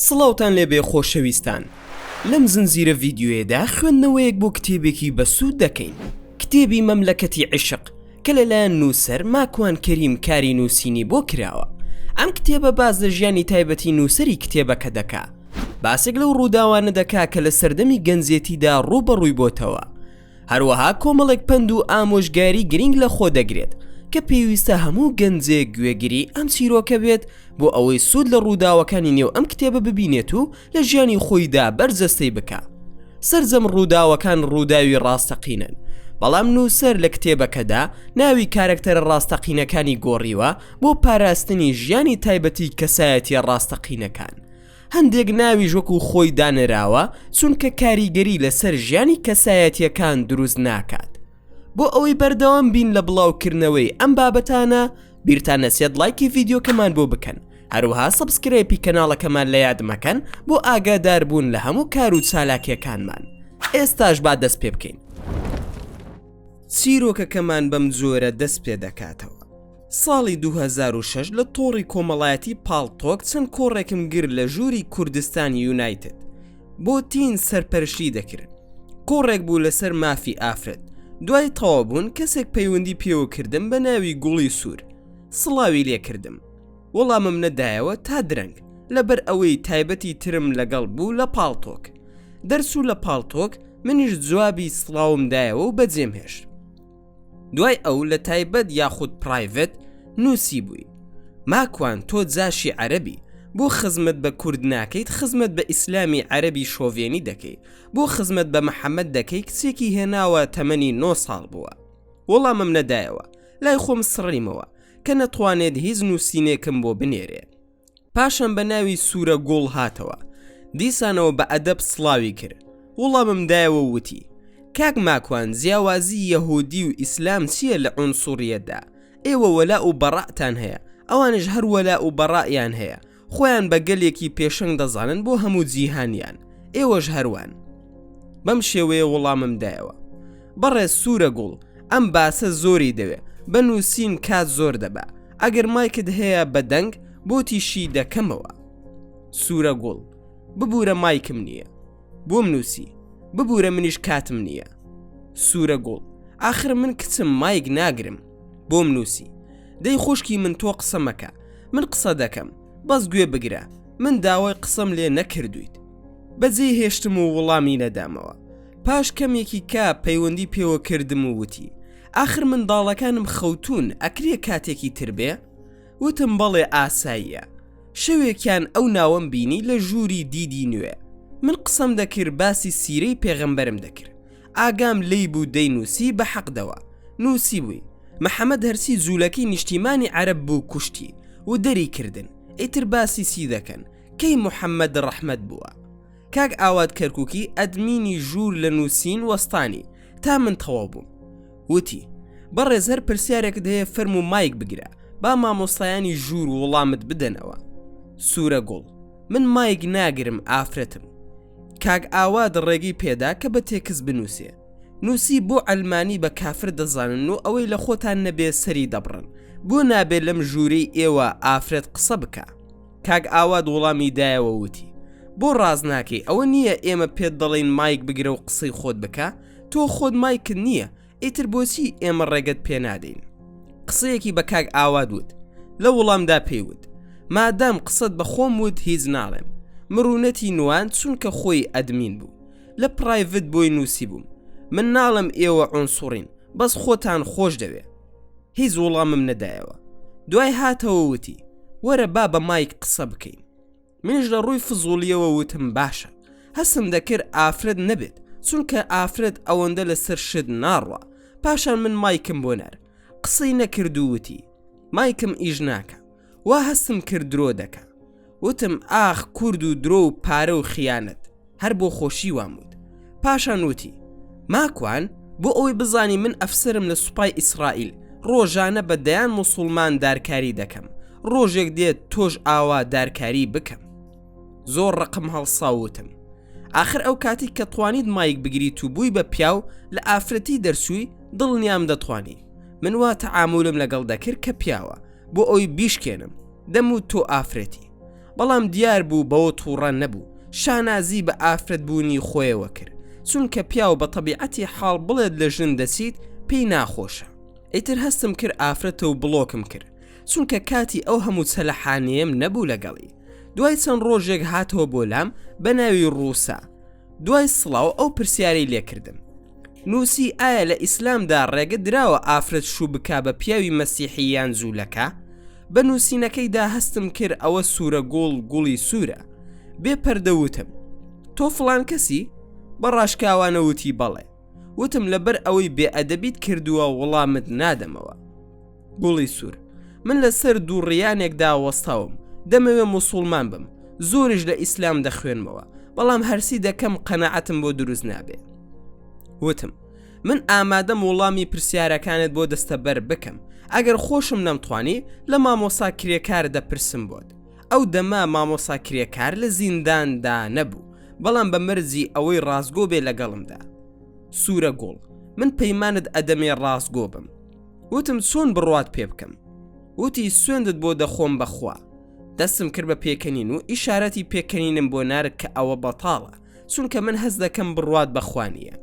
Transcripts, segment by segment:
سڵاوتان لێبێ خۆشەویستان لەم زنجیرە ڤیدیۆیەدا خوێندنەوەیەک بۆ کتێبێکی بەسوود دەکەین کتێبی مەملەکەتی عیشق کە لەلایەن نووسەر ماکوان کەریم کاری نووسینی بۆ کراوە ئەم کتێبە باس لە ژیانی تایبەتی نووسەری کتێبەکە دەکا باسێک لەو ڕووداوانە دەکا کە لە سەردەمی گەنجێتیدا ڕووبەڕووی بۆتەوە هەروەها کۆمەڵێک پەند و ئامۆژگاری گرنگ لە خۆ دەگرێت کە پێویستە هەموو گەنجێک گوێگری ئەم چیرۆکە بێت بۆ ئەوەی سوود لە ڕووداوەکانی نێو ئەم کتێبە ببینێت و لە ژیانی خۆیدا بەرجەستەی بکا. سەرجەم ڕووداوەکان ڕووداوی ڕاستەقینەن، بەڵام نووسەر لە کتێبەکەدا ناوی کارەکتەرە ڕاستەقینەکانی گۆڕیوە بۆ پاراستنی ژیانی تایبەتی کەسایەتییە ڕاستەقینەکان. هەندێک ناویش وەکو خۆی دانراوە چونکە کاریگەری لەسەر ژیانی کەسایەتییەکان دروست ناکات. بۆ ئەوەی بەردەوام بین لە بڵاوکردنەوەی ئەم بابەتانە بیرتان نەچێت ڵایکی ڤیدیۆکەمان بۆ بکەن هەروەها subscribe ی کەناڵەکەمان لە یاد مەکەن بۆ ئاگاداربوون لە هەموو کار و چالاکیەکانمان ئێستاش با دەست پێ بکەین. چیرۆکەکەمان بەم جۆرە دەست پێ دەکاتەوە ساڵی 2006 لە تۆڕی کۆمەڵایەتی پاڵتۆک چەند کۆڕێکم گرت لە ژووری کوردستان یونایتد بۆ تین سەرپەرشتی دەکرد کۆڕێک بوو لەسەر مافی ئافرەت دوای تەواوبوون کەسێک پەیوەندی پێوە کردم بە ناوی گوڵی سوور سڵاوی لێکردم وەڵامم نەدایەوە تا درەنگ لەبەر ئەوەی تایبەتی ترم لەگەڵ بوو لە پاڵتۆک دەرچوو لە پاڵتۆک منیش جوابی سڵاوم دایەوە و بەجێم هێشت دوای ئەو لە تایبەت یاخود private نووسیبووی، ماکوان تۆ جاشی عەرەبی، بۆ خزمەت بە کورد ناکەیت خزمەت بە ئیسلامی عەرەبی شۆڤێنی دەکەی، بۆ خزمەت بە محەمەد دەکەی کچێکی هێناوە تەمەنی نۆ ساڵ بووە. وەڵامم نەدایەوە، لای خۆم سڕیمەوە، کە نەتوانێت هیچ نووسینێکم بۆ بنێرێ. پاشان بە ناوی سوورە گوڵ هاتەوە. دیسانەوە بە ئەدەب سڵاوی کرد. وڵامم دایەوە و وتی، کاک ماکوان جیاوازی یەهودی و ئیسلام چییە لە عونسوڕیەتدا؟ ئێوە وەلاء و بەڕائتان هەیە، ئەوانیش هەر وەلاء و بەڕائیان هەیە، خۆیان بە گەلێکی پێشەنگ دەزانن بۆ هەموو جیهانیان، ئێوەش هەروان. بەم شێوەیە وڵامم دایەوە. بەڕێز سوورە گوڵ، ئەم باسە زۆری دەوێ، بە نووسین کات زۆر دەبا. ئەگەر مایکت هەیە بە دەنگ بۆتی شی دەکەمەوە. سوورە گوڵ، ببوورە مایکم نییە. بۆم نووسی، ببوورە منیش کاتم نییە. سوورە گوڵ، ئاخر من کچم مایک ناگرم. بۆم نووسی، دەی خوشکی من تۆ قسە مەکە، من قسە دەکەم، بەس گوێ بگرە، من داوای قسەم لێ نەکردوویت. بەجێی هێشتم و وڵامی نەدامەوە. پاش کەمێکی کە پەیوەندی پێوە کردم و وتی، ئاخر منداڵەکانم خەوتوون ئەکرێ کاتێکی تر بێ؟ وتم بەڵێ ئاساییە. شەوێکیان ئەو ناوەم بینی لە ژووری دیدی نوێ. من قسەم دەکرد باسی سیرەی پێغەمبەرم دەکرد. ئاگام لێی بوو دەینووسی بە حەقدەوە. نووسیبووی، محەمەد هەرچی جوولەکەی نیشتیمانی عەرەب بوو کوشتی و دەری کردن، ئیتر باسی چی دەکەن، کەی محەمەد ڕەحمەت بووە؟ کاک ئاوات کەرکوکی ئەدمینی ژوور لە نووسین وەستانی تا من تەواو بووم. وتی، بەڕێز هەر پرسیارێکت هەیە فەرموو مایک بگرە با مامۆستایانی ژوور وڵامت بدەنەوە. سوورە گوڵ، من مایک ناگرم ئافرەتم. کاک ئاوات ڕێگەی پێدا کە بە تێکست بنووسێ. نووسی بۆ عەلمانی بە کافر دەزانن و ئەوەی لە خۆتان نەبێ سەری دەبڕن. بۆ نابێ لەم ژوورەی ئێوە ئافرەت قسە بکا؟ کاک ئاوات وڵامی دایەوە وتی، بۆ ڕاست ناکەی ئەوە نییە ئێمە پێت دەڵێین مایک بگرە و قسەی خۆت بکە، تۆ خۆت مایکت نییە ئیتر بۆچی ئێمە ڕێگەت پێ نادەین؟ قسەیەکی بە کاک ئاوات وت، لە وڵامدا پێی وت، مادام قسەت بە خۆم وت هیچ ناڵێم. مڕوونەتی نواند چونکە خۆی ئەدمین بوو. لە private بۆی نووسیبووم، من ناڵێم ئێوە عونسوڕین بەس خۆتان خۆش دەوێ. هیچ وڵامم نەدایەوە. دوای هاتەوە وتی، وەرە با بە مایک قسە بکەین. منیش لە ڕووی فزوڵیەوە وتم باشە. هەستم دەکرد ئافرەت نەبێت، چونکە ئافرەت ئەوەندە لەسەر شت ناڕوا. پاشان من مایکم بۆ نارد. قسەی نەکرد و وتی، مایکم ئیش ناکا. وا هەستم کرد درۆ دەکا. وتم ئاخ کورد و درۆ و پارە و خیانەت. هەر بۆ خۆشی وام وت. پاشان وتی، ماکوان، بۆ ئەوەی بزانی من ئەفسەرم لە سوپای ئیسرائیل، ڕۆژانە بە دەیان موسوڵمان دارکاری دەکەم، ڕۆژێک دێت تۆش ئاوا دارکاری بکەم. زۆر ڕقم هەڵسا و وتم، ئاخر ئەو کاتەی کە توانیت مایک بگریت و بووی بە پیاو، لە ئافرەتی دەرچووی، دڵنیام دەتوانی. من وا تەعامولم لەگەڵ دەکرد کە پیاوە، بۆ ئەوی بیشکێنم، دەموت تۆ ئافرەتی. بەڵام دیار بوو بەوە تووڕە نەبوو، شانازی بە ئافرەت بوونی خۆیەوە کرد، چونکە پیاو بە تەبیعەتی حاڵ بڵێت لە ژن دەچیت پێی ناخۆشە. ئیتر هەستم کرد ئافرەتە و بڵۆکم کرد، چونکە کاتی ئەو هەموو چەلەحانێیەم نەبوو لەگەڵی. دوای چەند ڕۆژێک هاتەوە بۆ لام بە ناوی ڕووسا. دوای سڵاو ئەو پرسیارەی لێکردم. نووسی ئایا لە ئیسلامدا ڕێگە دراوە ئافرەت شوو بکا بە پیاوی مەسیحی یان جوولەکە؟ بە نووسینەکەیدا هەستم کرد ئەوە سوورە گوڵ گوڵی سوورە. بێ پەردە وتم. تۆ فڵان کەسی؟ بە ڕاشکاوانە وتی بەڵێ. وتم لەبەر ئەوەی بێ ئەدەبیت کردووە وڵامت نادەمەوە. گوڵی سوور من لەسەر دووڕیانێکدا وەستاوم دەمەوێ موسوڵمان بم زۆریش لە ئیسلام دەخوێنمەوە بەڵام هەرسی دەکەم قەنەعەتم بۆ دروست نابێ وتم من ئامادەم وڵامی پرسیارەکانت بۆ دەستەبەر بکەم ئەگەر خۆشم نەمتوانی لە مامۆسا کرێکار دەپرسم بۆت ئەو دەمە مامۆسا کرێکار لە زینداندا نەبوو بەڵام بە مەرجی ئەوەی ڕاستگۆ بێ لەگەڵمدا سوورە گوڵ من پەیمانت ئەدەمێ ڕاستگۆ بم وتم چۆن بڕوات پێ بکەم وتی سوێندت بۆ دەخۆم بەخوا دەستم کرد بە پێکەنین و ئیشارەتی پێکەنینم بۆ نارد کە ئەوە بەتاڵە چونکە من هەست دەکەم بڕوات بەخوا نییە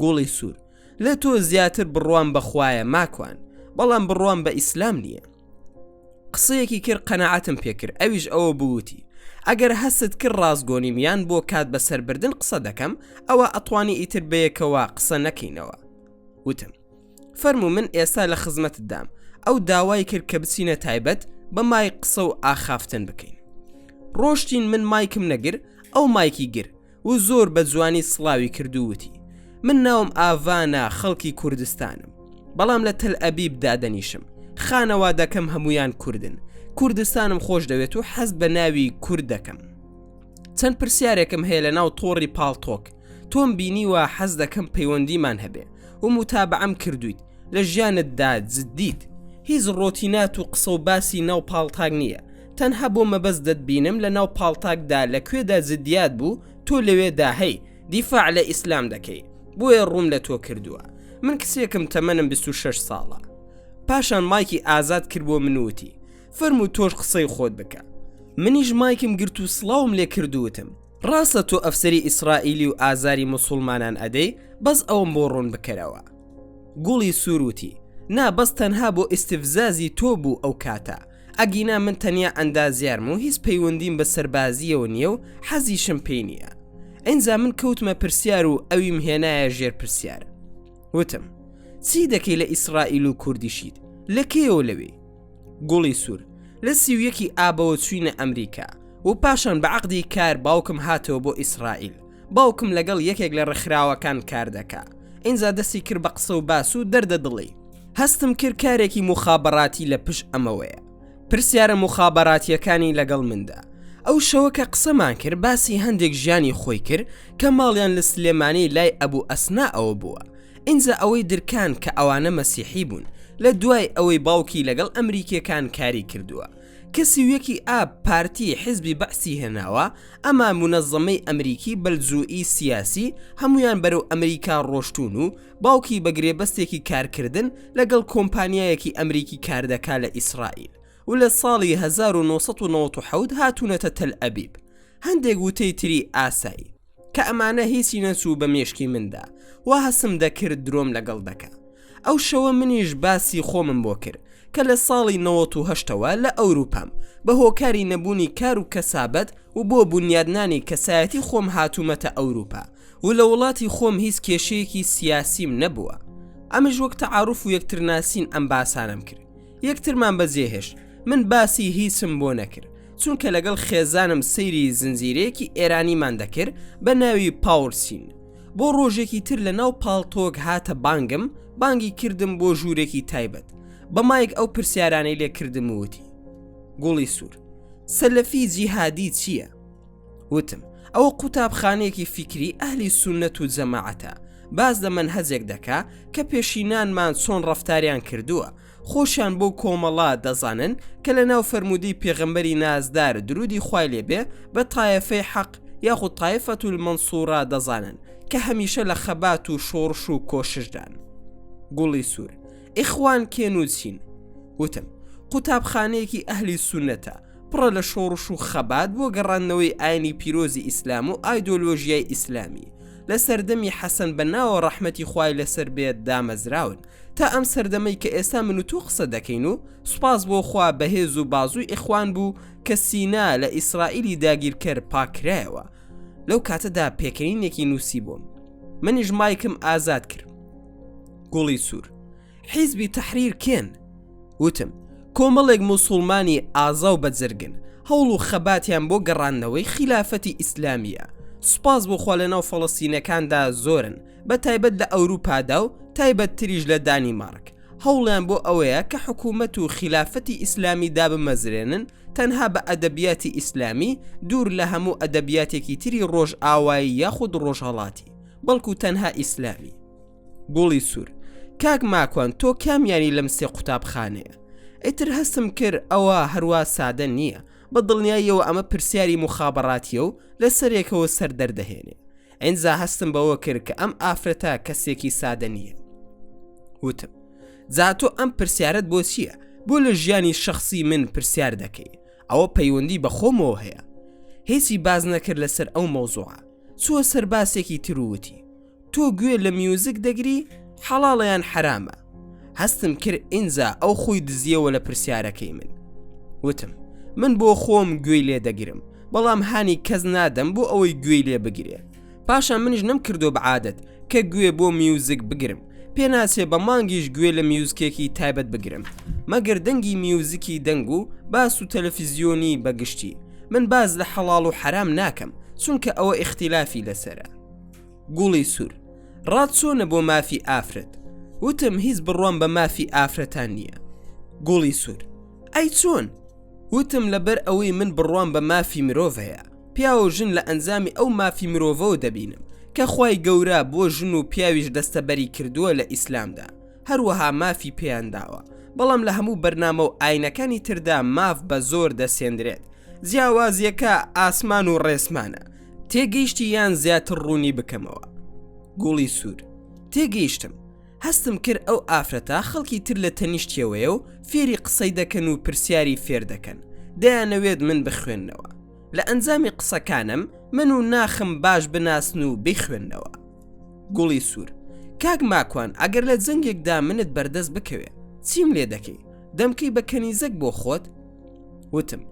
گوڵی سوور لە تۆ زیاتر بڕوام بەخوایە ماکوان بەڵام بڕوام بە ئیسلام نییە قسەیەکی کرد قەنەعەتم پێکرد ئەویش ئەوە بووتی ئەگەر هەست کرد ڕاستگۆنیم یان بۆ کات بەسەربردن قسە دەکەم ئەوە ئەتوانی ئیتر بەیەکەوە قسە نەکەینەوە وتم فەرموو من ئێستا لە خزمەتتدام ئەو داوای کرد کە بچینە تایبەت بە مایک قسە و ئاخافتن بکەین ڕۆشتین من مایکم نەگر ئەو مایکی گر و زۆر بە جوانی سڵاوی کرد و وتی من ناوم ئاڤانە خەڵکی کوردستانم بەڵام لە تەل ئەبیب دادەنیشم خانەوادەکەم هەمویان کوردن کوردستانم خۆش دەوێت و حەز بە ناوی کورد دەکەم چەند پرسیارێکم هەیە لە ناو تۆڕی پاڵتۆک تۆم بینیوە حەز دەکەم پەیوەندیمان هەبێ و موتابەعەم کردویت لە ژیانتدا جدیت هیچ ڕۆتینات و قسە و باسی ناو پاڵتاک نییە تەنها بۆ مەبەست دەتبینم لە ناو پاڵتاکدا لە کوێدا جدیات بوو تۆ لەوێدا هەی دیفاع لە ئیسلام دەکەی بۆیە ڕووم لە تۆ کردووە من کچێکم تەمەنم 26 ساڵە پاشان مایکی ئازاد کرد بۆ من وتی فەرموو تۆش قسەی خۆت بکە منیش مایکم گرت و سڵاوم لێ کرد و وتم ڕاستە تۆ ئەفسەری ئیسرائیلی و ئازاری موسوڵمانان ئەدەی بەس ئەوەم بۆ ڕوون بکەرەوە. گوڵی سوور وتی، نا بەس تەنها بۆ ئیستفزازی تۆ بوو ئەو کاتە، ئەگینا من تەنیا ئەندازیارم و هیچ پەیوەندیم بە سەربازییەوە نییە و حەزیشم پێی نییە. ئینجا من کەوتمە پرسیار و ئەویم هێنایە ژێر پرسیار. وتم، چی دەکەی لە ئیسرائیل و کوردیشیت؟ لە کەیەوە لەوێی؟ گوڵی سوور، لە 31 ی ئابەوە چووینە ئەمریکا و پاشان بە عەقدی کار باوکم هاتەوە بۆ ئیسرائیل، باوکم لەگەڵ یەکێک لە ڕێکخراوەکان کار دەکا، ئینجا دەستی کرد بە قسە و باس و دەردە دڵی. هەستم کرد کارێکی موخابەراتی لە پشت ئەمەوەیە. پرسیارە موخابەراتییەکانی لەگەڵ مندا. ئەو شەوە کە قسەمان کرد باسی هەندێک ژیانی خۆی کرد کە ماڵیان لە سلێمانی لای ئەبو ئەسنائەوە بووە. ئینجا ئەوەی درکان کە ئەوانە مەسیحی بوون لە دوای ئەوەی باوکی لەگەڵ ئەمریکیەکان کاری کردووە کە 31 ی ئاب پارتی حیزبی بەعسی هێناوە ئەما مونەزەمەی ئەمریکی بەلجوئی سیاسی هەموویان بەرەو ئەمریکا ڕۆشتوون و باوکی بە گرێبەستێکی کارکردن لەگەڵ کۆمپانیایەکی ئەمریکی کاردەکا لە ئیسرائیل و لە ساڵی 1997 هاتوونەتە تەل ئەبیب هەندێک وتەی تری ئاسایی کە ئەمانە هیچی نەچوو بە مێشکی مندا وا هەستم دەکرد درۆم لەگەڵ دەکا ئەو شەوە منیش باسی خۆمم بۆ کرد کە لە ساڵی 98ەوە لە ئەوروپام بە هۆکاری نەبوونی کار و کەسابەت و بۆ بونیادنانی کەسایەتی خۆم هاتوومەتە ئەوروپا و لە وڵاتی خۆم هیچ کێشەیەکی سیاسیم نەبووە ئەمش وەک تەعاروف و یەکترناسین ئەم باسانەم کرد یەکترمان بەجێهێشت من باسی هیچم بۆ نەکرد چونکە لەگەڵ خێزانم سەیری زنجیرەیەکی ئێرانیمان دەکرد بە ناوی پاورسین بۆ ڕۆژێکی تر لە ناو پاڵتۆک هاتە بانگم بانگی کردم بۆ ژوورێکی تایبەت بە مایک ئەو پرسیارانەی لێ کردم وتی گوڵی سوور سەلەفی جیهادی چییە؟ وتم ئەوە قوتابخانەیەکی فیکری ئەهلی سوننەت و جەماعەتە باس لە مەنهەجێک دەکا کە پێشینانمان چۆن ڕەفتاریان کردووە خۆشیان بۆ کۆمەڵە دەزانن کە لە ناو فەرموودەی پێغەمبەری نازدار درودی خوای لێ بێ بە تایەفەی حەق یاخود تایفەت المەنسورە دەزانن کە هەمیشە لە خەبات و شۆڕش و کۆششدان. گوڵی سوور، ئیخوان کێن و چین؟ وتم، قوتابخانەیەکی ئەهلی سوننەتە. پڕە لە شۆڕش و خەبات بۆ گەڕاندنەوەی ئاینی پیرۆزی ئیسلام و ئایدۆلۆژیای ئیسلامی لە سەردەمی حەسەن بەناوە ڕەحمەتی خوای لەسەر بێت دامەزراون تا ئەم سەردەمەی کە ئێستا من و تۆ قسە دەکەین و سوپاس بۆ خوا بەهێز و بازووی ئیخوان بوو کە سینا لە ئیسرائیلی داگیرکەر پاککرایەوە لەو کاتەدا پێکەنینێکی نووسیبووم منیش مایکم ئازاد کرد گوڵی سوور حیزبی تەحریر کێن؟ وتم، کۆمەڵێک موسوڵمانی ئازا و بەجەرگن، هەوڵ و خەباتیان بۆ گەڕاندنەوەی خیلافەتی ئیسلامییە. سوپاس بۆ خوا لەناو فەڵەستینەکاندا زۆرن، بە تایبەت لە ئەوروپادا و تایبەتتریش لە دانیمارک. هەوڵیان بۆ ئەوەیە کە حکوومەت و خیلافەتی ئیسلامی دابمەزرێنن تەنها بە ئەدەبیاتی ئیسلامی، دوور لە هەموو ئەدەبیاتێکی تری ڕۆژئاوایی یاخود ڕۆژهەڵاتی، بەڵکو تەنها ئیسلامی. گوڵی سوور، کاک ماکوان تۆ کامیانی لەم سێ قوتابخانەیە؟ ئیتر هەستم کرد ئەوە هەروا سادە نییە، بە دڵنیاییەوە ئەمە پرسیاری موخابەڕاتییە و لە سەرێکەوە سەر دەردەهێنێ. ئینجا هەستم بەوە کرد کە ئەم ئافرەتە کەسێکی سادە نییە. وتم، جا تۆ ئەم پرسیارەت بۆ چییە؟ بۆ لە ژیانی شەخسی من پرسیار دەکەی؟ ئەوە پەیوەندی بە خۆمەوە هەیە. هیچی باس نەکرد لەسەر ئەو مەوزوعە. چووە سەر باسێکی تر و وتی، تۆ گوێ لە میوزک دەگری حەڵاڵە یان حەرامە؟ هەستم کرد ئینجا ئەو خۆی دزیەوە لە پرسیارەکەی من. وتم من بۆ خۆم گوێی لێ دەگرم بەڵام هانی کەس نادەم بۆ ئەوەی گوێی لێ بگرێ. پاشان منیش نەمکردووە بە عادەت کە گوێ بۆ میوزک بگرم پێناچێ بە مانگیش گوێ لە میوزکێکی تایبەت بگرم مەگەر دەنگی میوزکی دەنگ و باس و تەلەفیزیۆنی بە گشتی من باس لە حەڵاڵ و حەرام ناکەم چونکە ئەوە ئیختیلافی لەسەرە. گوڵی سوور ڕات چۆنە بۆ مافی ئافرەت؟ وتم هیچ بڕوام بە مافی ئافرەتان نییە. گوڵی سوور ئەی چۆن؟ وتم لەبەر ئەوەی من بڕوام بە مافی مرۆڤ هەیە، پیاو و ژن لە ئەنجامی ئەو مافی مرۆڤەوە دەبینم کە خوای گەورە بۆ ژن و پیاویش دەستەبەری کردووە لە ئیسلامدا، هەروەها مافی پێیان داوە، بەڵام لە هەموو بەرنامە و ئاینەکانی تردا ماف بە زۆر دەسێندرێت، جیاوازییەکە ئاسمان و ڕێسمانە. تێگەیشتی یان زیاتر ڕوونی بکەمەوە؟ گوڵی سوور، تێگەیشتم. هەستم کرد ئەو ئافرەتە خەڵکی تر لە تەنیشتیەوەیە و فێری قسەی دەکەن و پرسیاری فێر دەکەن، دەیانەوێت من بخوێننەوە. لە ئەنجامی قسەکانم من و ناخم باش بناسن و بیخوێننەوە. گوڵی سوور، کاک ماکوان ئەگەر لە جەنگێکدا منت بەردەست بکەوێ چیم لێ دەکەی؟ دەمکەی بە کەنیزەک بۆ خۆت؟ وتم،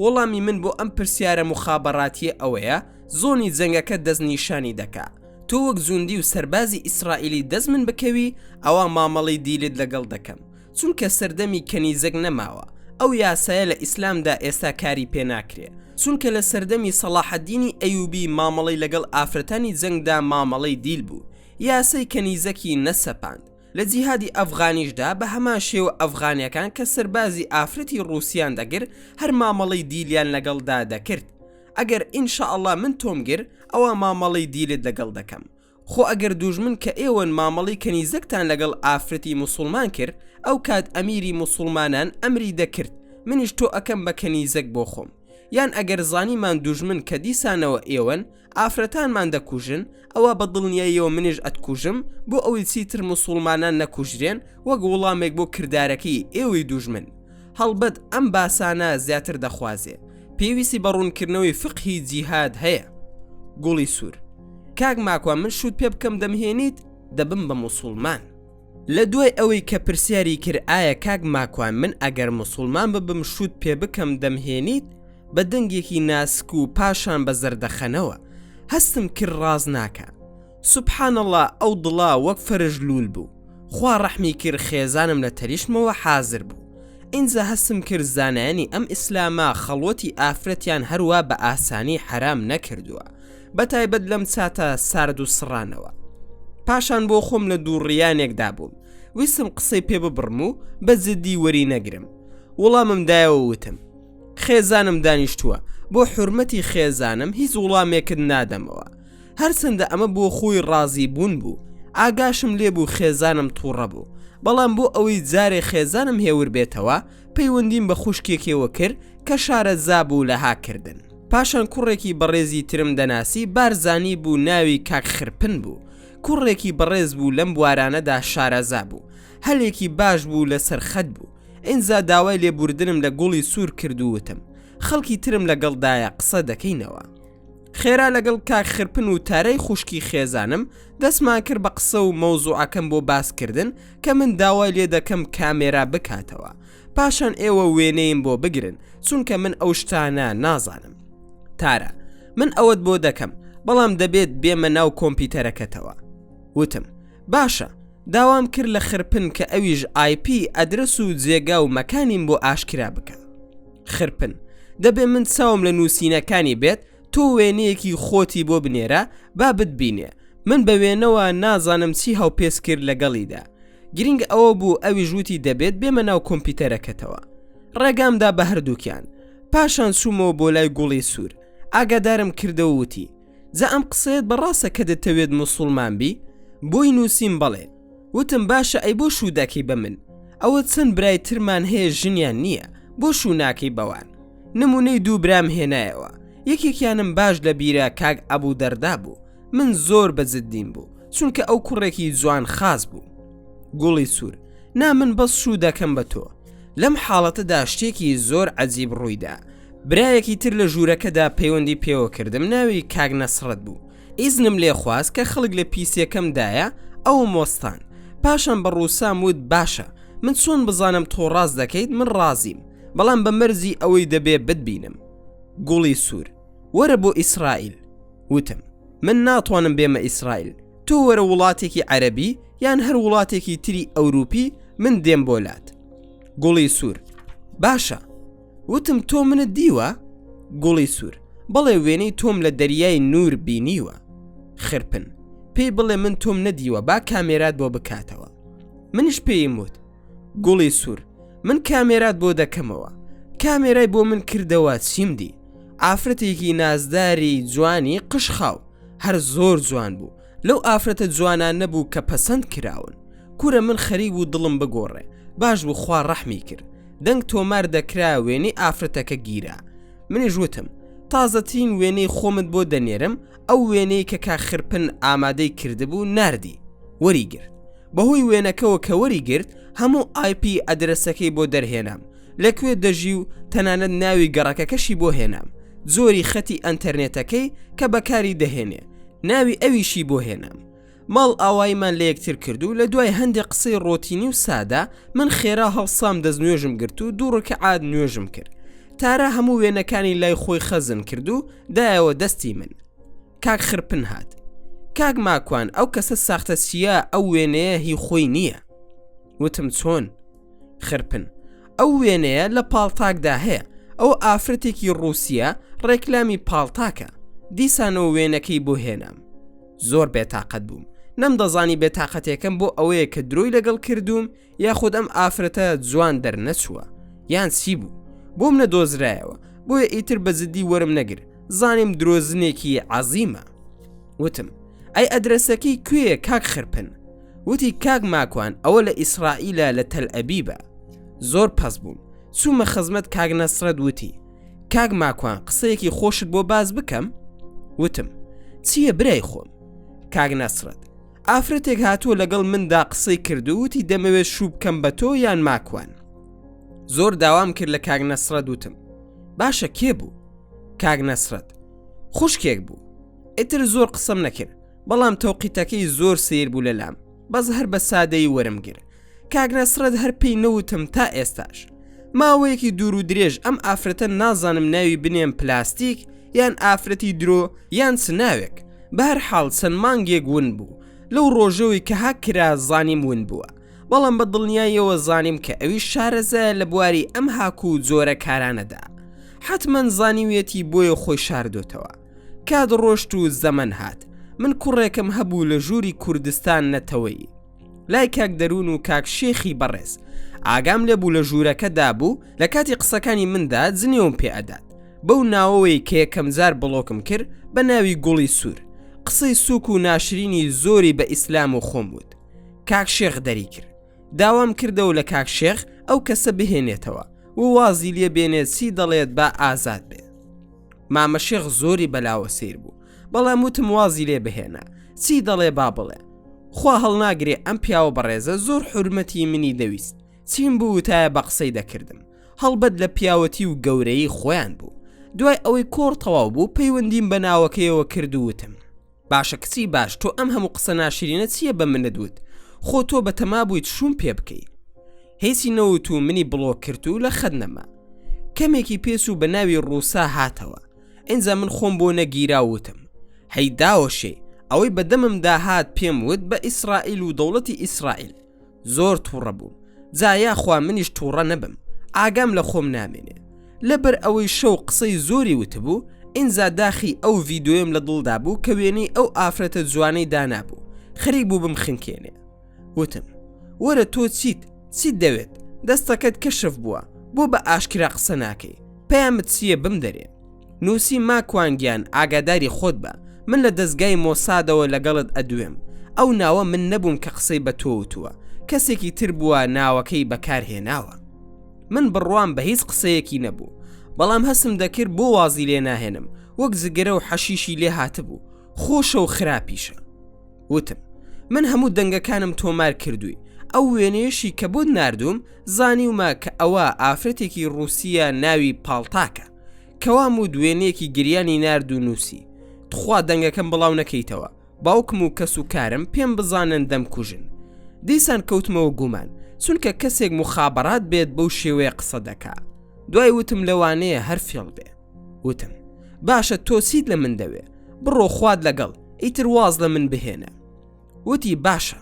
وەڵامی من بۆ ئەم پرسیارە موخابەڕاتیە ئەوەیە زۆنی جەنگەکە دەست نیشانی دەکا تۆ وەک جوندی و سەربازی ئیسرائیلی دەست من بکەوی ئەوا مامەڵەی دیلت لەگەڵ دەکەم چونکە سەردەمی کەنیزەک نەماوە ئەو یاسایە لە ئیسلامدا ئێستا کاری پێ ناکرێ چونکە لە سەردەمی سەڵاحەدینی ئەیوبی مامەڵەی لەگەڵ ئافرەتانی جەنگدا مامەڵەی دیل بوو یاسای کەنیزەکی نەسەپاند لە جیهادی ئەفغانیشدا بە هەمان شێوە ئەفغانیەکان کە سەربازی ئافرەتی ڕووسیان دەگر هەر مامەڵەی دیلیان لەگەڵدا دەکرد ئەگەر ان شاء اللە من تۆم گر ئەوا مامەڵەی دیلت لەگەڵ دەکەم خۆ ئەگەر دوژمن کە ئێوەن مامەڵەی کەنیزەکتان لەگەڵ ئافرەتی موسوڵمان کرد ئەو کات ئەمیری موسوڵمانان ئەمری دەکرد منیش تۆ ئەکەم بە کەنیزەک بۆ خۆم یان ئەگەر زانیمان دوژمن کە دیسانەوە ئێوەن ئافرەتانمان دەکوژن ئەوا بە دڵنیاییەوە منیش ئەتکوژم بۆ ئەوەی چیتر موسوڵمانان نەکوژرێن وەک وڵامێک بۆ کردارەکەی ئێوەی دوژمن هەڵبەت ئەم باسانە زیاتر دەخوازێ پێویستی بە ڕوونکردنەوەی فقهی جیهاد هەیە. گوڵی سوور کاک ماکوان من شووت پێ بکەم دەمهێنیت دەبم بە موسوڵمان. لە دوای ئەوەی کە پرسیاری کرد ئایا کاک ماکوان من ئەگەر موسوڵمان ببم شووت پێ بکەم دەمهێنیت؟ بە دەنگێکی ناسک و پاشان بە زەردەخەنەوە هەستم کرد ڕاست ناکا. سبحان اللە ئەو دڵە وەک فەرش لوول بوو. خوا ڕەحمی کرد خێزانم لە تەریشمەوە حازر بوو. ئینجا هەستم کرد زانایانی ئەم ئیسلامە خەڵوەتی ئافرەتیان هەروا بە ئاسانی حەرام نەکردووە. بەتایبەت لەم چاتە سارد و سڕانەوە. پاشان بۆ خۆم لە دووڕیانێکدا بووم. ویستم قسەی پێ ببڕم و بە جدی وەری نەگرم. وڵامم دایەوە وتم. خێزانم دانیشتووە، بۆ حورمەتی خێزانم هیچ وڵامێکت نادەمەوە. هەرچەندە ئەمە بۆ خۆی ڕازی بوون بوو، ئاگاشم لێ بوو خێزانم تووڕە بوو، بەڵام بۆ ئەوەی جارێ خێزانم هێور بێتەوە، پەیوەندیم بە خوشکێکێوە کرد کە شارەزا بوو لە هاککردن. پاشان کوڕێکی بەڕێزی ترم دەناسی بارزانی بوو ناوی کاک خرپن بوو کوڕێکی بەڕێز بوو لەم بوارانەدا شارەزا بوو هەلێکی باش بوو لەسەر خەت بوو ئینجا داوای لێبوردنم لە گوڵی سوور کرد و وتم. خەڵکی ترم لەگەڵدایە قسە دەکەینەوە. خێرا لەگەڵ کاک خرپن و تارای خوشکی خێزانم دەستمان کرد بە قسە و مەوزوعەکەم بۆ باس کردن کە من داوای لێ دەکەم کامێرا بکاتەوە پاشان ئێوە وێنەیم بۆ بگرن چونکە من ئەو شتانە نازانم. تارا، من ئەوەت بۆ دەکەم بەڵام دەبێت بێمە ناو کۆمپیوتەرەکەتەوە. وتم، باشە، داوام کرد لە خرپن کە ئەویش ئایپی ئەدرەس و جێگا و مەکانیم بۆ ئاشکرا بکا. خرپن، دەبێ من چاوم لە نووسینەکانی بێت، تۆ وێنەیەکی خۆتی بۆ بنێرە با بتبینێ، من بە وێنەوە نازانم چی هەڵپێچ کرد لەگەڵیدا. گرینگ ئەوە بوو ئەویش وتی دەبێت بێمە ناو کۆمپیوتەرەکەتەوە. ڕێگام دا بە هەردووکیان. پاشان چوومەوە بۆ لای گوڵی سوور. ئاگادارم کردەوە وتی. جا ئەم قسەیەت بەڕاستە کە دەتەوێت موسوڵمان بی؟ بۆی نووسیم بەڵێ. وتم باشە ئەی بۆ شوو دەکەی بە من؟ ئەوە چەند برای ترمان هەیە ژنیان نییە، بۆ شوو ناکەی بەوان؟ نموونەی دوو برام هێنایەوە، یەکێکیانم باش لە بیرە کاک ئەبوو دەردا بوو، من زۆر بە جدیم بوو، چونکە ئەو کوڕێکی جوان خاس بوو. گوڵی سوور، نا من بەس شوو دەکەم بە تۆ. لەم حاڵەتەدا شتێکی زۆر عەجیب ڕوویدا، برایەکی تر لە ژوورەکەدا پەیوەندی پێوە کردم ناوی کاک نەسڕەت بوو ئیزنم لێ خواست کە خەڵک لە پیسیەکەم دایە ئەوم وەستان پاشان بە ڕووسام وت باشە من چۆن بزانم تۆ ڕاست دەکەیت من ڕازیم بەڵام بە مەرجی ئەوەی دەبێ بتبینم گوڵی سوور وەرە بۆ ئیسرائیل وتم من ناتوانم بێمە ئیسرائیل تۆ وەرە وڵاتێکی عەرەبی یان هەر وڵاتێکی تری ئەوروپی من دێم بۆ لات گوڵی سوور باشە وتم تۆ منت دیوە؟ گوڵی سوور، بەڵێ وێنەی تۆم لە دەریای نوور بینیوە. خرپن، پێی بڵێ من تۆم نەدیوە با کامێرات بۆ بکاتەوە. منیش پێیم وت. گوڵی سوور، من کامێرات بۆ دەکەمەوە. کامێرای بۆ من کردەوە چیم دی؟ ئافرەتێکی نازداری جوانی قژخاو، هەر زۆر جوان بوو. لەو ئافرەتە جوانانە بوو کە پەسەند کراون. کورە من خەریک بوو دڵم بگۆڕێ. باش بوو خوا ڕەحمی کرد. دەنگ تۆمار دەکرا وێنەی ئافرەتەکە گیرا منیش وتم تازەترین وێنەی خۆمت بۆ دەنێرم ئەو وێنەی کە کاک خرپن ئامادەی کردبوو ناردی وەری گرت بەهۆی وێنەکەوە کە وەری گرت هەموو ئایپی ئەدرەسەکەی بۆ دەرهێنام لەکوێ دەژی و تەنانەت ناوی گەڕەکەکەشی بۆ هێنام جۆری خەتی ئەنتەرنێتەکەی کە بەکاری دەهێنێ ناوی ئەویشی بۆ هێنام ماڵ ئاواییمان لە یەکتر کرد و لە دوای هەندێ قسەی ڕۆتینی و سادە من خێرا هەڵسام دەست نوێژم گرت و دوو ڕکعات نوێژم کرد تارا هەموو وێنەکانی لای خۆی خەزن کرد و دایەوە دەستی من کاک خرپن هات کاک ماکوان ئەو کەسە ساختە چییە ئەو وێنەیە هی خۆی نییە وتم چۆن؟ خرپن ئەو وێنەیە لە پاڵتاکدا هەیە ئەو ئافرەتێکی ڕووسیە ڕێکلامی پاڵتاکە دیسانەوە وێنەکەی بۆ هێنام زۆر بێتاقەت بووم نەمدەزانی بێتاقەتێکم بۆ ئەوەیە کە درۆی لەگەڵ کردووم یاخود ئەم ئافرەتە جوان دەرنەچووە یان چی بوو بۆم نەدۆزرایەوە بۆیە ئیتر بە جدی وەرم نەگر زانیم درۆزنێکی عەزیمە وتم ئەی ئەدرەسەکەی کوێیە کاک خرپن وتی کاک ماکوان ئەوە لە ئیسرائیلە لە تەل ئەبیبە زۆر پەس بووم چوومە خزمەت کاک نەسرەت وتی کاک ماکوان قسەیەکی خۆشت بۆ باس بکەم وتم چییە برای خۆم کاک نەسرەت ئافرەتێک هاتووە لەگەڵ مندا قسەی کردو وتی دەمەوێت شوو بکەم بە تۆ یان ماکوان زۆر داوام کرد لە کاک نەسرەت وتم باشە کێ بوو کاک نەسرەت خوشکێک بوو ئیتر زۆر قسەم نەکرد بەڵام تەوقیتەکەی زۆر سیر بوو لەلام بەس هەر بە سادەی وەرم گر کاک نەسرەت هەر پێی نەوتم تا ئێستاش ماوەیەکی دوور و درێژ ئەم ئافرەتە نازانم ناوی بنێم پلاستیک یان ئافرەتی درۆ یان چ ناوێک بەهەر حاڵ چەند مانگێک ون بوو لەو ڕۆژەوەی کە هاک کرا زانیم ون بووە بەڵام بە دڵنیاییەوە زانیم کە ئەویش شارەزایە لە بواری ئەم هاک و جۆرە کارانەدا حەتمەن زانیویەتی بۆیە خۆی شاردۆتەوە کات ڕۆشت و زەمەن هات من کوڕێکم هەبوو لە ژووری کوردستان نەتەوەیی لای کاک دەروون و کاک شێخی بەڕێز ئاگام لێ بوو لە ژوورەکەدا بوو لە کاتی قسەکانی مندا جنێوم پێ ئەدات بەو ناوەوەی کە یەکەم جار بڵۆکم کرد بە ناوی گوڵی سوور قسەی سوک و ناشرینی زۆری بە ئیسلام و خۆم وت کاک شێخ دەری کرد داوام کردەوە لە کاک شێخ ئەو کەسە بهێنێتەوە و وازی لێ بێنێت چی دەڵێت با ئازاد بێ مامە شێخ زۆری بەلاوە سیر بوو بەڵام وتم وازی لێ بهێنە چی دەڵێ با بڵێ خوا هەڵناگرێ ئەم پیاوە بەڕێزە زۆر حورمەتی منی دەویست چیم بووتایە بە قسەی دەکردم. هەڵبەت لە پیاوەتی و گەورەیی خۆیان بوو. دوای ئەوەی کۆڕ تەواو بوو پەیوەندیم بە ناوەکەیەوە کرد و وتم. باشە کچی باش تۆ ئەم هەموو قسە ناشرینە چییە بە منت وت؟ خۆ تۆ بەتەما بوویت شووم پێ بکەی. هیچی نەوت و منی بڵۆک کرد و لە خەت نەما. کەمێکی پێچوو بە ناوی ڕووسا هاتەوە. ئینجا من خۆم بۆ نەگیرا و وتم. هەی داوەشێ ئەوەی بە دەممدا هات پێم وت بە ئیسرائیل و دەوڵەتی ئیسرائیل. زۆر توڕە بووم جا یاخوا منیش توڕە نەبم ئاگام لە خۆم نامێنێ لەبەر ئەوەی شەو قسەی زۆری وتبوو ئینجا داخی ئەو ڤیدۆیەم لە دڵدا بوو کە وێنەی ئەو ئافرەتە جوانەی دانابوو خەریک بوو بمخنکێنێ وتم وەرە تۆ چیت چیت دەوێت دەستەکەت کەشف بووە بۆ بە ئاشکرا قسە ناکەی پەیامت چییە بمدەرێ نووسی ماکوان گیان ئاگاداری خۆت بە من لە دەزگای مۆسادەوە لەگەڵت ئەدوێم ئەو ناوە من نەبووم کە قسەی بە تۆ وتووە کەسێکی تر بووە ناوەکەی بەکار هێناوە من بڕوام بە هیچ قسەیەکی نەبوو بەڵام هەستم دەکرد بۆ وازی لێ ناهێنم وەک جگەرە و حەشیشی لێ هاتبوو خۆشە و خراپیشە وتم من هەموو دەنگەکانم تۆمار کردووی ئەو وێنەیەشی کە بۆت ناردووم زانیومە کە ئەوە ئافرەتێکی ڕووسیە ناوی پاڵتاکە کەوام و دوێنێکی گریانی نارد و نووسی تخوا دەنگەکەم بڵاو نەکەیتەوە باوکم و کەس و کارم پێم بزانن دەمکوژن دیسان کەوتمەوە گومان چونکە کەسێک مخابرات بێت بەو شێوەیە قسە دەکا دوای وتم لەوانەیە هەر فێڵ بێ وتم باشە تۆ چیت لە من دەوێ بڕۆ خوات لەگەڵ ئیتر واز لە من بهێنە وتی باشە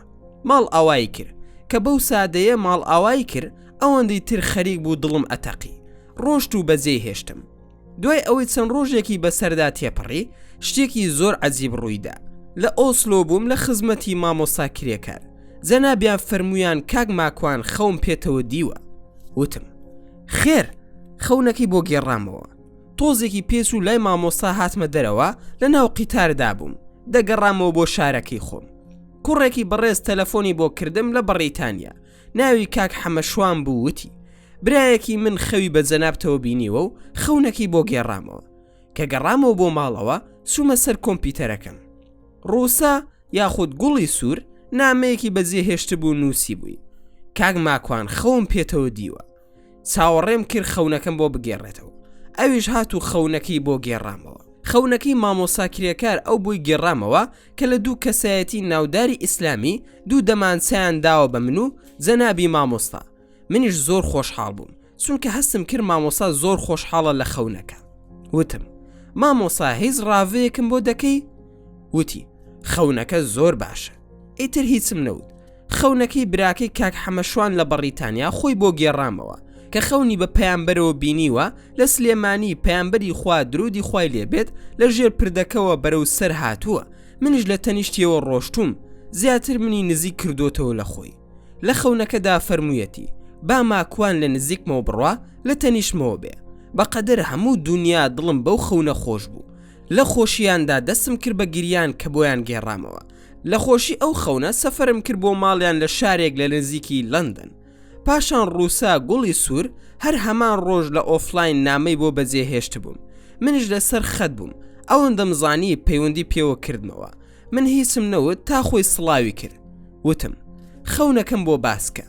ماڵ ئاوایی کرد کە بەو سادەیە ماڵ ئاوایی کرد ئەوەندەی تر خەریک بوو دڵم ئەتەقی ڕۆشت و بەجێی هێشتم دوای ئەوەی چەند ڕۆژێکی بەسەردا تێپەڕی شتێکی زۆر عەجیب ڕوویدا لە ئۆسلۆ بووم لە خزمەتی مامۆستا کرێکار جەنابیان فەرموویان کاک ماکوان خەوم پێتەوە دیوە وتم خێر خەونەکەی بۆ گێڕامەوە تۆزێکی پێچ و لای مامۆستا هاتمە دەرەوە لە ناو قیتاردا بووم دەگەڕامەوە بۆ شارەکەی خۆم کوڕێکی بەڕێز تەلەفۆنی بۆ کردم لە بەڕیتانیا ناوی کاک حەمەشوان بوو وتی برایەکی من خەوی بە جەنابتەوە بینیوە و خەونەکەی بۆ گێڕامەوە کە گەڕامەوە بۆ ماڵەوە چوومە سەر کۆمپیوتەرەکەم ڕووسا یاخود گوڵی سوور نامەیەکی بەجێ هێشتبوو نووسیبووی کاک ماکوان خەوم پێتەوە دیوە چاوەڕێم کرد خەونەکەم بۆ بگێڕێتەوە ئەویش هات و خەونەکەی بۆ گێڕامەوە خەونەکەی مامۆسا کرێکار ئەو بۆی گێڕامەوە کە لە دوو کەسایەتی ناوداری ئیسلامی دوو دەمانچەیان داوە بە من و جەنابی مامۆستا منیش زۆر خۆشحاڵ بووم چونکە هەستم کرد مامۆسا زۆر خۆشحاڵە لە خەونەکە وتم مامۆسا هیچ ڕاڤەیەکم بۆ دەکەی وتی خەونەکە زۆر باشە ئیتر هیچم نەوت خەونەکەی براکەی کاک حەمەشوان لە بەڕیتانیا خۆی بۆ گێڕامەوە کە خەونی بە پەیامبەرەوە بینیوە لە سلێمانی پەیامبەری خوا درودی خوای لێبێت لە ژێر پردەکەوە بەرەو سەر هاتووە منیش لە تەنیشتیەوە ڕۆشتوم زیاتر منی نزیک کردوتەوە لە خۆی لە خەونەکەدا فەرموویەتی با ماکوان لە نزیکمەوە بڕوا لە تەنیشتمەوە بێ بەقەدەر هەموو دونیا دڵم بەو خەونە خۆش بوو لە خۆشیاندا دەستم کرد بە گریان کە بۆیان گێڕامەوە لە خۆشی ئەو خەونە سەفەرم کرد بۆ ماڵیان لە شارێک لە نزیکی لەندەن پاشان ڕووسا گوڵی سوور هەر هەمان ڕۆژ لە ئۆفلاین نامەی بۆ بەجێ هێشتبووم منیش لەسەر خەت بووم ئەوەندەم زانی پەیوەندی پێوە کردمەوە من هیچم نەوت تا خۆی سڵاوی کرد وتم خەونەکەم بۆ باسکە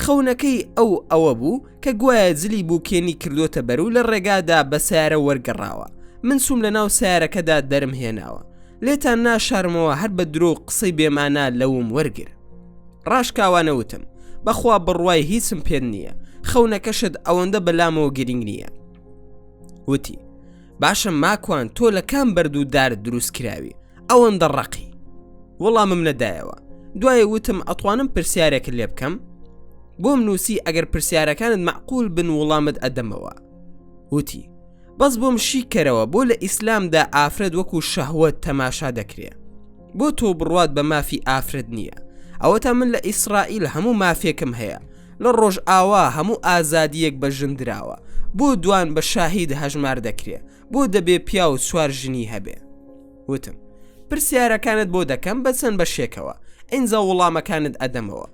خەونەکەی ئەو ئەوە بوو کە گوایە جلی بووکێنی کردوتە بەر و لە ڕێگادا بە سیارە وەرگەڕاوە من چووم لە ناو سیارەکەدا دەرم هێناوە لێتان ناشارمەوە هەر بە درۆ قسەی بێمانا لەوم وەرگر ڕاشکاوانە وتم بەخوا بڕوای هیچم پێت نییە خەونەکەشت ئەوەندە بەلامەوە گرنگ نییە وتی باشە ماکوان تۆ لە کام بەرد و دار دروست کراوی ئەوەندە ڕەقی وەڵامم نەدایەوە دوای وتم ئەتوانم پرسیارێکت لێ بکەم بۆم نووسی ئەگەر پرسیارەکانت معقول بن وڵامت ئەدەمەوە وتی بەس بۆم شیکەرەوە بۆ لە ئیسلامدا ئافرەت وەکو شەهوەت تەماشا دەکرێ بۆ تۆ بڕوات بە مافی ئافرەت نییە ئەوەتا من لە ئیسرائیل هەموو مافێکم هەیە لە ڕۆژئاوا هەموو ئازادییەک بە ژن دراوە بۆ دوان بە شاهید هەژمار دەکرێ بۆ دەبێ پیاو چوار ژنی هەبێ وتم پرسیارەکانت بۆ دەکەم بە چەند بەشێکەوە ئینجا وڵامەکانت ئەدەمەوە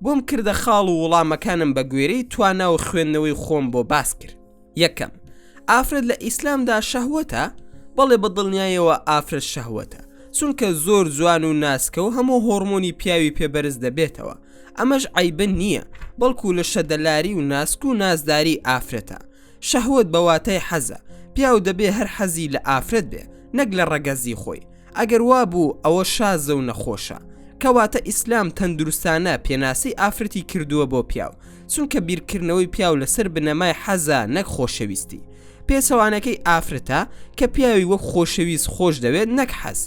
بۆم کردە خاڵ و وڵامەکانم بە گوێرەی توانا و خوێندنەوەی خۆم بۆ باس کرد یەکەم، ئافرەت لە ئیسلامدا شەهوەتە؟ بەڵێ بە دڵنیایەوە ئافرەت شەهوەتە، چونکە زۆر جوان و ناسکە و هەموو هۆڕمۆنی پیاوی پێ بەرز دەبێتەوە، ئەمەش عەیبە نییە، بەڵکو لە شەدەلاری و ناسک و نازداری ئافرەتە. شەهوەت بە واتای حەزە، پیاو دەبێ هەر حەزی لە ئافرەت بێ نەک لە ڕەگەزی خۆی، ئەگەر وابوو ئەوە شازە و نەخۆشە. کەواتە ئیسلام تەندروستانە پێناسەی ئافرەتی کردووە بۆ پیاو، چونکە بیرکردنەوەی پیاو لەسەر بنەمای حەزە نەک خۆشەویستی. پێچەوانەکەی ئافرەتە کە پیاوی وەک خۆشەویست خۆش دەوێت نەک حەز.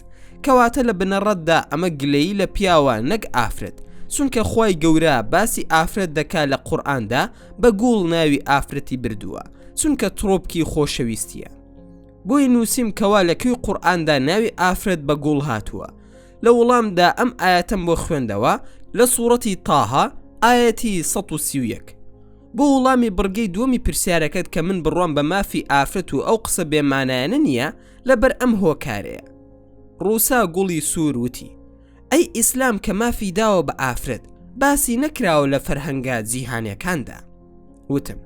کەواتە لە بنەڕەتدا ئەمە گلەیی لە پیاوە نەک ئافرەت، چونکە خوای گەورە باسی ئافرەت دەکا لە قورئاندا بە گوڵ ناوی ئافرەتی بردووە چونکە تڕۆپکی خۆشەویستیە. بۆی نووسیم کەوا لە کوێی قورئاندا ناوی ئافرەت بە گوڵ هاتووە؟ لە وڵامدا ئەم ئایەتەم بۆ خوێندەوە لە سوڕەتی تاها ئایەتی 131. بۆ وڵامی بڕگەی دووەمی پرسیارەکەت کە من بڕوام بە مافی ئافرەت و ئەو قسە بێ مانایانە نییە لەبەر ئەم هۆکارەیە. ڕووسا گوڵی سوور وتی، ئەی ئیسلام کە مافی داوە بە ئافرەت باسی نەکراوە لە فەرهەنگە جیهانیەکاندا؟ وتم،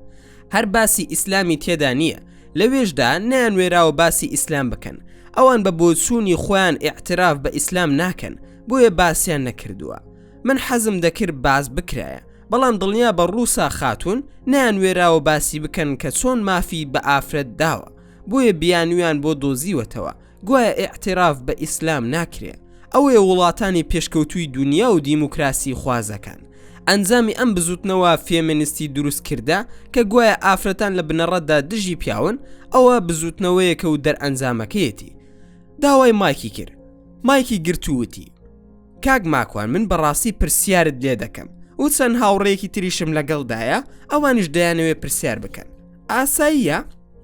هەر باسی ئیسلامی تێدا نییە، لەوێشدا نەیانوێراوە باسی ئیسلام بکەن، ئەوان بە بۆچوونی خۆیان ئیعتراف بە ئیسلام ناکەن، بۆیە باسیان نەکردووە. من حەزم دەکرد باس بکرایە، بەڵام دڵنیا بە ڕووسا خاتوون نەیانوێراوە باسی بکەن کە چۆن مافی بە ئافرەت داوە، بۆیە بیانوویان بۆ دۆزیوەتەوە، گوایە ئیعتراف بە ئیسلام ناکرێ. ئەوەیە وڵاتانی پێشکەوتووی دونیا و دیموکراسی خوازەکان. ئەنجامی ئەم بزوتنەوە فێمێنستی دروست کردە کە گوایە ئافرەتان لە بنەڕەتدا دژی پیاون، ئەوە بزوتنەوەیەکە و دەرئەنجامەکەیەتی. داوای مایکی کرد. مایکی گرت و وتی. کاک ماکوان من بەڕاستی پرسیارت لێ دەکەم و چەند هاوڕێیەکی تریشم لەگەڵدایە ئەوانیش دەیانەوێ پرسیار بکەن. ئاساییە؟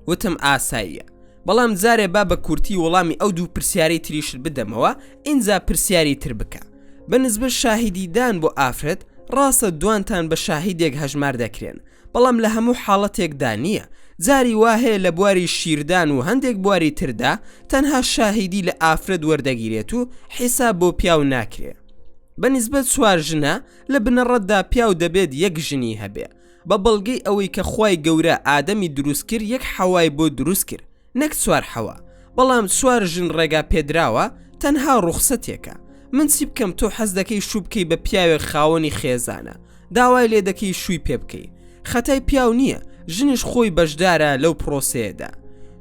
وتم ئاساییە. بەڵام جارێ با بە کورتی وەڵامی ئەو دوو پرسیارەی تریشت بدەمەوە ئینجا پرسیاری تر بکە. بە نسبەت شاهیدی دان بۆ ئافرەت ڕاستە دوانتان بە شاهیدێک هەژمار دەکرێن بەڵام لە هەموو حاڵەتێکدا نییە جاری وا هەیە لە بواری شیردان و هەندێک بواری تردا تەنها شاهیدی لە ئافرەت وەردەگیرێت و حیساب بۆ پیاو ناکرێ. بە نسبەت چوار ژنە لە بنەڕەتدا پیاو دەبێت یەک ژنی هەبێ بە بەڵگەی ئەوەی کە خوای گەورە ئادەمی دروست کرد یەک حەوای بۆ دروست کرد نەک چوار حەوا بەڵام چوار ژن ڕێگا پێدراوە تەنها ڕوخسەتێکە من چی بکەم تۆ حەز دەکەی شوو بکەی بە پیاوێک خاوەنی خێزانە داوای لێ دەکەی شووی پێ بکەی خەتای پیاو نییە ژنیش خۆی بەشدارە لەو پرۆسەیەدا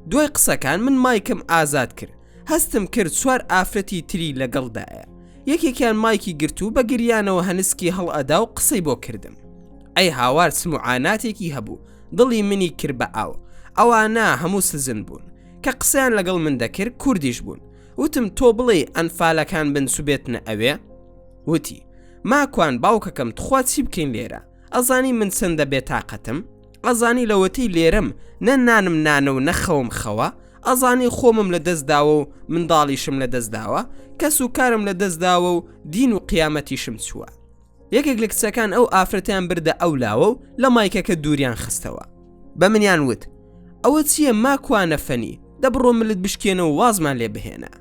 دوای قسەکان من مایکم ئازاد کرد هەستم کرد چوار ئافرەتی تری لەگەڵدایە یەکێکیان مایکی گرت و بە گریانەوە هەنسکی هەڵئەدا و قسەی بۆ کردم ئەی هاوار چ موعاناتێکی هەبوو دڵی منی کرد بە ئاو ئەوانە هەموو سزن بوون کە قسەیان لەگەڵ من دەکرد کوردیش بوون وتم تۆ بڵێی ئەنفالەکان بن چوبێتنە ئەوێ وتی ماکوان باوکەکەم تخوا چی بکەین لێرە ئەزانی من چەندە بێتاقەتم ئەزانی لەوەتەی لێرەم نە نانم نانە و نە خەوم خەوە ئەزانی خۆمم لە دەست داوە و منداڵیشم لە دەست داوە کەس و کارم لە دەست داوە و دین و قیامەتیشم چووە یەکێک لە کچەکان ئەو ئافرەتیان بردە ئەو لاوە و لە مایکەکە دووریان خستەوە بە منیان وت ئەوە چییە ماکوانە فەنی دەبڕۆ ملت بشکێنە و وازمان لێ بهێنە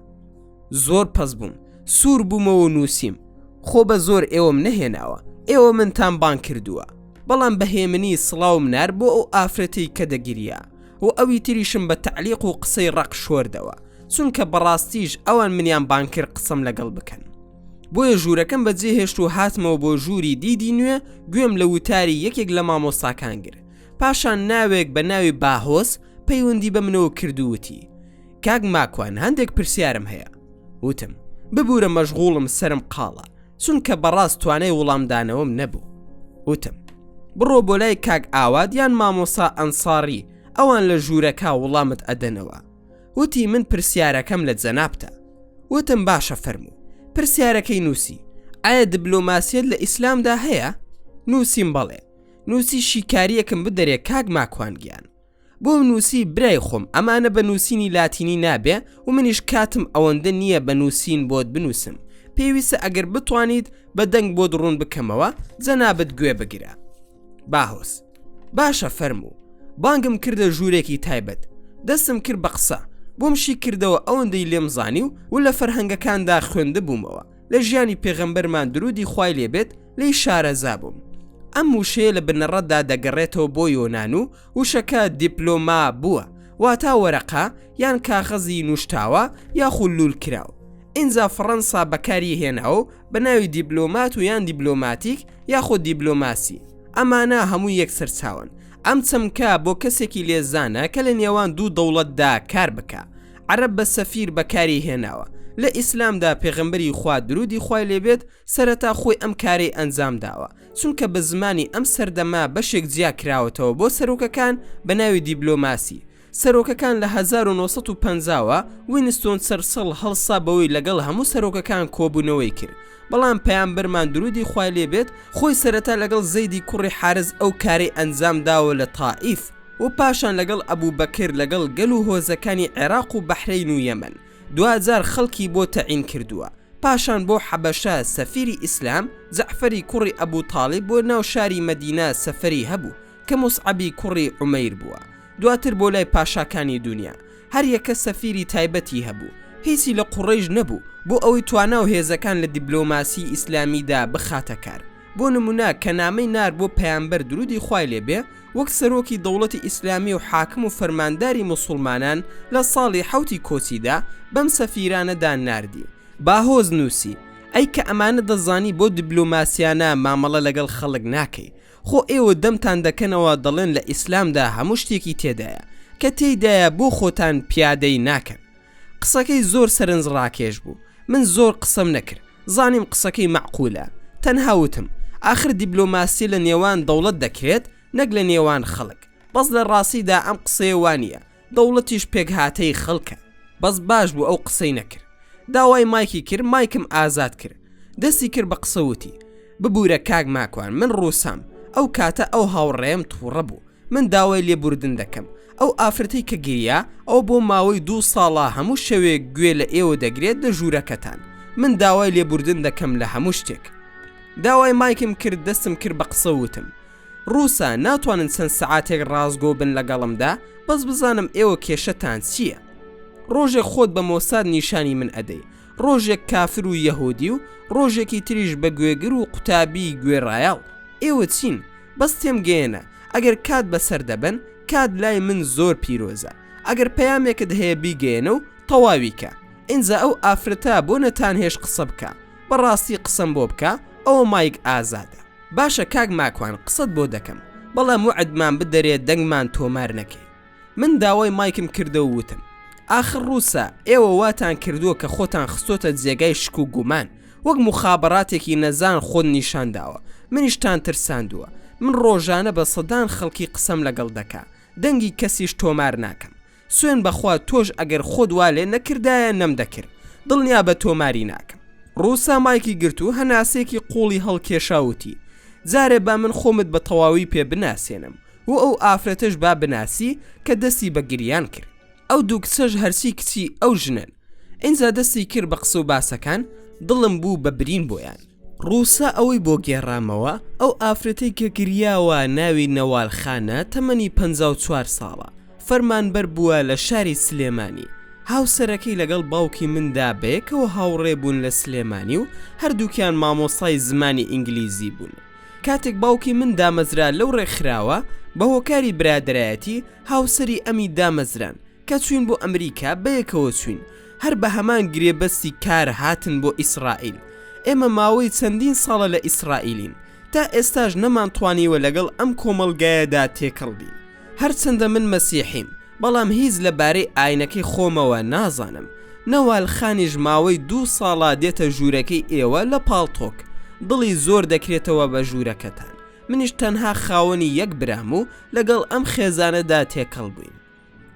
زۆر پەس بووم سوور بوومەوە و نووسیم خۆ بە زۆر ئێوەم نەهێناوە ئێوە منتان بانگ کردووە بەڵام بە هێمنی سڵاوم نار بۆ ئەو ئافرەتەی کە دەگریا و ئەوی تریشم بە تەعلیق و قسەی ڕەق شۆردەوە چونکە بەڕاستیش ئەوان منیان بانگ کرد قسەم لەگەڵ بکەن بۆیە ژوورەکەم بەجێهێشت و هاتمەوە بۆ ژووری دیدی نوێ گوێم لە وتاری یەکێک لە مامۆستاکان گرت پاشان ناوێک بە ناوی باهۆز پەیوەندی بە منەوە کرد و وتی کاک ماکوان هەندێک پرسیارم هەیە وتم ببورە مەشغوڵم سەرم قاڵە چونکە بەڕاست توانای وڵامدانەوەم نەبوو وتم بڕۆ بۆ لای کاک ئاوات یان مامۆسا ئەنساڕی ئەوان لە ژوورەکە وڵامت ئەدەنەوە وتی من پرسیارەکەم لە جەنابتە وتم باشە فەرموو پرسیارەکەی نووسی ئایا دبلۆماسیەت لە ئیسلامدا هەیە نووسیم بەڵێ نووسی شیکاریەکم بدەرێ کاک ماکوان گیان بۆم نووسی برای خۆم ئەمانە بە نووسینی لاتینی نابێ و منیش کاتم ئەوەندە نییە بە نووسین بۆت بنووسم پێویستە ئەگەر بتوانیت بە دەنگ بۆت ڕوون بکەمەوە جەنابت گوێ بگرە باهۆز باشە فەرموو بانگم کردە ژوورێکی تایبەت دەستم کرد بە قسە بۆم شی کردەوە ئەوەندەی لێم زانی و و لە فەرهەنگەکاندا خوێندبوومەوە لە ژیانی پێغەمبەرمان درودی خوای لێبێت لێی شارەزا بووم. ئەم وشەیە لە بنەڕەتدا دەگەڕێتەوە بۆ یۆنان و وشەکە دیپلۆما بووە، واتا وەرەقە یان کاغەزی نووشتاوە یاخو لوولکراو. ئینجا فەڕەنسا بەکاری هێناوە و بە ناوی دیبلۆمات و یان دیبلۆماتیک یاخود دیبلۆماسی. ئەمانە هەموو یەک سەرچاوەن. ئەم چەمکە بۆ کەسێکی لێزانە کە لە نێوان دوو دەوڵەتدا کار بکا. عەرەب بە سەفیر بەکاری هێناوە. لە ئیسلامدا پێغەمبەری خوا درودی خوای لێ بێت سەرەتا خۆی ئەم کارەی ئەنجام داوە. چونکە بە زمانی ئەم سەردەمە بەشێک جیا کراوەتەوە بۆ سەرۆکەکان بە ناوی دیبلۆماسی. سەرۆکەکان لە 1950 وە وینستۆن چەرچڵ هەڵسا بەوەی لەگەڵ هەموو سەرۆکەکان کۆبوونەوەی کرد بەڵام پەیامبەرمان درودی خوای لێ بێت خۆی سەرەتا لەگەڵ زەیدی کوڕی حارس ئەو کارەی ئەنجام داوە لە تائیف و پاشان لەگەڵ ئەبوبەکر لەگەڵ گەل و هۆزەکانی عێراق و بەحرەین و یەمەن دواجار خەڵکی بۆ تەعین کردووە پاشان بۆ حەبەشە سەفیری ئیسلام جەعفەری کوڕی ئەبو تاڵیب بۆ ناو شاری مەدینە سەفەری هەبوو کە موسعەبی کوڕی عومەیر بووە دواتر بۆ لای پاشاکانی دونیا هەر یەکە سەفیری تایبەتی هەبوو هیچی لە قوڕەیش نەبوو بۆ ئەوەی توانا و هێزەکان لە دیبلۆماسی ئیسلامیدا بخاتە کار بۆ نمونە کە نامەی نارد بۆ پەیامبەر درودی خوای لێ بێ وەک سەرۆکی دەوڵەتی ئیسلامی و حاکم و فەرمانداری موسوڵمانان لە ساڵی حەوتی کۆچیدا بەم سەفیرانەدا ناردی. باهۆز نووسی، ئەی کە ئەمانە دەزانی بۆ دیبلۆماسیانە مامەڵە لەگەڵ خەڵک ناکەی؟ خۆ ئێوە دەمتان دەکەنەوە دەڵێن لە ئیسلامدا هەموو شتێکی تێدایە، کە تێیدایە بۆ خۆتان پیادەی ناکەن؟ قسەکەی زۆر سەرنج ڕاکێش بوو، من زۆر قسەم نەکرد، زانیم قسەکەی مەعقولە، تەنها وتم، ئاخر دیبلۆماسی لە نێوان دەوڵەت دەکرێت نەک لە نێوان خەڵک، بەس لە ڕاستیدا ئەم قسەیە وانیە، دەوڵەتیش پێکهاتەی خەڵکە. بەس باش بوو ئەو قسەی نەکرد. داوای مایکی کرد مایکم ئازاد کرد. دەستی کرد بە قسە وتی، ببورە کاک ماکوان من ڕووسام، ئەو کاتە ئەو هاوڕێیەم توڕە بوو، من داوای لێبوردن دەکەم. ئەو ئافرەتەی کە گریا، ئەوە بۆ ماوەی دوو ساڵە هەموو شەوێک گوێ لە ئێوە دەگرێت لە ژوورەکەتان. من داوای لێبوردن دەکەم لە هەموو شتێک. داوای مایکم کرد دەستم کرد بە قسە وتم، ڕووسا ناتوانن چەند سەعاتێک ڕاستگۆ بن لەگەڵمدا بەس بزانم ئێوە کێشەتان چییە؟ ڕۆژێک خۆت بە مۆساد نیشانی من ئەدەی ڕۆژێک کافر و یەهودی و ڕۆژێکی تریش بە گوێگر و قوتابی گوێڕایەڵ ئێوە چین؟ بەس تێمگەیەنە ئەگەر کات بەسەر دەبەن کات لای من زۆر پیرۆزە ئەگەر پەیامێکت هەیە بیگەیەنە و تەواوی کە ئینجا ئەو ئافرەتە بۆ نەتانهێشت قسە بکا بەڕاستی قسەم بۆ بکە ئەوە مایک ئازادە. باشە کاک ماکوان قسەت بۆ دەکەم بەڵام وەعدمان بدەرێ دەنگمان تۆمار نەکەی من داوای مایکم کردەو وتم ئاخر ڕووسە ئێوە واتان کردووە کە خۆتان خستۆتە جێگای شک و گومان وەک موخابەراتێکی نەزان خۆت نیشان داوە منیشتان ترساندووە من ڕۆژانە بە سەدان خەڵکی قسەم لەگەڵ دەکا دەنگی کەسیش تۆمار ناکەم سوێن بەخوا تۆش ئەگەر خۆت وا لێ نەکردایە نەم دەکرد دڵنیابە تۆماری ناکەم. ڕووسا مایکی گرت و هەناسەیەکی قوڵی هەڵکێشا وتی، جارێ با من خۆمت بە تەواوی پێ بناسێنم و ئەو ئافرەتەش با بناسی کە دەستی بە گریان کرد. ئەو دوو کچەش هەرچی کچی ئەو ژنەن. ئینجا دەستی کرد بە قسە و باسەکان، دڵم بوو بە برین بۆیان. ڕووسا ئەوەی بۆ گێڕامەوە، ئەو ئافرەتەی کە گریاوە ناوی نەوال خانە تەمەنی 54 ساڵە، فەرمانبەر بووە لە شاری سلێمانی، هاوسەرەکەی لەگەڵ باوکی مندا بەیەکەوە هاوڕێ بوون لە سلێمانی و هەردووکیان مامۆستای زمانی ئینگلیزی بوون. کاتێک باوکی من دامەزرا لەو ڕێکخراوە، بە هۆکاری برادەرایەتی هاوسەری ئەمی دامەزران، کە چووین بۆ ئەمریکا بەیەکەوە چووین، هەر بە هەمان گرێبەستی کار هاتن بۆ ئیسرائیل. ئێمە ماوەی چەندین ساڵە لە ئیسرائیلین، تا ئێستاش نەمانتوانیوە لەگەڵ ئەم کۆمەڵگایەدا تێکەڵ بین. هەرچەندە من مەسیحیم، بەڵام هیچ لە بارەی ئاینەکەی خۆمەوە نازانم. نەوال خانیش ماوەی دوو ساڵە دێتە ژوورەکەی ئێوە لە پاڵتۆک. دڵی زۆر دەکرێتەوە بە ژوورەکەتان. منیش تەنها خاوەنی یەک برام و لەگەڵ ئەم خێزانەدا تێکەڵ بووین.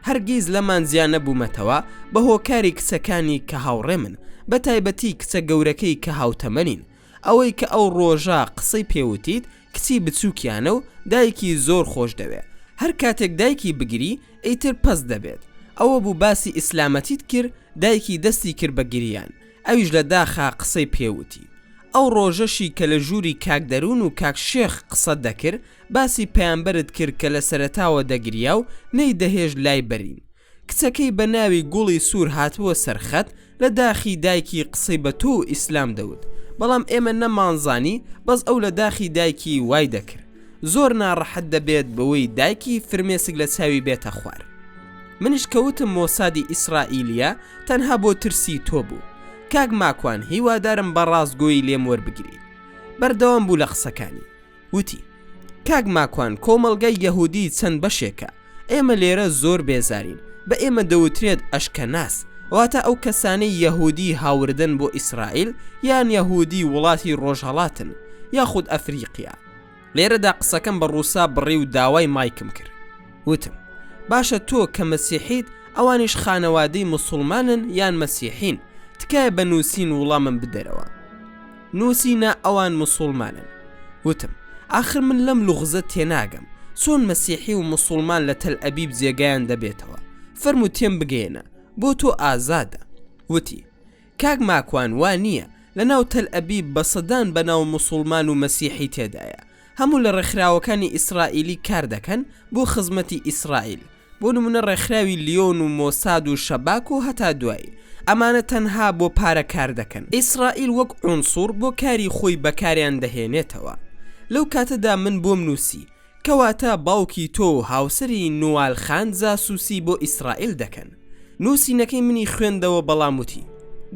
هەرگیز لەمان جیا نەبوومەتەوە بە هۆکاری کچەکانی کە هاوڕێمن، بە تایبەتی کچە گەورەکەی کە هاوتەمەنین. ئەوەی کە ئەو ڕۆژە قسەی پێ وتیت کچی بچووکیانە و دایکی زۆر خۆش دەوێ. هەر کاتێک دایکی بگری ئیتر پەست دەبێت. ئەوە بوو باسی ئیسلامەتیت کرد دایکی دەستی کرد بە گریان. ئەویش لە داخا قسەی پێ وتی. ئەو ڕۆژەشی کە لە ژووری کاک دەروون و کاک شێخ قسەت دەکرد باسی پەیامبەرت کرد کە لە سەرەتاوە دەگریا و نەیدەهێشت لای بەرین. کچەکەی بە ناوی گوڵی سوور هاتبووە سەر خەت، لە داخی دایکی قسەی بە تۆ و ئیسلام دەوت، بەڵام ئێمە نەمانزانی بەس ئەو لە داخی دایکی وای دەکرد. زۆر ناڕەحەت دەبێت بەوەی دایکی فرمێسک لە چاوی بێتە خوار. منیش کە وتم مۆسادی ئیسرائیلیە تەنها بۆ ترسی تۆ بوو. کاک ماکوان هیوادارم بە ڕاستگۆیی لێم وەربگریت. بەردەوام بوو لە قسەکانی. وتی. کاک ماکوان کۆمەڵگای یەهودی چەند بەشێکە، ئێمە لێرە زۆر بێزارین، بە ئێمە دەوترێت ئەشکەناس، واتە ئەو کەسانەی یەهودی هاوردەن بۆ ئیسرائیل یان یەهودی وڵاتی ڕۆژهەڵاتن یاخود ئەفریقیا. لێرەدا قسەکەم بە ڕووسا بڕی و داوای مایکم کرد. وتم، باشە تۆ کە مەسیحیت ئەوانیش خانەوادەی موسوڵمانن یان مەسیحین، تکایە بە نووسین وڵامم بدەرەوە. نووسی نا ئەوان موسوڵمانن. وتم، ئاخر من لەم لوغزە تێناگەم، چۆن مەسیحی و موسوڵمان لە تەلئەبیب جێگایان دەبێتەوە؟ فەرموو تێم بگەیەنە، بۆ تۆ ئازادە. وتی، کاک ماکوان وا نییە، لە ناو تەلئەبیب بە سەدان بە ناو موسوڵمان و مەسیحی تێدایە، هەموو لە ڕێکخراوەکانی ئیسرائیلی کار دەکەن بۆ خزمەتی ئیسرائیل، بۆ نمونە ڕێکخراوی لیۆن و مۆساد و شەباک و هەتا دوایی، ئەمانە تەنها بۆ پارە کار دەکەن، ئیسرائیل وەک عونسوڕ بۆ کاری خۆی بەکاریان دەهێنێتەوە. لەو کاتەدا من بۆم نووسی، کەواتە باوکی تۆ و هاوسەری نوال خان جاسوسی بۆ ئیسرائیل دەکەن. نووسینەکەی منی خوێندەوە بەڵام وتی،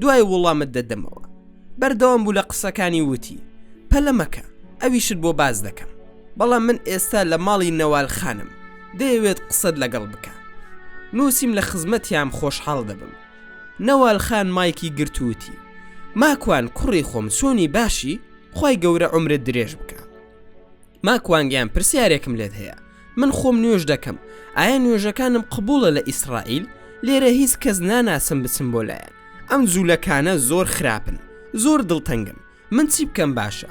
دوای وڵامت دەدەمەوە. بەردەوام بوو لە قسەکانی وتی، پەلە مەکە، ئەویشت بۆ باس دەکەم. بەڵام من ئێستا لە ماڵی نەوال خانم، دەیەوێت قسەت لەگەڵ بکا. نووسیم لە خزمەتیام خۆشحاڵ دەبم. نەوال خان مایکی گرت و وتی، ماکوان کوڕی خۆم چۆنی باشی؟ خوای گەورە عومرت درێژ بکا. ماکوان گیان پرسیارێکم لێت هەیە من خۆم نوێژ دەکەم ئایا نوێژەکانم قبوڵە لە ئیسرائیل لێرە هیچ کەس ناناسم بچم بۆ لایەن ئەم جوولەکانە زۆر خراپن زۆر دڵتەنگم من چی بکەم باشە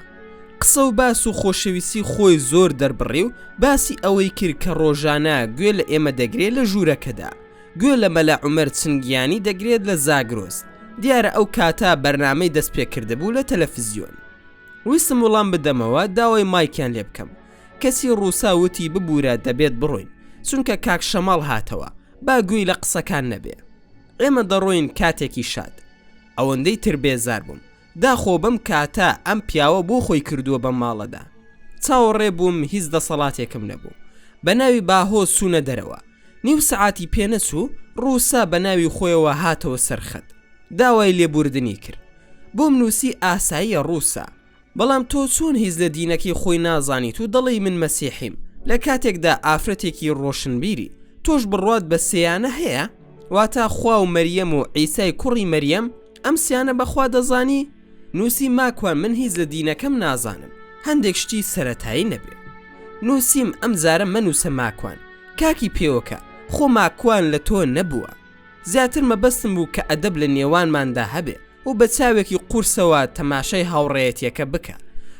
قسە و باس و خۆشەویستی خۆی زۆر دەربڕی و باسی ئەوەی کرد کە ڕۆژانە گوێ لە ئێمە دەگرێت لە ژوورەکەدا گوێ لە مەلا عومەر چنگیانی دەگرێت لە زاگرۆس دیارە ئەو کاتە بەرنامەی دەست پێکردبوو لە تەلەفزیۆن ویستم وڵام بدەمەوە داوای مایکیان لێ بکەم کەچی ڕووسا وتی ببورە دەبێت بڕۆین چونکە کاک شەماڵ هاتەوە با گوێی لە قسەکان نەبێ ئێمە دەڕۆین کاتێکی شاد ئەوەندەی تر بێزار بووم داخۆ بەم کاتە ئەم پیاوە بۆ خۆی کردووە بەم ماڵەدا چاوەڕێ بووم هیچ دەسەڵاتێکم نەبوو بە ناوی باهۆ چوونە دەرەوە نیو سەعاتی پێ نەچوو ڕووسا بە ناوی خۆیەوە هاتەوە سەر خەت داوای لێبوردنی کرد بۆم نووسی ئاساییە ڕووسا، بەڵام تۆ چۆن هیچ لە دینەکەی خۆی نازانیت و دەڵێی من مەسیحیم لە کاتێکدا ئافرەتێکی ڕۆشنبیری، تۆش بڕوات بە سێیانە هەیە؟ واتە خوا و مەریەم و عیسای کوڕی مەریەم، ئەم سیانە بە خوا دەزانی؟ نووسی ماکوان من هیچ لە دینەکەم نازانم هەندێک شتی سەرەتایی نەبێ. نووسیم ئەم جارە مەنووسە ماکوان کاکی پێوەکە، خۆ ماکوان لە تۆ نەبووە. زیاتر مەبەستم بوو کە ئەدەب لە نێوانماندا هەبێ و بە چاوێکی قورسەوە تەماشای هاوڕێیەتیەکە بکە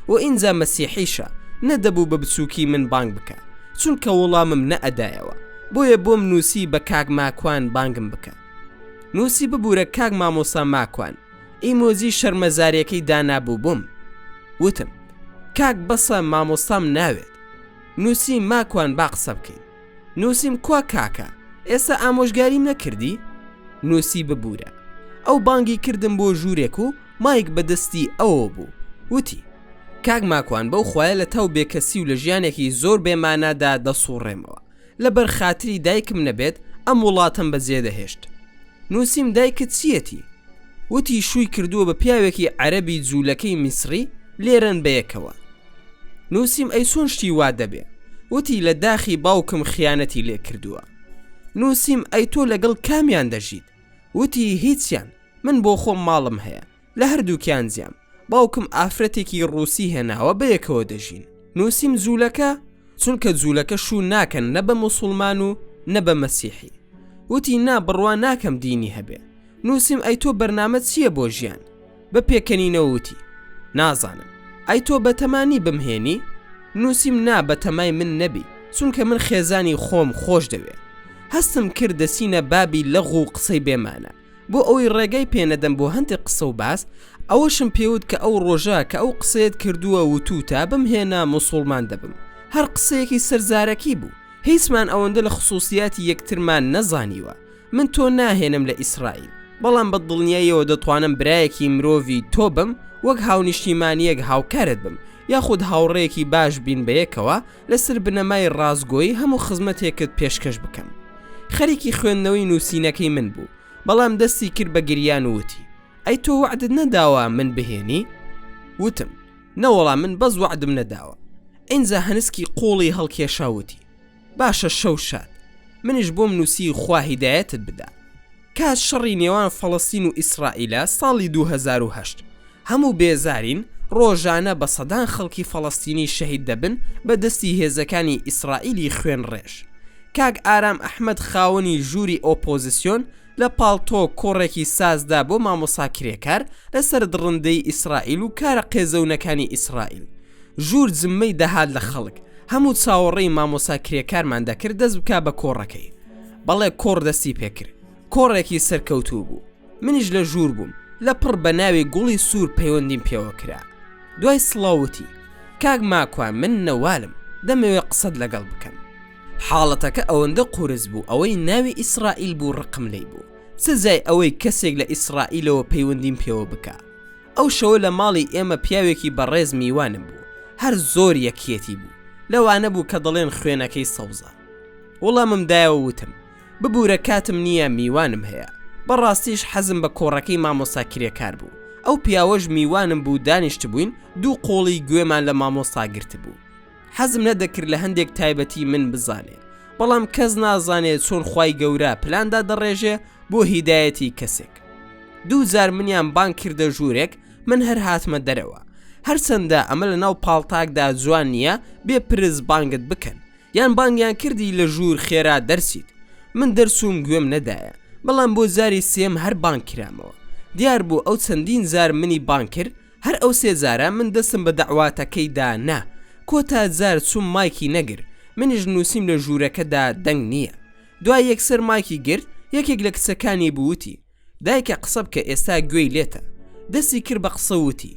و ئینجا مەسیحیشە نەدەبوو بە بچووکی من بانگ بکا چونکە وڵامم نەئەدایەوە بۆیە بۆم نووسی بە کاک ماکوان بانگم بکە نووسی ببورە کاک مامۆسا ماکوان ئیمۆجی شەرمەزاریەکەی دانابوو بۆم وتم کاک بەسە مامۆستام ناوێت نووسی ماکوان با قسە بکەین نووسیم کوا کاکە ئێستا ئامۆژگاریم نەکردی؟ نووسی ببوورە ئەو بانگی کردم بۆ ژوورێک و مایک بە دەستی ئەوەوە بوو وتی کاک ماکوان بەو خوایە لە تاو بێکەسی و لە ژیانێکی زۆر بێ مانادا دەسوڕێمەوە لەبەر خاتری دایکم نەبێت ئەم وڵاتەم بەجێ دەهێشت نووسیم دایکت چیەتی؟ وتی شووی کردووە بە پیاوێکی عەرەبی جوولەکەی میسڕی لێرەن بەیەکەوە نووسیم ئەی چۆن شتی وا دەبێ؟ وتی لە داخی باوکم خیانەتی لێ کردووە. نووسیم ئەی تۆ لەگەڵ کامیان دەژیت؟ وتی هیچیان، من بۆ خۆم ماڵم هەیە، لە هەردووکیان جیام، باوکم ئافرەتێکی ڕووسی هێناوە بەیەکەوە دەژین. نووسیم جوولەکە؟ چونکە جوولەکە شوو ناکەن نە بە موسوڵمان و نە بە مەسیحی. وتی نا بڕوا ناکەم دینی هەبێ. نووسیم ئەی تۆ بەرنامەت چییە بۆ ژیان؟ بە پێکەنینەوە وتی، نازانم. ئەی تۆ بەتەما نی بمهێنی؟ نووسیم نا بەتەمای من نەبی، چونکە من خێزانی خۆم خۆش دەوێ. هەستم کرد دەچینە بابی لەغو و قسەی بێ مانا. بۆ ئەوەی ڕێگای پێ نەدەم بۆ هەندێک قسە و باس، ئەوەشم پێوت کە ئەو ڕۆژە کە ئەو قسەیەت کردووە وتووتە بمهێنە موسوڵمان دەبم. هەر قسەیەکی سەرزارەکی بوو. هیچمان ئەوەندە لە خسوسیاتی یەکترمان نەزانیوە. من تۆ ناهێنم لە ئیسرائیل، بەڵام بە دڵنیاییەوە دەتوانم برایەکی مرۆڤی تۆ بم، وەک هاونیشتیمانییەک هاوکارت بم، یاخود هاوڕێیەکی باش بین بەیەکەوە، لەسەر بنەمای ڕاستگۆیی هەموو خزمەتێکت پێشکەش بکەم. خەریکی خوێندنەوەی نووسینەکەی من بوو، بەڵام دەستی کرد بە گریان و وتی، ئەی تۆ وەعدت نەداوە من بهێنی؟ وتم، نەوەڵا من بەس وەعدم نەداوە. ئینجا هەنسکی قوڵی هەڵکێشا وتی باشە شەو شاد منیش بۆم نووسی خوا هیدایەتت بدا کات شەڕی نێوان فەڵەستین و ئیسرائیلە ساڵی 2008 هەموو بێزارین ڕۆژانە بە سەدان خەڵکی فەڵەستینی شەهید دەبن بە دەستی هێزەکانی ئیسرائیلی خوێن ڕێژ کاک ئارام ئەحمەد خاوەنی ژووری ئۆپۆزسیۆن لە پاڵتۆک کۆڕێکی سازدا بۆ مامۆسا کرێکار لەسەر دڕندەی ئیسرائیل و کارە قێزەونەکانی ئیسرائیل. ژوور جممەی دەهات لە خەڵک، هەموو چاوەڕێی مامۆسا کرێکارمان دەکرد دەست بکا بە کۆڕەکەی. بەڵێ کۆڕ دەستی پێکرد. کۆڕێکی سەرکەوتوو بوو. منیش لە ژوور بووم، لە پڕ بە ناوی گوڵی سوور پەیوەندیم پێوە کرا. دوای سڵاو وتی، کاک ماکوان من نەوالم، دەمەوێ قسەت لەگەڵ بکەم. حاڵەتەکە ئەوەندە قورس بوو ئەوەی ناوی ئیسرائیل بوو ڕقم لێی بوو سزای ئەوەی کەسێک لە ئیسرائیلەوە پەیوەندیم پێوە بکا ئەو شەوە لە ماڵی ئێمە پیاوێکی بەڕێز میوانم بوو هەر زۆر یەکیەتی بوو لەوانە بوو کە دەڵێن خوێنەکەی سەوزە وەڵامم دایەوە وتم ببورە کاتم نییە میوانم هەیە بەڕاستیش حەزم بە کۆڕەکەی مامۆستا کرێکار بوو ئەو پیاوەش میوانم بوو دانیشتبووین دوو قۆڵی گوێمان لە مامۆستا گرتبوو حەزم نەدەکرد لە هەندێک تایبەتی من بزانێ بەڵام کەس نازانێ چۆن خوای گەورە پلان دادەڕێژێ بۆ هیدایەتی کەسێک دوو جار منیان بانگ کردە ژوورێک من هەر هاتمە دەرەوە هەرچەندە ئەمە لە ناو پاڵتاکدا جوان نییە بێ پرس بانگت بکەن یان بانگیان کردی لە ژوور خێرا دەرچیت من دەرچووم گوێم نەدایە بەڵام بۆ جاری سێم هەر بانگ کرامەوە دیار بوو ئەو چەندین جار منی بانگ کرد هەر ئەو سێ جارە من دەستم بە دەعواتەکەی دا نا، کۆتا جار چووم مایکی نەگرت، منیش نووسیم لە ژوورەکەدا دەنگ نییە. دوای یەکسەر مایکی گرت، یەکێک لە کچەکانی بوو وتی، دایکە قسە بکە ئێستا گوێی لێتە. دەستی کرد بە قسە و وتی،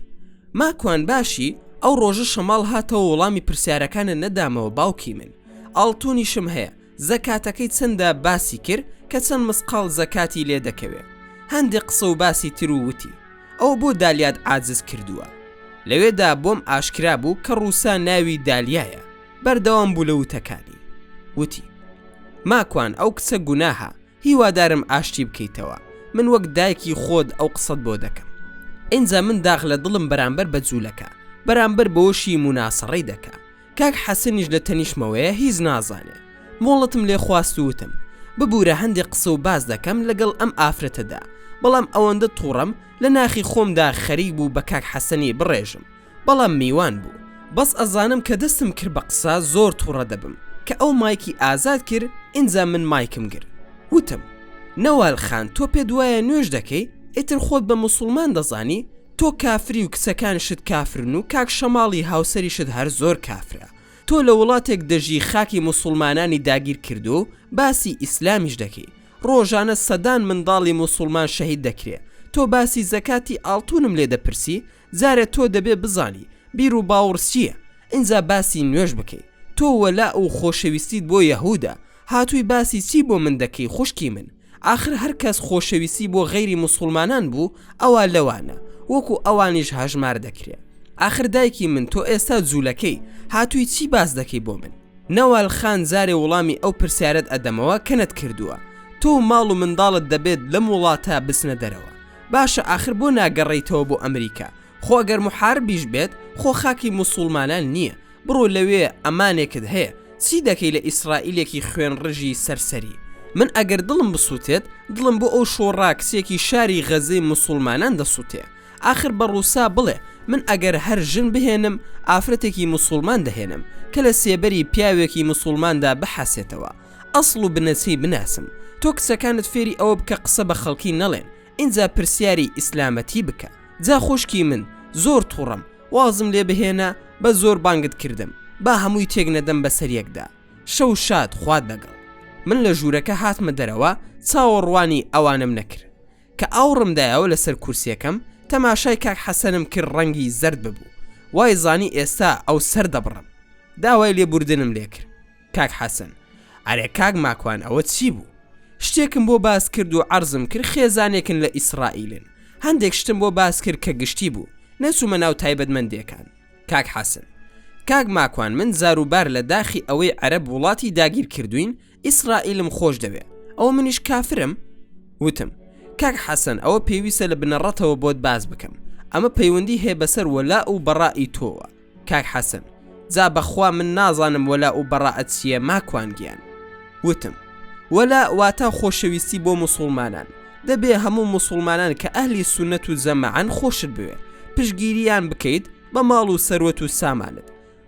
ماکوان باشی؟ ئەو ڕۆژە شەماڵ هاتەوە وەڵامی پرسیارەکانت نەدامەوە باوکی من. ئاڵتوونیشم هەیە، زەکاتەکەی چەندە باسی کرد کە چەند مسقاڵ زەکاتی لێ دەکەوێ. هەندێ قسە و باسی تر و وتی. ئەوە بۆ دالیات عاجز کردووە؟ لەوێدا بۆم ئاشکرا بوو کە ڕووسا ناوی دالیایە، بەردەوام بوو لە وتەکانی. وتی، ماکوان ئەو کچە گوناهە، هیوادارم ئاشتی بکەیتەوە، من وەک دایکی خۆت ئەو قسەت بۆ دەکەم. ئینجا من داخ لە دڵم بەرامبەر بە جوولەکە، بەرامبەر بەوەشی موناسەڕەی دەکا. کاک حەسەنیش لە تەنیشتمەوەیە هیچ نازانێ. مۆڵەتم لێ خواست و وتم، ببورە هەندێ قسە و باس دەکەم لەگەڵ ئەم ئافرەتەدا، بەڵام ئەوەندە توڕەم، لە ناخی خۆمدا خەریک بوو بە کاک حەسەنی بڕێژم، بەڵام میوان بوو. بەس ئەزانم کە دەستم کرد بە قسە زۆر توڕە دەبم، کە ئەو مایکی ئازاد کرد ئینجا من مایکم گرت. وتم، نەوال خان تۆ پێت وایە نوێژ دەکەی؟ ئیتر خۆت بە موسوڵمان دەزانی؟ تۆ کافری و کچەکانشت کافرن و کاک شەماڵی هاوسەریشت هەر زۆر کافرە. تۆ لە وڵاتێک دەژی خاکی موسوڵمانانی داگیر کردووە و باسی ئیسلامیش دەکەی. ڕۆژانە سەدان منداڵی موسوڵمان شەهید دەکرێ. تۆ باسی زەکاتی ئاڵتونم لێ دەپرسی؟ جارێ تۆ دەبێ بزانی بیر و باوڕ چییە ئینجا باسی نوێژ بکەی. تۆ وەلاء و خۆشەویستیت بۆ یەهودە. هاتووی باسی چی بۆ من دەکەی خوشکی من؟ ئاخر هەر کەس خۆشەویستی بۆ غەیری موسوڵمانان بوو ئەوا لەوانە وەکو ئەوانیش هەژمار دەکرێ ئاخر دایکی من تۆ ئێستا جولەکەی هاتووی چی باس دەکەی بۆ من نەوال خان جارێ وڵامی ئەو پرسیارەت ئەدەمەوە کە نەتکردووە تۆ و ماڵ و منداڵت دەبێت لەم وڵاتە بچنە دەرەوە باشە ئاخر بۆ ناگەڕێیتەوە بۆ ئەمریکا خۆ ئەگەر محاربیش بێت خۆ خاکی موسوڵمانان نییە بڕۆ لەوێ ئەمانێکت هەیە چی دەکەی لە ئیسرائیلێکی خوێنڕژی سەرسەری؟ من ئەگەر دڵم بسوتێت دڵم بۆ ئەو شۆڕا کچێکی شاری غەزەی موسوڵمانان دەسوتێ ئاخر بە ڕوسا بڵێ من ئەگەر هەر ژن بهێنم ئافرەتێکی موسوڵمان دەهێنم کە لە سێبەری پیاوێکی موسوڵماندا بحەسێتەوە ئەسڵ و بنەچەی بناسم تۆ کچەکانت فێری ئەوە بکە قسە بە خەڵکی نەڵێن ئینجا پرسیاری ئیسلامەتی بکە جا خوشکی من زۆر توڕەم وازم لێ بهێنە بە زۆر بانگت کردم با هەمووی تێک نەدەم بەسەر یەکدا شەو شاد خوات لەگەڵ. من لە ژوورەکە هاتمە دەرەوە چاوەڕوانی ئەوانم نەکرد کە ئاوڕم دایەوە لەسەر کورسیەکەم تەماشای کاک حەسەنم کرد ڕەنگی زەرد ببوو وای زانی ئێستا ئەو سەر دەبڕم داوای لێبوردنم لێ کرد کاک حەسەن، ئەرێ کاک ماکوان ئەوە چی بوو؟ شتێکم بۆ باس کرد و عەرزم کرد خێزانێکن لە ئیسرائیلن، هەندێک شتم بۆ باس کرد کە گشتی بوو، نەچوومە ناو تایبەتمەندێکان. کاک حەسەن، کاک ماکوان من جاروبار لە داخی ئەوەی عەرەب وڵاتی داگیر کردووین، ئیسرائیلم خۆش دەوێ، ئەوە منیش کافرم؟ وتم، کاک حەسەن ئەوە پێویستە لە بنەڕەتەوە بۆت باس بکەم، ئەمە پەیوەندی هەیە بەسەر وەلاء و بەڕائی تۆوە. کاک حەسەن. جا بەخوا من نازانم وەلاء و بەڕائە چییە ماکوان گیان. وتم، وەلاء واتا خۆشەویستی بۆ موسوڵمانان، دەبێ هەموو موسوڵمانان کە ئەهلی سوننەت و جەماعەن خۆشت بوێ، پشتگیریان بکەیت بە ماڵ و سەروەت و سامانت.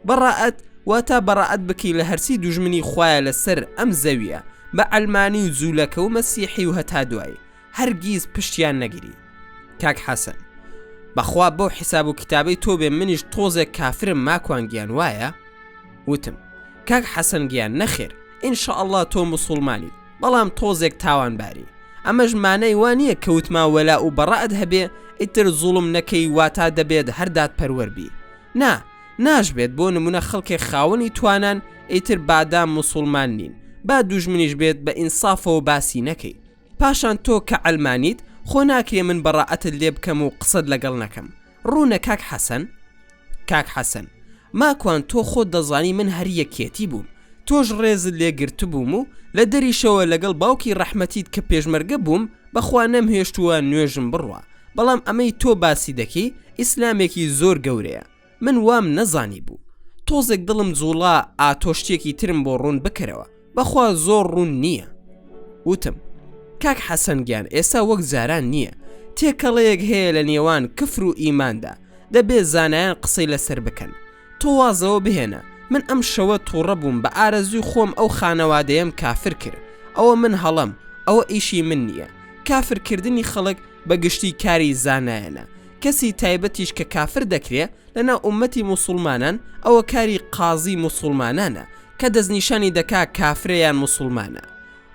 بەڕائەت واتا بەڕائەت بکەی لە هەرچی دوژمنی خوایە لەسەر ئەم زەویە، بە عەلمانی و جولەکە و مەسیحی و هەتا دوایی، هەرگیز پشتیان نەگری. کاک حەسەن، بەخوا بەو حیساب و کیتابەی تۆ بێ منیش تۆزێک کافرم ماکوان گیان وایە؟ وتم، کاک حەسەن گیان نەخێر ان شاء اللە تۆ موسوڵمانیت بەڵام تۆزێک تاوانباری ئەمەش مانای وا نییە کە وتمان وەلاء و بەڕەئت هەبێ ئیتر زوڵم نەکەی واتا دەبێت هەر دادپەروەر بی نا ناشبێت بۆ نمونە خەڵکێک خاوەنی توانان ئیتر بادام موسوڵمان نین با دوژمنیش بێت بە ئینسافەوە باسی نەکەی پاشان تۆ کە عەلمانیت خۆ ناکرێ من بەڕائەتت لێ بکەم و قسەت لەگەڵ نەکەم ڕوونە کاک حەسەن؟ کاک حەسەن، ماکوان تۆ خۆت دەزانی من هەر یەکێتی بووم، تۆش ڕێزت لێ گرتبووم و لە دەریشەوە لەگەڵ باوکی ڕەحمەتیت کە پێشمەرگە بووم بەخوا نەمهێشتووە نوێژم بڕوا، بەڵام ئەمەی تۆ باسی دەکەی ئیسلامێکی زۆر گەورەیە، من وام نەزانیبوو. تۆزێک دڵم جوڵا ئا تۆ شتێکی ترم بۆ ڕوون بکەرەوە، بەخوا زۆر ڕوون نییە. وتم، کاک حەسەن گیان ئێستا وەک جاران نییە، تێکەڵەیەک هەیە لە نێوان کفر و ئیماندا، دەبێ زانایان قسەی لەسەر بکەن. تۆ وازەوە بهێنە، من ئەم شەوە توڕە بووم بە ئارەزووی خۆم ئەو خانەوادەیەم کافر کرد، ئەوە من هەڵەم، ئەوە ئیشی من نییە. کافر کردنی خەڵک بە گشتی کاری زانایانە، کەسی تایبەتیش کە کافر دەکرێ لەناو ئوممەتی موسوڵمانان ئەوە کاری قازی موسوڵمانانە کە دەستنیشانی دەکا کافرە یان موسوڵمانە.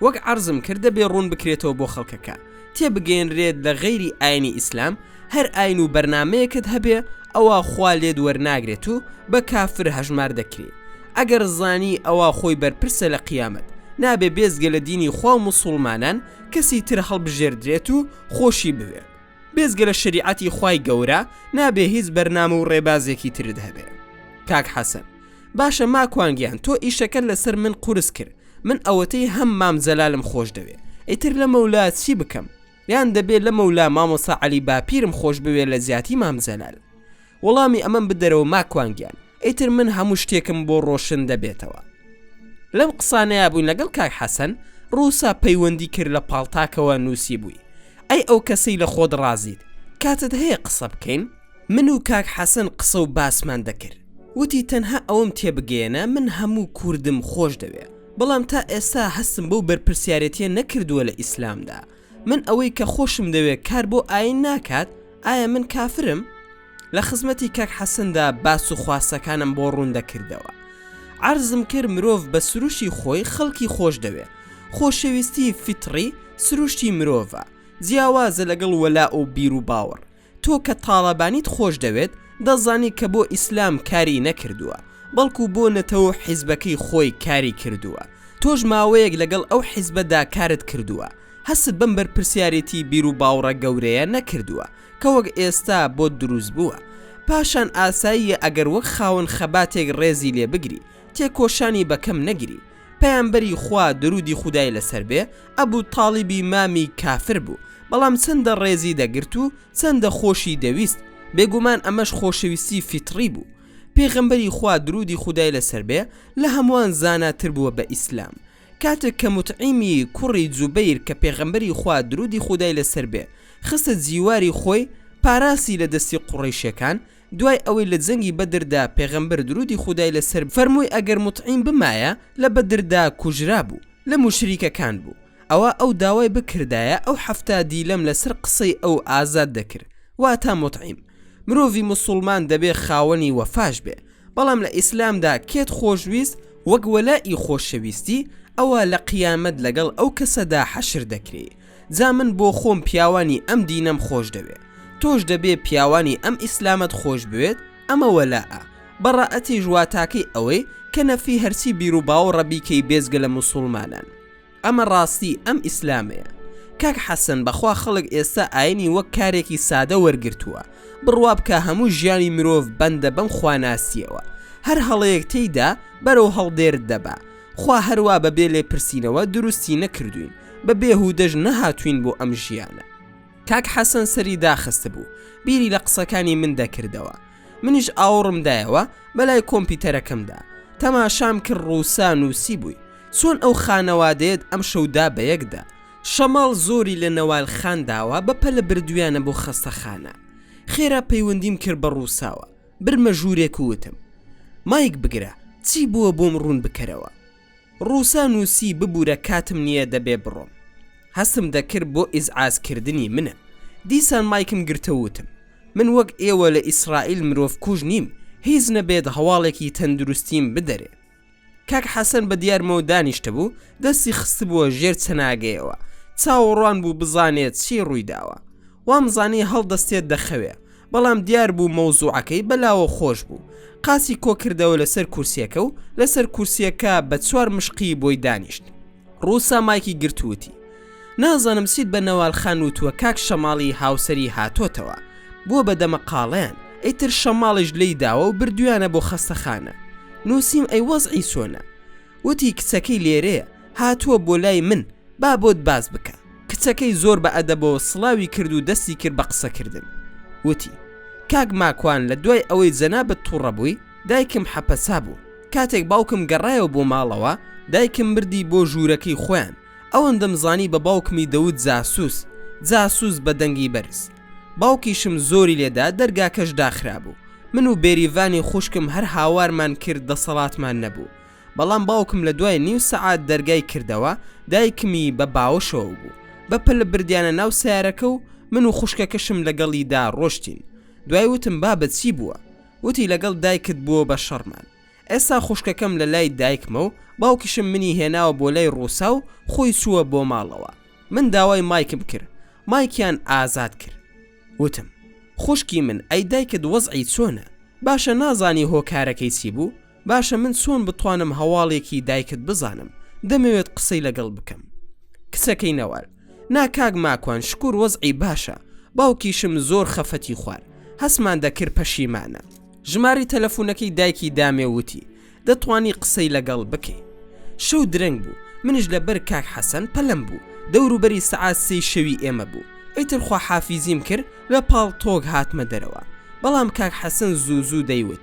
وەک عەرزم کرد دەبێ ڕوون بکرێتەوە بۆ خەڵکەکە تێبگەیەنرێت لە غەیری ئاینی ئیسلام هەر ئاین و بەرنامەیەکت هەبێ ئەوا خوا لێت وەرناگرێت و بە کافر هەژمار دەکرێی ئەگەر زانی ئەوا خۆی بەرپرسە لە قیامەت نابێ بێزگە لە دینی خوا و موسوڵمانان کەسی تر هەڵبژێردرێت و خۆشی بوێ بێجگە لە شەریعەتی خوای گەورە نابێ هیچ بەرنامە و ڕێبازێکی ترت هەبێ. کاک حەسەن، باشە ماکوان گیان تۆ ئیشەکەت لەسەر من قورس کرد، من ئەوەتەی هەم مام جەلالم خۆش دەوێ، ئیتر لەمەولا چی بکەم؟ یان دەبێ لەمەولا مامۆستا عەلی باپیرم خۆش بوێ لە جیاتی مام جەلال؟ وەڵامی ئەمەم بدەرەوە ماکوان گیان، ئیتر من هەموو شتێکم بۆ ڕۆشن دەبێتەوە. لەم قسانەیا بووین لەگەڵ کاک حەسەن، ڕووسا پەیوەندی کرد لە پاڵتاکەوە نووسیبووی، ئەی ئەو کەسەی لە خۆت ڕازیت، کاتت هەیە قسە بکەین؟ من و کاک حەسەن قسە و باسمان دەکرد، وتی تەنها ئەوەم تێبگەیەنە من هەموو کوردم خۆش دەوێ، بەڵام تا ئێستا هەستم بەو بەرپرسیارێتیە نەکردووە لە ئیسلامدا، من ئەوەی کە خۆشم دەوێ کار بۆ ئایین ناکات، ئایا من کافرم؟ لە خزمەتی کاک حەسەندا باس و خواستەکانم بۆ ڕوون دەکردەوە. عەرزم کرد مرۆڤ بە سروشتی خۆی خەڵکی خۆش دەوێ. خۆشەویستی فیتڕی سروشتی مرۆڤە، جیاوازە لەگەڵ وەلاء و بیروباوەڕ. تۆ کە تاڵەبانیت خۆش دەوێت، دەزانی کە بۆ ئیسلام کاری نەکردووە، بەڵکو بۆ نەتەوە و حیزبەکەی خۆی کاری کردووە. تۆش ماوەیەک لەگەڵ ئەو حیزبەدا کارت کردووە، هەستت بەم بەرپرسیارێتی بیروباوڕە گەورەیە نەکردووە. کە وەک ئێستا بۆت دروست بووە. پاشان ئاساییە ئەگەر وەک خاوەن خەباتێک ڕێزی لێ بگری، تێکۆشانی بە کەم نەگری. پەیامبەری خوا درودی خودای لەسەر بێ، ئەبو تاڵیبی مامی کافر بوو، بەڵام چەندە ڕێزی دەگرت و چەندە خۆشی دەویست، بێگومان ئەمەش خۆشەویستی فیتڕی بوو. پێغەمبەری خوا درودی خودای لەسەر بێ لە هەمووان زاناتر بووە بە ئیسلام. کاتێک کە موتعیمی کوڕی جوبەیر کە پێغەمبەری خوا درودی خودای لەسەر بێ خستە جیواری خۆی پاراستی لە دەستی قوڕەیشەکان دوای ئەوەی لە جەنگی بەدردا پێغەمبەر درودی خودای لەسەر فەرمووی ئەگەر موتعیم بمایە لە بەدردا کوژرابوو لە موشریکەکان بوو ئەوا ئەو داوای بکردایە ئەو 70 دیلەم لەسەر قسەی ئەو ئازاد دەکرد واتا موتعیم مرۆڤی موسوڵمان دەبێ خاوەنی وەفاش بێ بەڵام لە ئیسلامدا کێت خۆشویست وەک وەلائی خۆشەویستی ئەوا لە قیامەت لەگەڵ ئەو کەسەدا حەشر دەکرێی جا من بۆ خۆم پیاوانی ئەم دینەم خۆش دەوێ تۆش دەبێ پیاوانی ئەم ئیسلامەت خۆش بوێت ئەمە وەلائە بەڕائەتیش واتاکەی ئەوەی کە نەفی هەرچی بیروباوەڕە بیکەی بێجگە لە موسوڵمانان. ئەمە ڕاستی ئەم ئیسلامەیە. کاک حەسەن بەخوا خەڵک ئێستا ئاینی وەک کارێکی سادە وەرگرتووە بڕوا بکە هەموو ژیانی مرۆڤ بەندە بەم خواناسیەوە هەر هەڵەیەک تێیدا بەرەو هەڵدێرت دەبا خوا هەروا بە بێ لێپرسینەوە دروستی نەکردوین بە بێهودەش نەهاتوین بۆ ئەم ژیانە. کاک حەسەن سەری داخستبوو بیری لە قسەکانی من دەکردەوە. منیش ئاوڕم دایەوە بەلای کۆمپیوتەرەکەمدا تەماشام کرد ڕووسا نووسیبووی چۆن ئەو خانەوادەیەت ئەمشەو دا بەیەکدا. شەماڵ زۆری لە نەوال خان داوە بە پەلە بردویانە بۆ خەستەخانە. خێرا پەیوەندیم کرد بە ڕووساوە. برمە ژوورێک و وتم. مایک بگرە، چی بووە بۆم ڕوون بکەرەوە. ڕووسا نووسی ببورە کاتم نییە دەبێ بڕۆم. هەستم دەکرد بۆ ئیزعاج کردنی منە. دیسان مایکم گرتەوە وتم. من وەک ئێوە لە ئیسرائیل مرۆڤکوژ نیم، هیچ نەبێت هەواڵێکی تەندروستیم بدەرێ. کاک حەسەن بە دیارمەوە دانیشتبوو، دەستی خستبووە ژێر چەناگەیەوە، چاوەڕوان بوو بزانێت چی ڕوویداوە. وامزانی هەڵدەستێت دەخەوێ، بەڵام دیار بوو مەوزوعەکەی بەلاوە خۆش بوو. قاچی کۆکردەوە لەسەر کورسیەکە و لەسەر کورسیەکە بە چوار مشقی بۆی دانیشت. ڕووسا مایکی گرت و وتی، نازانم چیت بە نەوال خان وتووە کاک شەماڵی هاوسەری هاتۆتەوە. بووە بە دەمەقاڵەیان، ئیتر شەماڵیش لێی داوە و بردوویانە بۆ خەستەخانە. نووسیم ئەی وەزعی چۆنە؟ وتی کچەکەی لێرەیە، هاتووە بۆ لای من، با بۆت باس بکا. کچەکەی زۆر بە ئەدەبەوە سڵاوی کرد و دەستی کرد بە قسەکردن. وتی، کاک ماکوان لە دوای ئەوەی جەنابت تووڕە بووی، دایکم حەپەسا بوو. کاتێک باوکم گەڕایەوە بۆ ماڵەوە، دایکم بردی بۆ ژوورەکەی خۆیان. ئەوەندەم زانی بە باوکمی دەوت جاسوس، جاسوس بە دەنگی بەرز. باوکیشم زۆری لێدا دەرگاکەش داخرابوو. من و بێریڤانی خوشکم هەر هاوارمان کرد دەسەڵاتمان نەبوو. بەڵام باوکم لە دوای نیو سەعات دەرگای کردەوە، دایکمی بە باوەشەوە بوو. بە پەلە بردیانە ناو سەیارەکە و من و خوشکەکەشم لەگەڵیدا ڕۆشتین. دوای وتم بابە چی بووە؟ وتی لەگەڵ دایکت بووە بە شەڕمان. ئێستا خوشکەکەم لە لای دایکمە و باوکیشم منی هێناوە بۆ لای ڕووسا و خۆی چووە بۆ ماڵەوە. من داوای مایکم کرد. مایکیان ئازاد کرد. وتم، خوشکی من ئەی دایکت وەزعی چۆنە؟ باشە نازانی هۆکارەکەی چی بوو؟ باشە من چۆن بتوانم هەواڵێکی دایکت بزانم؟ دەمەوێت قسەی لەگەڵ بکەم. کچەکەی نەوال، نا کاک ماکوان شکور وەزعی باشە، باوکیشم زۆر خەفەتی خوارد، هەستمان دەکرد پەشیمانە. ژمارەی تەلەفونەکەی دایکی دامێ و وتی، دەتوانی قسەی لەگەڵ بکەی. شەو درەنگ بوو، منیش لەبەر کاک حەسەن پەلەم بوو، دەوروبەری سەعات سێی شەوی ئێمە بوو، ئیتر خواحافیزیم کرد لە پاڵ تۆک هاتمە دەرەوە، بەڵام کاک حەسەن زوو زوو دەیوت،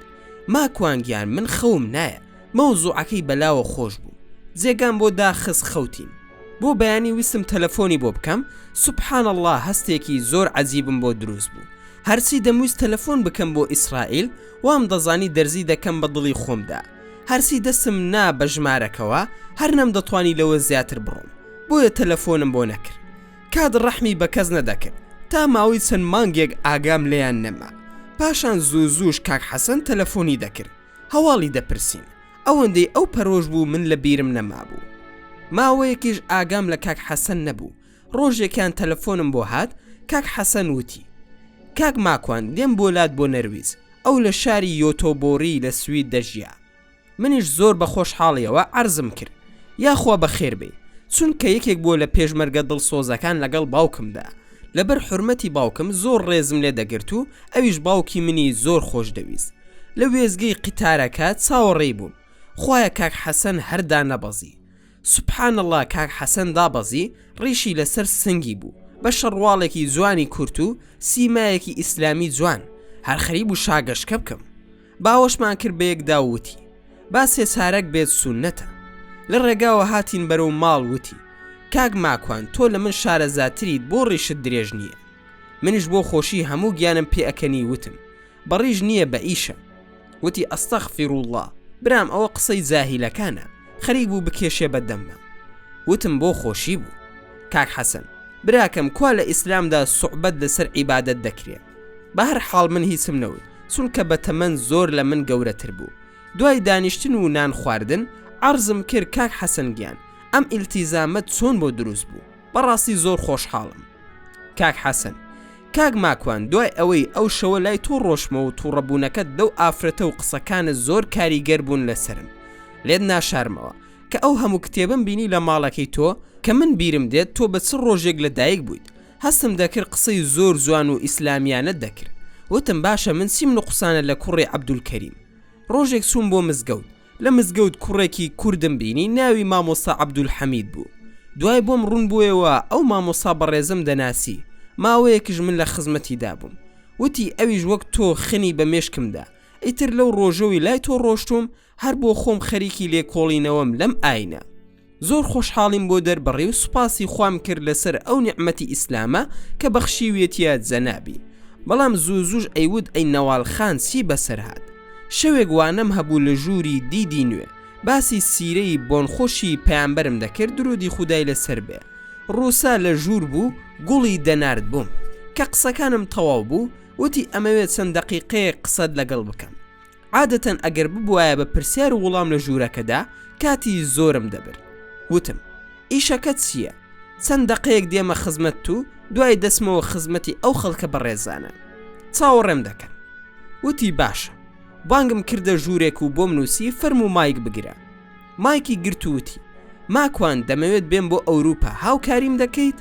ماکوان گیان من خەوم نایە، مەوزوعەکەی بەلاوە خۆش بوو، جێگام بۆ داخست خەوتین. بۆ بەیانی ویستم تەلەفۆنی بۆ بکەم، سبحان اللە هەستێکی زۆر عەجیبم بۆ دروست بوو، هەرچی دەمویست تەلەفۆن بکەم بۆ ئیسرائیل وام دەزانی دەرزی دەکەم بە دڵی خۆمدا، هەرچی دەستم نا بە ژمارەکەوە هەر نەمدەتوانی لەوە زیاتر بڕۆم، بۆیە تەلەفۆنم بۆ نەکرد. کات ڕەحمی بە کەس نەدەکرد، تا ماوەی چەند مانگێک ئاگام لێیان نەما، پاشان زوو زووش کاک حەسەن تەلەفۆنی دەکرد، هەواڵی دەپرسین، ئەوەندەی ئەو پەرۆش بوو من لە بیرم نەمابوو. ماوەیەکیش ئاگام لە کاک حەسەن نەبوو، ڕۆژێکیان تەلەفۆنم بۆ هات، کاک حەسەن وتی، کاک ماکوان دێم بۆ لات بۆ نەرویج، ئەو لە شاری یۆتۆبۆری لە سوید دەژیا. منیش زۆر بە خۆشحاڵیەوە عەرزم کرد، یاخوا بەخێر بێی، چونکە یەکێک بووە لە پێشمەرگە دڵسۆزەکان لەگەڵ باوکمدا، لەبەر حورمەتی باوکم زۆر ڕێزم لێ دەگرت و ئەویش باوکی منی زۆر خۆش دەویست. لە وێستگەی قیتارەکە چاوەڕێی بووم، خوایە کاک حەسەن هەر دانەبەزی. سبحان اللە کاک حەسەن دابەزی، ڕیشی لەسەر سنگی بوو، بە شەڕواڵێکی جوانی کورت و سیمایەکی ئیسلامی جوان، هەر خەریک بوو شاگەشکە بکەم. باوەشمان کرد بەیەکدا و وتی، با سێ چارەک بێت سوننەتە. لە ڕێگاوە هاتین بەرەو ماڵ وتی، کاک ماکوان تۆ لە من شارەزاتریت بۆ ڕیشت درێژ نییە؟ منیش بۆ خۆشی هەموو گیانم پێئەکەنی وتم، بە ڕیش نییە بە ئیشە. وتی، ئەستەغفیروڵڵا برام ئەوە قسەی جاهیلەکانە، خەریک بوو بکێشێ بە دەمما. وتم بۆ خۆشی بوو. کاک حەسەن، براکەم کوا لە ئیسلامدا سوعبەت لەسەر عیبادەت دەکرێ؟ بە هەر حاڵ من هیچم نەوت چونکە بە تەمەن زۆر لە من گەورەتر بوو. دوای دانیشتن و نان خواردن عەرزم کرد کاک حەسەن گیان ئەم ئیلتیزامەت چۆن بۆ دروست بوو؟ بەڕاستی زۆر خۆشحاڵم. کاک حەسەن، کاک ماکوان دوای ئەوەی ئەو شەوە لای تۆ ڕۆشتمەوە و توڕەبوونەکەت لەو ئافرەتە و قسەکانت زۆر کاریگەر بوون لەسەرم. لێت ناشارمەوە کە ئەو هەموو کتێبەم بینی لە ماڵەکەی تۆ کە من بیرم دێت تۆ بە چ ڕۆژێک لە دایک بوویت هەستم دەکرد قسەی زۆر جوان و ئیسلامیانەت دەکرد وتم باشە من چیم نوقسانە لە کوڕی عەبدولکەریم ڕۆژێک چووم بۆ مزگەوت لە مزگەوت کوڕێکی کوردم بینی ناوی مامۆستا عەبدولحەمید بوو دوای بۆم ڕوون بوویەوە ئەو مامۆستا بەڕێزەم دەناسی ماوەیەکیش من لە خزمەتیدا بووم. وتی ئەویش وەک تۆ خنی بە مێشکمدا ئیتر لەو ڕۆژەوی لای تۆ ڕۆشتووم هەر بۆ خۆم خەریکی لێکۆڵینەوەم لەم ئاینە. زۆر خۆشحاڵیم بۆ دەربڕی و سوپاسی خوام کرد لەسەر ئەو نیعمەتی ئیسلامە کە بەخشیویەتیە جەنابی. بەڵام زوو زووش ئەیوت ئەی نەوال خان چی بەسەر هات؟ شەوێک وانەم هەبوو لە ژووری دیدی نوێ باسی سیرەی بۆنخۆشی پەیامبەرم دەکرد درودی خودای لەسەر بێ. ڕووسا لە ژوور بوو گوڵی دەنارد بۆم. کە قسەکانم تەواو بوو وتی ئەمەوێ چەند دەقیقەیەک قسەت لەگەڵ بکەم. عادەتەن ئەگەر ببوایە بە پرسیار و وڵام لە ژوورەکەدا کاتی زۆرم دەبرد. وتم، ئیشەکەت چییە؟ چەند دەقەیەک دێمە خزمەتت و دوای دەچمەوە خزمەتی ئەو خەڵکە بەڕێزانە. چاوەڕێم دەکەن. وتی باشە. بانگم کردە ژوورێک و بۆم نووسی فەرموو مایک بگرە. مایکی گرت و وتی، ماکوان دەمەوێت بێم بۆ ئەوروپا هاوکاریم دەکەیت؟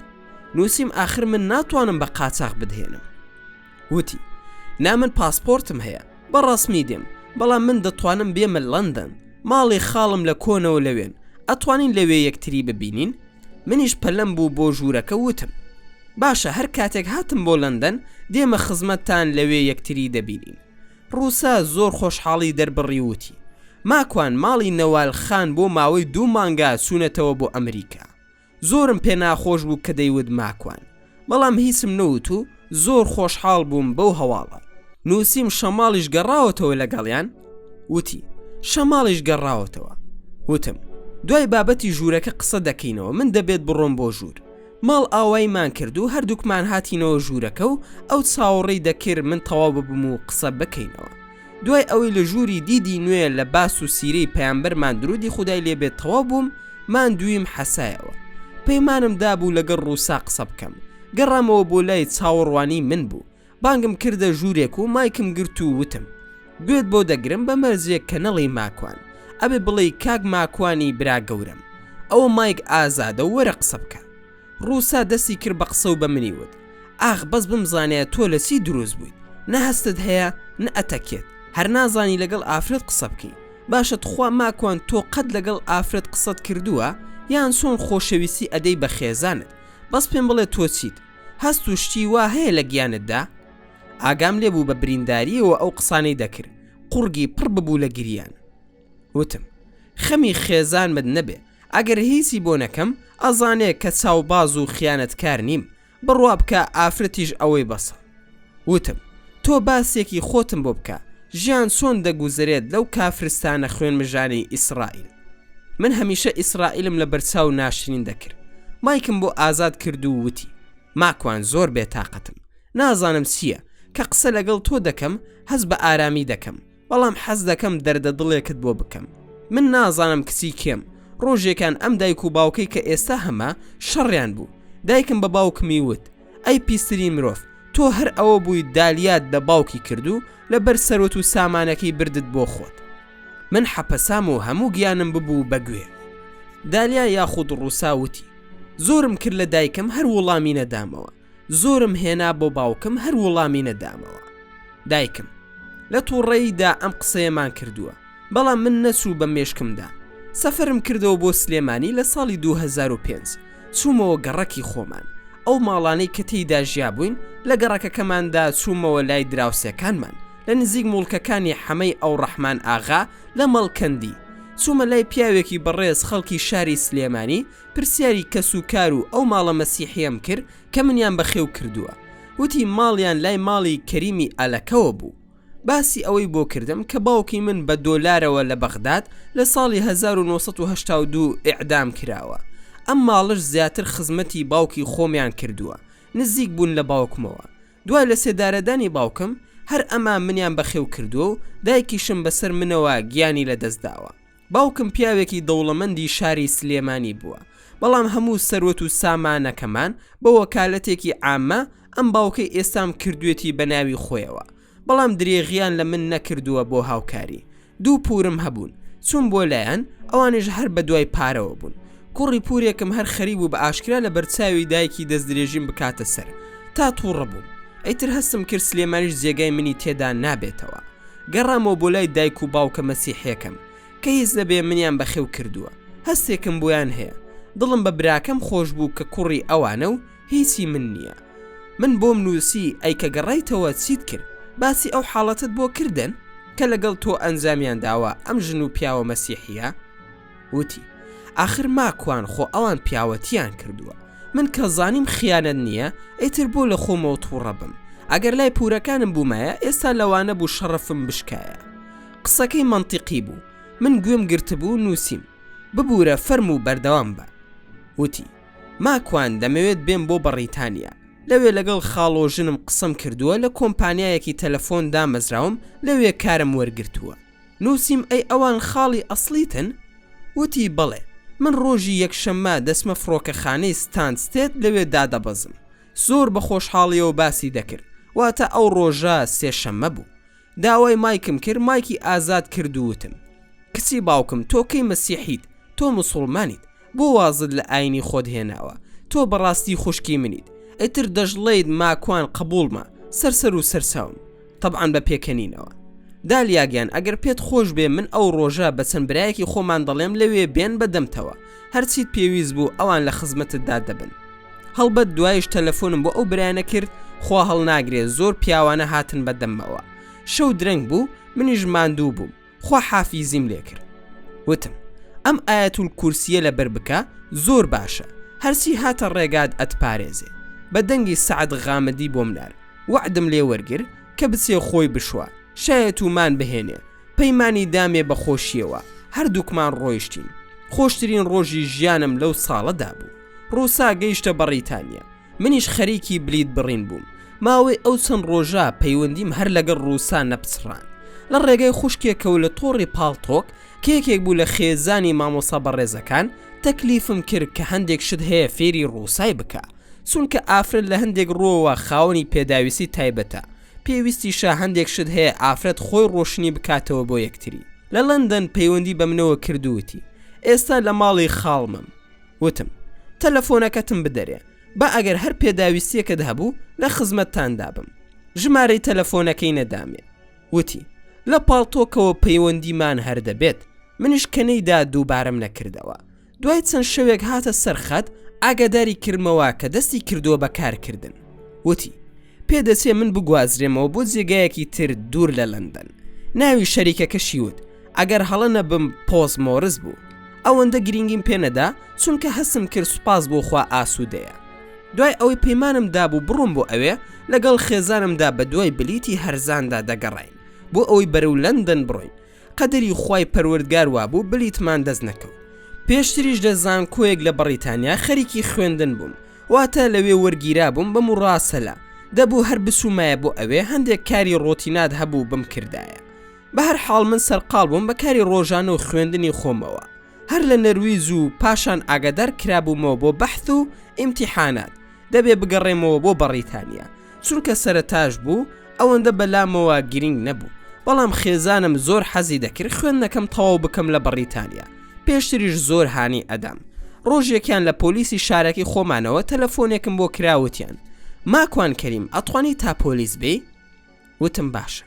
نووسیم ئاخر من ناتوانم بە قاچاخ بتهێنم. وتی، نا من پاسپۆرتم هەیە، بە ڕەسمی دێم، بەڵام من دەتوانم بێمە لەندەن، ماڵی خاڵم لە کۆنەوە لەوێن، ئەتوانین لەوێ یەکتری ببینین؟ منیش پەلەم بوو بۆ ژوورەکە وتم، باشە هەر کاتێک هاتم بۆ لەندەن دێمە خزمەتتان لەوێ یەکتری دەبینین. ڕووسا زۆر خۆشحاڵی دەربڕی وتی، ماکوان ماڵی نەوال خان بۆ ماوەی دوو مانگە چوونەتەوە بۆ ئەمریکا. زۆرم پێ ناخۆش بوو کە دەیوت ماکوان بەڵام هیچم نەوت و زۆر خۆشحاڵ بووم بەو هەواڵە. نووسیم شەماڵیش گەڕاوەتەوە لەگەڵیان؟ وتی شەماڵیش گەڕاوەتەوە. وتم دوای بابەتی ژوورەکە قسە دەکەینەوە من دەبێت بڕۆم بۆ ژوور. ماڵ ئاواییمان کرد و هەردووکمان هاتینەوە ژوورەکە و ئەو چاوەڕێی دەکرد من تەواو ببم و قسە بکەینەوە. دوای ئەوەی لە ژووری دیدی نوێ لە باس و سیرەی پەیامبەرمان درودی خودای لێ بێت تەواو بووم، ماندوویم حەسایەوە. پەیمانم دابوو لەگەڵ ڕووسا قسە بکەم. گەڕامەوە بۆ لای چاوەڕوانی من بوو. بانگم کردە ژوورێک و مایکم گرت و وتم، گوێت بۆ دەگرم بە مەرجێک کە نەڵێی ماکوان. ئەبێ بڵێی کاک ماکوانی برا گەورەم. ئەوە مایک ئازادە و وەرە قسە بکە. ڕووسا دەستی کرد بە قسە و بە منی وت، ئاخ بەس بمزانایە تۆ لە چی دروست بوویت، نە هەستت هەیە نە ئەتەکێت، هەر نازانی لەگەڵ ئافرەت قسە بکەی، باشە تخوا ماکوان تۆ قەت لەگەڵ ئافرەت قسەت کردووە؟ یان چۆن خۆشەویستی ئەدەی بە خێزانت؟ بەس پێم بڵێ تۆ چیت؟ هەست و شتی وا هەیە لە گیانتدا؟ ئاگام لێ بوو بە بریندارییەوە ئەو قسانەی دەکرد، قوڕگی پڕ ببوو لە گریان. وتم، خەمی خێزانمت نەبێ، ئەگەر هیچی بۆ نەکەم ئەزانێ کە چاوباز و خیانەتکار نیم، بڕوا بکە ئافرەتیش ئەوەی بەسە. وتم، تۆ باسێکی خۆتم بۆ بکە، ژیان چۆن دەگوزەرێت لەو کافرستانە خوێنمژانەی ئیسرائیل؟ من هەمیشە ئیسرائیلم لە بەرچاو ناشرین دەکرد. مایکم بۆ ئازاد کرد و وتی، ماکوان زۆر بێتاقەتم، نازانم چییە، کە قسە لەگەڵ تۆ دەکەم هەست بە ئارامی دەکەم، بەڵام حەز دەکەم دەردە دڵێکت بۆ بکەم من نازانم کچی کێم ڕۆژێکان ئەم دایک و باوکەی کە ئێستا هەمە شەڕیان بوو دایکم بە باوکمی وت ئەی پیسترین مرۆڤ تۆ هەر ئەوە بووی دالیات لە باوکی کرد و لەبەر سەرۆت و سامانەکەی بردت بۆ خۆت من حەپەسام و هەموو گیانم ببوو بە گوێ دالیا یاخود ڕووسا وتی زۆرم کرد لە دایکم هەر وڵامی نەدامەوە زۆرم هێنا بۆ باوکم هەر وڵامی نەدامەوە دایکم لە تووڕەییدا ئەم قسەیەمان کردووە بەڵام من نەچوو بە مێشکمدا سەفەرم کردەوە بۆ سلێمانی لە ساڵی 2005 چوومەوە گەڕەکی خۆمان ئەو ماڵانەی کە تێیدا ژیابووین لە گەڕەکەکەماندا چوومەوە لای دراوسێکانمان لە نزیک موڵکەکانی حەمەی ئەوڕەحمان ئاغا لە مەڵکەندی چوومە لای پیاوێکی بەڕێز خەڵکی شاری سلێمانی پرسیاری کەس و کار و ئەو ماڵە مەسیحیەم کرد کە منیان بەخێو کردووە وتی ماڵیان لای ماڵی کەریمی ئەلەکەوە بوو باسی ئەوەی بۆ کردم کە باوکی من بە دۆلارەوە لە بەغداد لە ساڵی 1982 ئیعدام کراوە ئەم ماڵەش زیاتر خزمەتی باوکی خۆمیان کردووە نزیک بوون لە باوکمەوە دوای لە سێدارەدانی باوکم هەر ئەما منیان بەخێو کردووە و دایکیشم بەسەر منەوە گیانی لەدەست داوە باوکم پیاوێکی دەوڵەمەندی شاری سلێمانی بووە، بەڵام هەموو سەروەت و سامانەکەمان بە وەکالەتێکی عامە ئەم باوکەی ئێستام کردوێتی بە ناوی خۆیەوە، بەڵام درێغیان لە من نەکردووە بۆ هاوکاری. دوو پوورم هەبوون، چووم بۆ لایان، ئەوانیش هەر بە دوای پارەوە بوون. کوڕی پوورێکم هەر خەریک بوو بە ئاشکرا لە بەرچاوی دایکی دەستدرێژیم بکاتە سەر، تا تووڕە بووم. ئیتر هەستم کرد سلێمانیش جێگای منی تێدا نابێتەوە. گەڕامەوە بۆ لای دایک و باوکە مەسیحیەکەم کە هیچ نەبێ منیان بەخێو کردووە هەستێکم بۆیان هەیە دڵم بە براکەم خۆش بوو کە کوڕی ئەوانە و هیچی من نییە. من بۆم نووسی ئەی کە گەڕایتەوە چیت کرد؟ باسی ئەو حاڵەتەت بۆ کردن کە لەگەڵ تۆ ئەنجامیان داوە ئەم ژن و پیاوە مەسیحییە؟ وتی، ئاخر ماکوان خۆ ئەوان پیاوەتییان کردووە. من کە زانیم خیانەت نییە، ئیتر بۆ لە خۆمەوە تووڕە بم؟ ئەگەر لای پوورەکانم بوومایە ئێستا لەوانە بوو شەڕەفم بشکایە. قسەکەی مەنتیقی بوو. من گوێم گرتبوو نووسیم. ببوورە فەرموو بەردەوام بە. وتی، ماکوان دەمەوێت بێم بۆ بەڕیتانیا. لەوێ لەگەڵ خاڵۆژنم قسەم کردووە لە کۆمپانیایەکی تەلەفۆن دامەزراوم لەوێ کارم وەرگرتووە. نووسیم ئەی ئەوان خاڵی ئەسڵیتن؟ وتی بەڵێ، من ڕۆژی یەکشەممە دەچمە فڕۆکەخانەی ستانستێد لەوێ دادەبەزم. زۆر بە خۆشحاڵیەوە باسی دەکرد، واتە ئەو ڕۆژە سێشەممە بوو. داوای مایکم کرد مایکی ئازاد کرد و وتم کچی باوکم تۆ کەی مەسیحیت تۆ موسوڵمانیت بۆ وازت لە ئاینی خۆت هێناوە تۆ بەڕاستی خوشکی منیت ئیتر دەشڵێیت ماکوان قبوڵمە سەر سەر و سەرچاوم تەبعەن بە پێکەنینەوە دالیا گیان ئەگەر پێت خۆش بێ من ئەو ڕۆژە بە چەند برایەکی خۆمان دەڵێم لەوێ بێن بە دەمتەوە هەرچیت پێویست بوو ئەوان لە خزمەتتدا دەبن هەڵبەت دوایش تەلەفۆنم بۆ ئەو برایانە کرد خوا هەڵناگرێ زۆر پیاوانە هاتن بە دەممەوە شەو درەنگ بوو منیش ماندوو بووم خوا حافیزیم لێ کرد وتم ئەم ئایەتول کورسیە لەبەر بکە زۆر باشە هەرچی هاتە ڕێگات ئەتپارێزێ بە دەنگی سەعد غامدی بۆم نارد وەعدم لێ وەرگر کە بچێ خۆی بشوا شایەت و مان بهێنێ پەیمانی دامێ بە خۆشیەوە هەردووکمان ڕۆیشتین خۆشترین ڕۆژی ژیانم لەو ساڵەدا بوو ڕووسا گەیشتە بەڕیتانیا منیش خەریکی بلیت بڕین بووم ماوەی ئەو چەند ڕۆژە پەیوەندیم هەر لەگەڵ ڕووسا نەپچڕاند لە ڕێگای خوشکێکەوە لە تۆڕی پاڵتۆک کە یەکێک بوو لە خێزانی مامۆستا بەڕێزەکان تەکلیفم کرد کە هەندێک شت هەیە فێری ڕووسای بکە چونکە ئافرەت لە هەندێک ڕووەوە خاوەنی پێداویستی تایبەتە پێویستیشە هەندێک شت هەیە ئافرەت خۆی ڕۆشنی بکاتەوە بۆ یەکتری لە لەندەن پەیوەندی بە منەوە کرد و وتی ئێستا لە ماڵی خاڵمم وتم، تەلەفۆنەکەتم بدەرێ، با ئەگەر هەر پێداویستییەکت هەبوو لە خزمەتتاندا بم. ژمارەی تەلەفۆنەکەی نەدامێ. وتی، لە پاڵتۆکەوە پەیوەندیمان هەر دەبێت. منیش کە نەیدا دووبارەم نەکردەوە. دوای چەند شەوێک هاتە سەر خەت، ئاگاداری کردمەوە کە دەستی کردووە بە کارکردن. وتی، پێدەچێ من بگوازرێمەوە بۆ جێگایەکی تر دوور لە لەندەن. ناوی شەریکەکەشی وت، ئەگەر هەڵە نەبم پۆز مۆرس بوو. ئەوەندە گرینگیم پێ نەدا، چونکە هەستم کرد سوپاس بۆ خوا ئاسوودەیە. دوای ئەوەی پەیمانم دابوو بڕۆم بۆ ئەوێ، لەگەڵ خێزانمدا بە دوای بلیتی هەرزاندا دەگەڕاین بۆ ئەوەی بەرەو لەندەن بڕۆین. قەدەری خوای پەروەردگار وابوو بلیتمان دەست نەکەوت. پێشتریش لە زانکۆیەک لە بەڕیتانیا خەریکی خوێندن بووم. واتە لەوێ وەرگیرابووم بە موراسەلە، دەبوو هەر بچوومایە بۆ ئەوێ هەندێک کاری ڕۆتینات هەبوو بمکردایە. بەهەرحاڵ من سەرقاڵ بووم بە کاری ڕۆژانە و خوێندنی خۆمەوە هەر لە نەرویج و پاشان ئاگادار کرابوومەوە بۆ بەحث و ئیمتیحانات دەبێ بگەڕێمەوە بۆ بەڕیتانیا چونکە سەرەتاش بوو ئەوەندە بەلامەوە گرینگ نەبوو بەڵام خێزانم زۆر حەزی دەکرد خوێندنەکەم تەواو بکەم لە بەڕیتانیا پێشتریش زۆر هانی ئەدام ڕۆژێکیان لە پۆلیسی شارەکەی خۆمانەوە تەلەفۆنێکم بۆ کرا وتیان ماکوان کەریم ئەتوانی تا پۆلیس بێی وتم باشە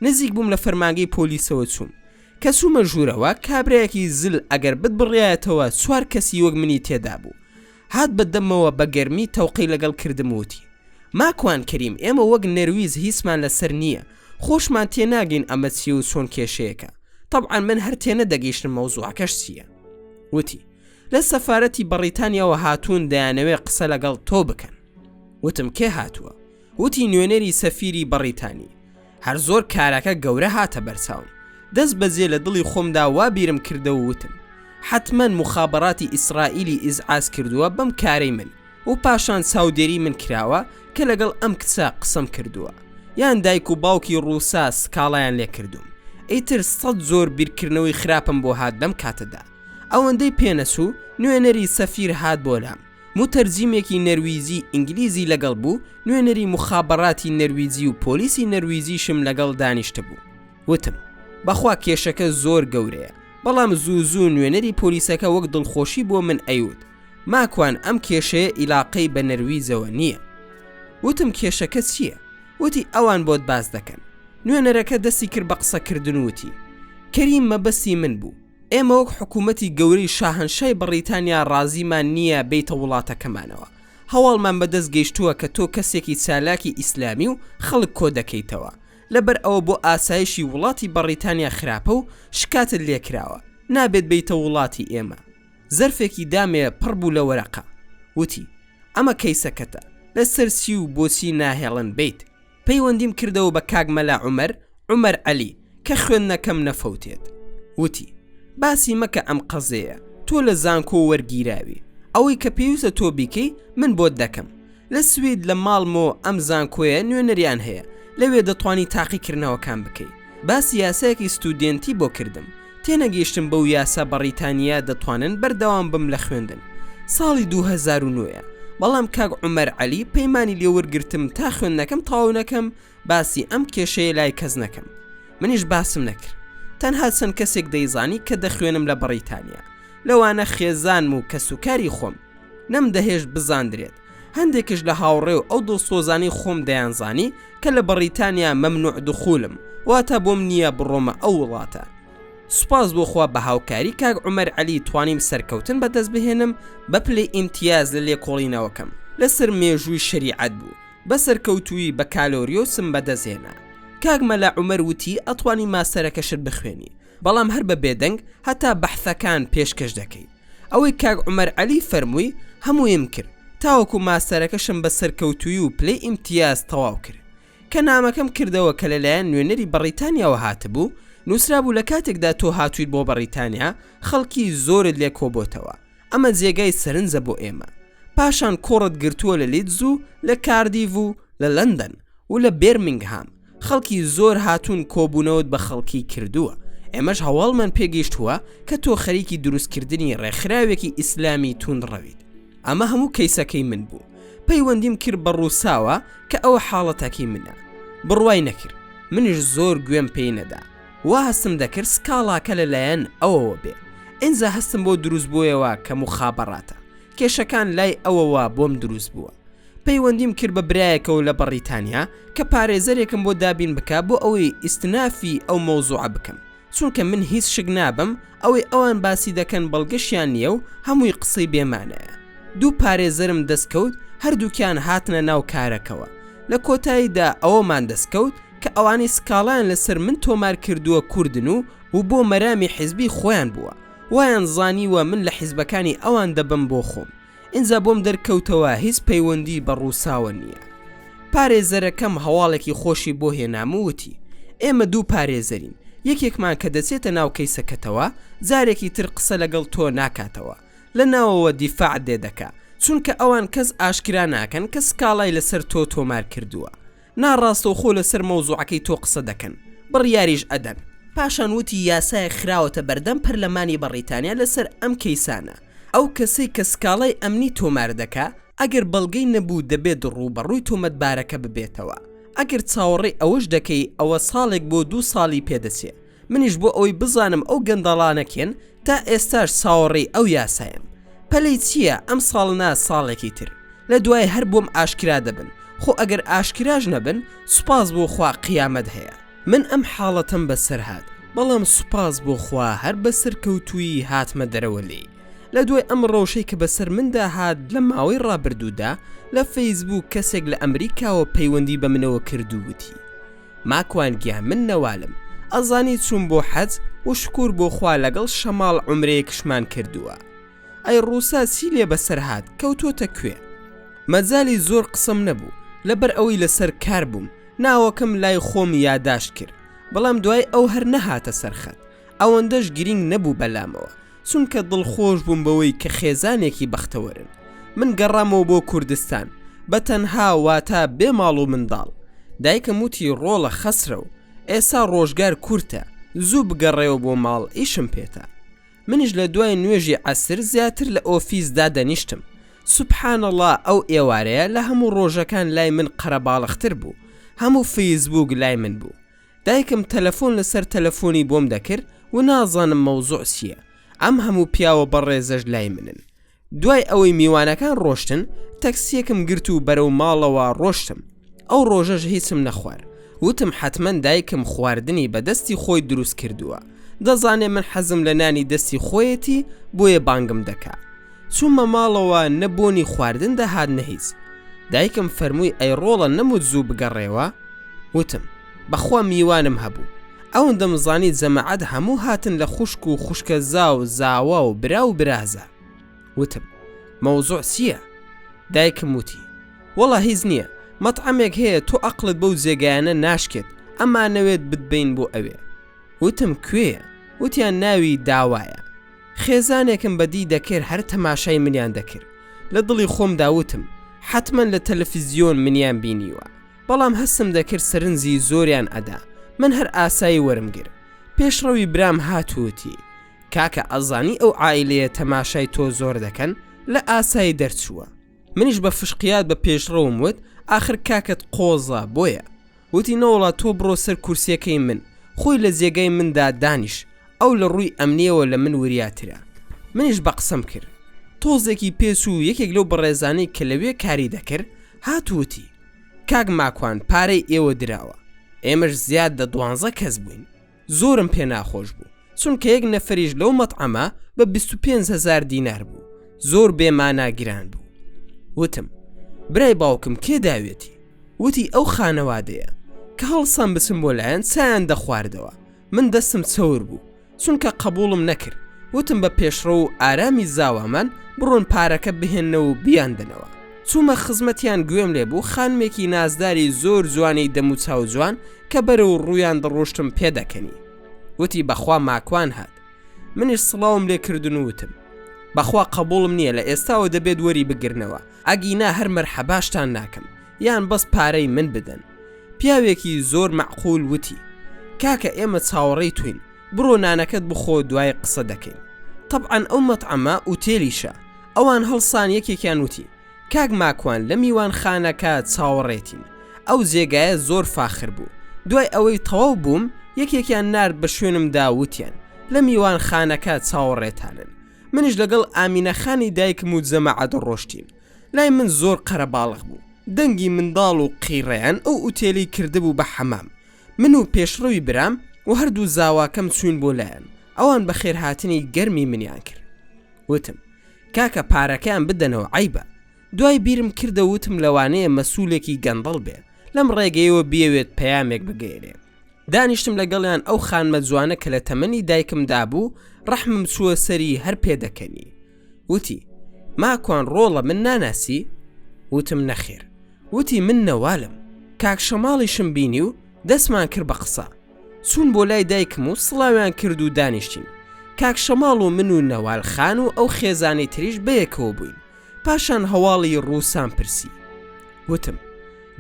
نزیک بووم لە فەرمانگەی پۆلیسەوە چووم کە چوومە ژوورەوە کابرایەکی زل ئەگەر بتبڕایەتەوە چوار کەسی وەک منی تێدا بوو هات بە دەممەوە بە گەرمی تەوقەی لەگەڵ کردم وتی، ماکوان کەریم ئێمە وەک نەرویج هیچمان لەسەر نییە، خۆشمان تێناگەین ئەمە چییە و چۆن کێشەیەکە، تەبعەن من هەر تێنەدەگەیشتم مەوزوعەکەش چییە. وتی، لە سەفارەتی بەڕیتانیاوە هاتوون دەیانەوێ قسە لەگەڵ تۆ بکەن. وتم کێ هاتووە؟ وتی نوێنەری سەفیری بەڕیتانی. هەر زۆر کارەکە گەورە هاتە بەرچاوم. دەست بەجێ لە دڵی خۆمدا وا بیرم کردەوە وتم، حەتمەن موخابەراتی ئیسرائیلی ئیزعاج کردووە بەم کارەی من و پاشان چاودێری من کراوە کە لەگەڵ ئەم کچە قسەم کردووە یان دایک و باوکی ڕووسا سکاڵایان لێ کردووم. ئیتر سەت جۆر بیرکردنەوەی خراپم بۆ هات لەم کاتەدا. ئەوەندەی پێنەچوو نوێنەری سەفیر هات بۆ لام. موتەرجیمێکی نەرویجی ئینگلیزی لەگەڵ بوو، نوێنەری موخابەراتی نەرویجی و پۆلیسی نەرویجیشم لەگەڵ دانیشتبوو. وتم، بەخوا کێشەکە زۆر گەورەیە، بەڵام زوو زوو نوێنەری پۆلیسەکە وەک دڵخۆشی بۆ من ئەیوت، ماکوان ئەم کێشەیە ئیلاقەی بە نەرویجەوە نییە. وتم کێشەکە چییە؟ وتی ئەوان بۆت باس دەکەن. نوێنەرەکە دەستی کرد بە قسەکردن و وتی، کەریم مەبەستی من بوو. ئێمە وەک حکوومەتی گەورەی شاهەنشای بەڕیتانیا ڕازیمان نییە بێیتە وڵاتەکەمانەوە. هەواڵمان بەدەست گەیشتووە کە تۆ کەسێکی چالاکی ئیسلامی و خەڵک کۆدەکەیتەوە، لەبەر ئەوە بۆ ئاسایشی وڵاتی بەڕیتانیا خراپە و شکاتت لێکراوە، نابێت بێیتە وڵاتی ئێمە. زەرفێکی دامێ پڕ بوو لە وەرەقە. وتی، ئەمە کەیسەکەتە، لەسەر چی و بۆچی ناهێڵن بێیت؟ پەیوەندیم کردەوە بە کاک مەلا عومەر، عومەر عەلی، کە خوێندنەکەم نەفەوتێت. وتی، باسی مەکە ئەم قەزێیە، تۆ لە زانکۆ وەرگیراوی، ئەوەی کە پێویستە تۆ بیکەی من بۆت دەکەم. لە سوید لە ماڵمۆ ئەم زانکۆیە نوێنەریان هەیە، لەوێ دەتوانی تاقیکردنەوەکان بکەی. باسی یاسایەکی ستودێنتی بۆ کردم. تێنەگەیشتم بەو یاسا بەڕیتانییە دەتوانن بەردەوام بم لە خوێندن. ساڵی 2009 ە. بەڵام کاک عومەر عەلی پەیمانی لێوەرگرتم تا خوێندنەکەم تەواو نەکەم باسی ئەم کێشەیە لای کەس نەکەم. منیش باسم نەکرد. تەنها چەند کەسێک دەیزانی کە دەخوێنم لە بەڕیتانیا. لەوانە خێزانم و کەسوکاری خۆم. نەمدەهێشت بزاندرێت. هەندێکش لە هاوڕێ و ئەو دڵسۆزانەی خۆم دەیانزانی کە لە بەڕیتانیا مەمنوع دخولم، واتە بۆم نییە بڕۆمە ئەو وڵاتە. سوپاس بۆ خوا بە هاوکاری کاک عومەر عەلی توانیم سەرکەوتن بەدەست بهێنم بە پلەی ئیمتیاز لە لێکۆڵینەوەکەم لەسەر مێژووی شەریعەت بوو بە سەرکەوتوویی بەکالۆریۆسم بەدەست هێنا. کاک مەلا عومەر وتی ئەتوانی ماستەرەکەشت بخوێنی بەڵام هەر بە بێدەنگ هەتا بەحثەکان پێشکەش دەکەی. ئەوەی کاک عومەر عەلی فەرمووی هەموویم کرد تاوەکو ماستەرەکەشم بە سەرکەوتوویی و پلەی ئیمتیاز تەواو کرد. کە نامەکەم کردەوە کە لەلایەن نوێنەری بەڕیتانیاوە هاتبوو، نووسرابوو لە کاتێکدا تۆ هاتوویت بۆ بەڕیتانیا خەڵکی زۆرت لێ کۆبۆتەوە، ئەمە جێگای سەرنجە بۆ ئێمە. پاشان کۆڕت گرتووە لە لیدز و لە کاردیڤ و لە لەندەن و لە بێرمینگهام، خەڵکی زۆر هاتوون کۆبوونەوەت بە خەڵکی کردووە، ئێمەش هەواڵمان پێگەیشتووە کە تۆ خەریکی دروستکردنی ڕێکخراوێکی ئیسلامی توندڕەویت. ئەمە هەموو کەیسەکەی من بوو. پەیوەندیم کرد بە ڕووساوە کە ئەوە حاڵەتەکەی منە. بڕوای نەکرد. منیش زۆر گوێم پێی نەدا. وا هەستم دەکرد سکاڵاکە لە لایەن ئەوەوە بێ. ئینجا هەستم بۆ دروست بۆیەوە کە موخابەڕاتە. کێشەکان لای ئەوەوە بۆم دروست بووە. پەیوەندیم کرد بە برایەکەوە لە بەڕیتانیا کە پارێزەرێکم بۆ دابین بکا بۆ ئەوەی ئیستنافی ئەو مەوزوعە بکەم. چونکە من هیچ شک نابەم ئەوەی ئەوان باسی دەکەن بەڵگەشیان نییە و هەمووی قسەی بێ مانایە. دوو پارێزەرم دەست کەوت هەردووکیان هاتنە ناو کارەکەوە. لە کۆتاییدا ئەوەمان دەست کەوت کە ئەوانەی سکاڵایان لەسەر من تۆمار کردووە کوردن و و بۆ مەرامی حیزبی خۆیان بووە. وایان زانیوە من لە حیزبەکانی ئەوان دەبم بۆ خۆم. ئینجا بۆم دەرکەوتەوە هیچ پەیوەندی بە ڕووساوە نییە. پارێزەرەکەم هەواڵێکی خۆشی بۆ هێنام و وتی، ئێمە دوو پارێزەرین، یەکێکمان کە دەچێتە ناو کەیسەکەتەوە، جارێکی تر قسە لەگەڵ تۆ ناکاتەوە، لە ناوەوە دیفاعت لێ دەکا، چونکە ئەوان کەس ئاشکرا ناکەن کە سکاڵای لەسەر تۆ تۆمار کردووە. ناڕاستەوخۆ لەسەر مەوزوعەکەی تۆ قسە دەکەن، بڕیاریش ئەدەن. پاشان وتی یاسایەک خراوەتە بەردەم پەرلەمانی بەڕیتانیا لەسەر ئەم کەیسانە، ئەو کەسەی کە سکاڵای ئەمنی تۆمار دەکا ئەگەر بەڵگەی نەبوو دەبێت ڕووبەڕووی تۆمەتبارەکە ببێتەوە، ئەگەر چاوەڕێی ئەوەش دەکەی ئەوە ساڵێک بۆ دوو ساڵی پێدەچێ، منیش بۆ ئەوەی بزانم ئەو گەندەڵانە کێن تا ئێستاش چاوەڕێی ئەو یاسایەم. پەلەی چییە ئەمساڵ نا ساڵێکی تر لە دوای هەر بۆم ئاشکرا دەبن، خۆ ئەگەر ئاشکراش نەبن سوپاس بۆ خوا قیامەت هەیە. من ئەم حاڵەتەم بەسەر هات بەڵام سوپاس بۆ خوا هەر بە سەرکەوتوویی هاتمە دەرەوە لێی. لە دوای ئەم ڕەوشەی کە بەسەر مندا هات لە ماوەی ڕابردوودا لە فەیسبووک کەسێک لە ئەمریکاوە پەیوەندی بە منەوە کرد و وتی ماکوان گیان من نەوالم ئەزانی چووم بۆ حەج و شکور بۆ خوا لەگەڵ شەماڵ عومرەیەکشمان کردووە ئەی ڕووسا چی لێ بەسەر هات کەوتۆتە کوێ؟ مەجالی زۆر قسەم نەبوو لەبەر ئەوەی لەسەر کار بووم ناوەکەم لای خۆم یاداشت کرد بەڵام دوای ئەو هەر نەهاتە سەر خەت ئەوەندەش گرینگ نەبوو بەلامەوە چونکە دڵخۆش بووم بەوەی کە خێزانێکی بەختەوەرن من گەڕامەوە بۆ کوردستان بە تەنها واتە بێ ماڵ و منداڵ دایکم وتی ڕۆڵە خەسرەو ئێسا ڕۆژگار کورتە زوو بگەڕێوە بۆ ماڵ ئیشم پێتە منیش لە دوای نوێژی عەسر زیاتر لە ئۆفیس دادەنیشتم سبحان اللە ئەو ئێوارەیە لە هەموو ڕۆژەکان لای من قەرەباڵختر بوو هەموو فەیسبووک لای من بوو دایکم تەلەفۆن لەسەر تەلەفۆنی بۆم دەکرد و نازانم مەوزوع چییە ئەم هەموو پیاوە بەڕێزەش لای منن دوای ئەوەی میوانەکان ڕۆشتن تەکسیەکم گرت و بەرەو ماڵەوە ڕۆشتم ئەو ڕۆژەش هیچم نەخوارد وتم حەتمەن دایکم خواردنی بە دەستی خۆی دروست کردووە دەزانێ من حەزم لە نانی دەستی خۆیەتی بۆیە بانگم دەکا. چوومە ماڵەوە نە بۆنی خواردن دەهات نە هیچ. دایکم فەرمووی ئەی ڕۆڵە نەموت زوو بگەڕێوە؟ وتم، بەخوا میوانم هەبوو. ئەوەندەم زانی جەماعەت هەموو هاتن لە خوشک و خوشکەزا و زاوا و برا و برازا. وتم، مەوزوع چییە؟ دایکم وتی، وەڵا هیچ نییە، مەتعەمێک هەیە تۆ ئەقڵت بەو جێگایانە ناشکێت، ئەمانەوێت بتبەین بۆ ئەوێ. وتم کوێیە؟ وتیان ناوی داوایە. خێزانێکم بەدی دەکرد هەر تەماشای منیان دەکرد. لە دڵی خۆمدا وتم حەتمەن لە تەلەفزیۆن منیان بینیوە. بەڵام هەستم دەکرد سەرنجی زۆریان ئەدا. من هەر ئاسایی وەرم گرت. پێشڕەوی برام هات و وتی، کاکە ئەزانی ئەو عائیلەیە تەماشای تۆ زۆر دەکەن، لە ئاسایی دەرچووە. منیش بە فشقیات بە پێشڕەوم وت، ئاخر کاکەت قۆزە بۆیە. وتی نەوەڵا تۆ بڕۆ سەر کورسیەکەی من، خۆی لە جێگای مندا دانیش، ئەو لە ڕووی ئەمنیەوە لە من وریاترە. منیش بە قسەم کرد. تۆزێکی پێچوو یەکێک لەو بەڕێزانەی کە لەوێ کاری دەکرد هات و وتی، کاک ماکوان پارەی ئێوە دراوە. ئێمەش زیاد لە دوانزە کەس بووین. زۆرم پێ ناخۆش بوو چونکە یەک نەفەریش لەو مەتعەمە بە 25 هزار دینار بوو زۆر بێ مانا گران بوو وتم برای باوکم کێ داوێتی وتی ئەو خانەوادەیە کە هەڵسان بچم بۆ لایەن چایان دەخواردەوە من دەستم چەور بوو چونکە قەبوڵم نەکرد وتم بە پێشڕەو و ئارامی زاوامان بڕۆن پارەکە بهێننەوە و بیاندەنەوە. چوومە خزمەتیان گوێم لێ بوو خانمێکی نازداری زۆر جوانی دەموچاو جوان کە بەرەو ڕوویان دەڕۆشتم پێدەکەنی. وتی بەخوا ماکوان هات. منیش سڵاوم لێ کردن و وتم. بەخوا قەبوڵم نییە لە ئێستاوە دەبێت وەری بگرنەوە ئەگینا هەر مەرحەباشتان ناکەم یان بەس پارەی من بدەن. پیاوێکی زۆر مەعقول وتی. کاکە ئێمە چاوەڕێی توین. بڕۆ نانەکەت بخۆ دوای قسە دەکەین تەبعەن ئەو مەتعەمە ئوتێلیشە ئەوان هەڵسان یەکێکیان وتی کاک ماکوان لە میوان خانەکە چاوەڕێتین ئەو جێگایە زۆر فاخر بوو دوای ئەوەی تەواو بووم یەکێکیان نارد بە شوێنمدا وتیان لە میوان خانەکە چاوەڕێتانن منیش لەگەڵ ئامینە خانی دایکم و جەماعەت ڕۆشتین لای من زۆر قەرەباڵغ بوو دەنگی منداڵ و قیڕەیان ئەو ئوتێلی کردبوو بە حەمام من و پێشڕەوی برام و هەردوو زاواکەم چووین بۆ لایان، ئەوان بەخێرهاتنی گەرمی منیان کرد. وتم، کاکە پارەکەیان بدەنەوە عەیبە. دوای بیرم کردە وتم لەوانەیە مەسولێکی گەندەڵ بێ، لەم ڕێگەیەوە بیەوێت پەیامێک بگەیەنێ. دانیشتم لەگەڵیان ئەو خانمە جوانە کە لە تەمەنی دایکمدا بوو، ڕەحمم چووە سەری هەر پێدەکەنی. وتی، ماکوان ڕۆڵە من ناناسی؟ وتم نەخێر. وتی من نەوالم، کاک شەماڵیشم بینی و دەستمان کرد بە قسە. چوون بۆ لای دایکم و سڵاویان کرد و دانیشتین. کاک شەماڵ و من و نەوال خان و ئەو خێزانەی تریش بەیەکەوە بووین. پاشان هەواڵی ڕووسام پرسی. وتم،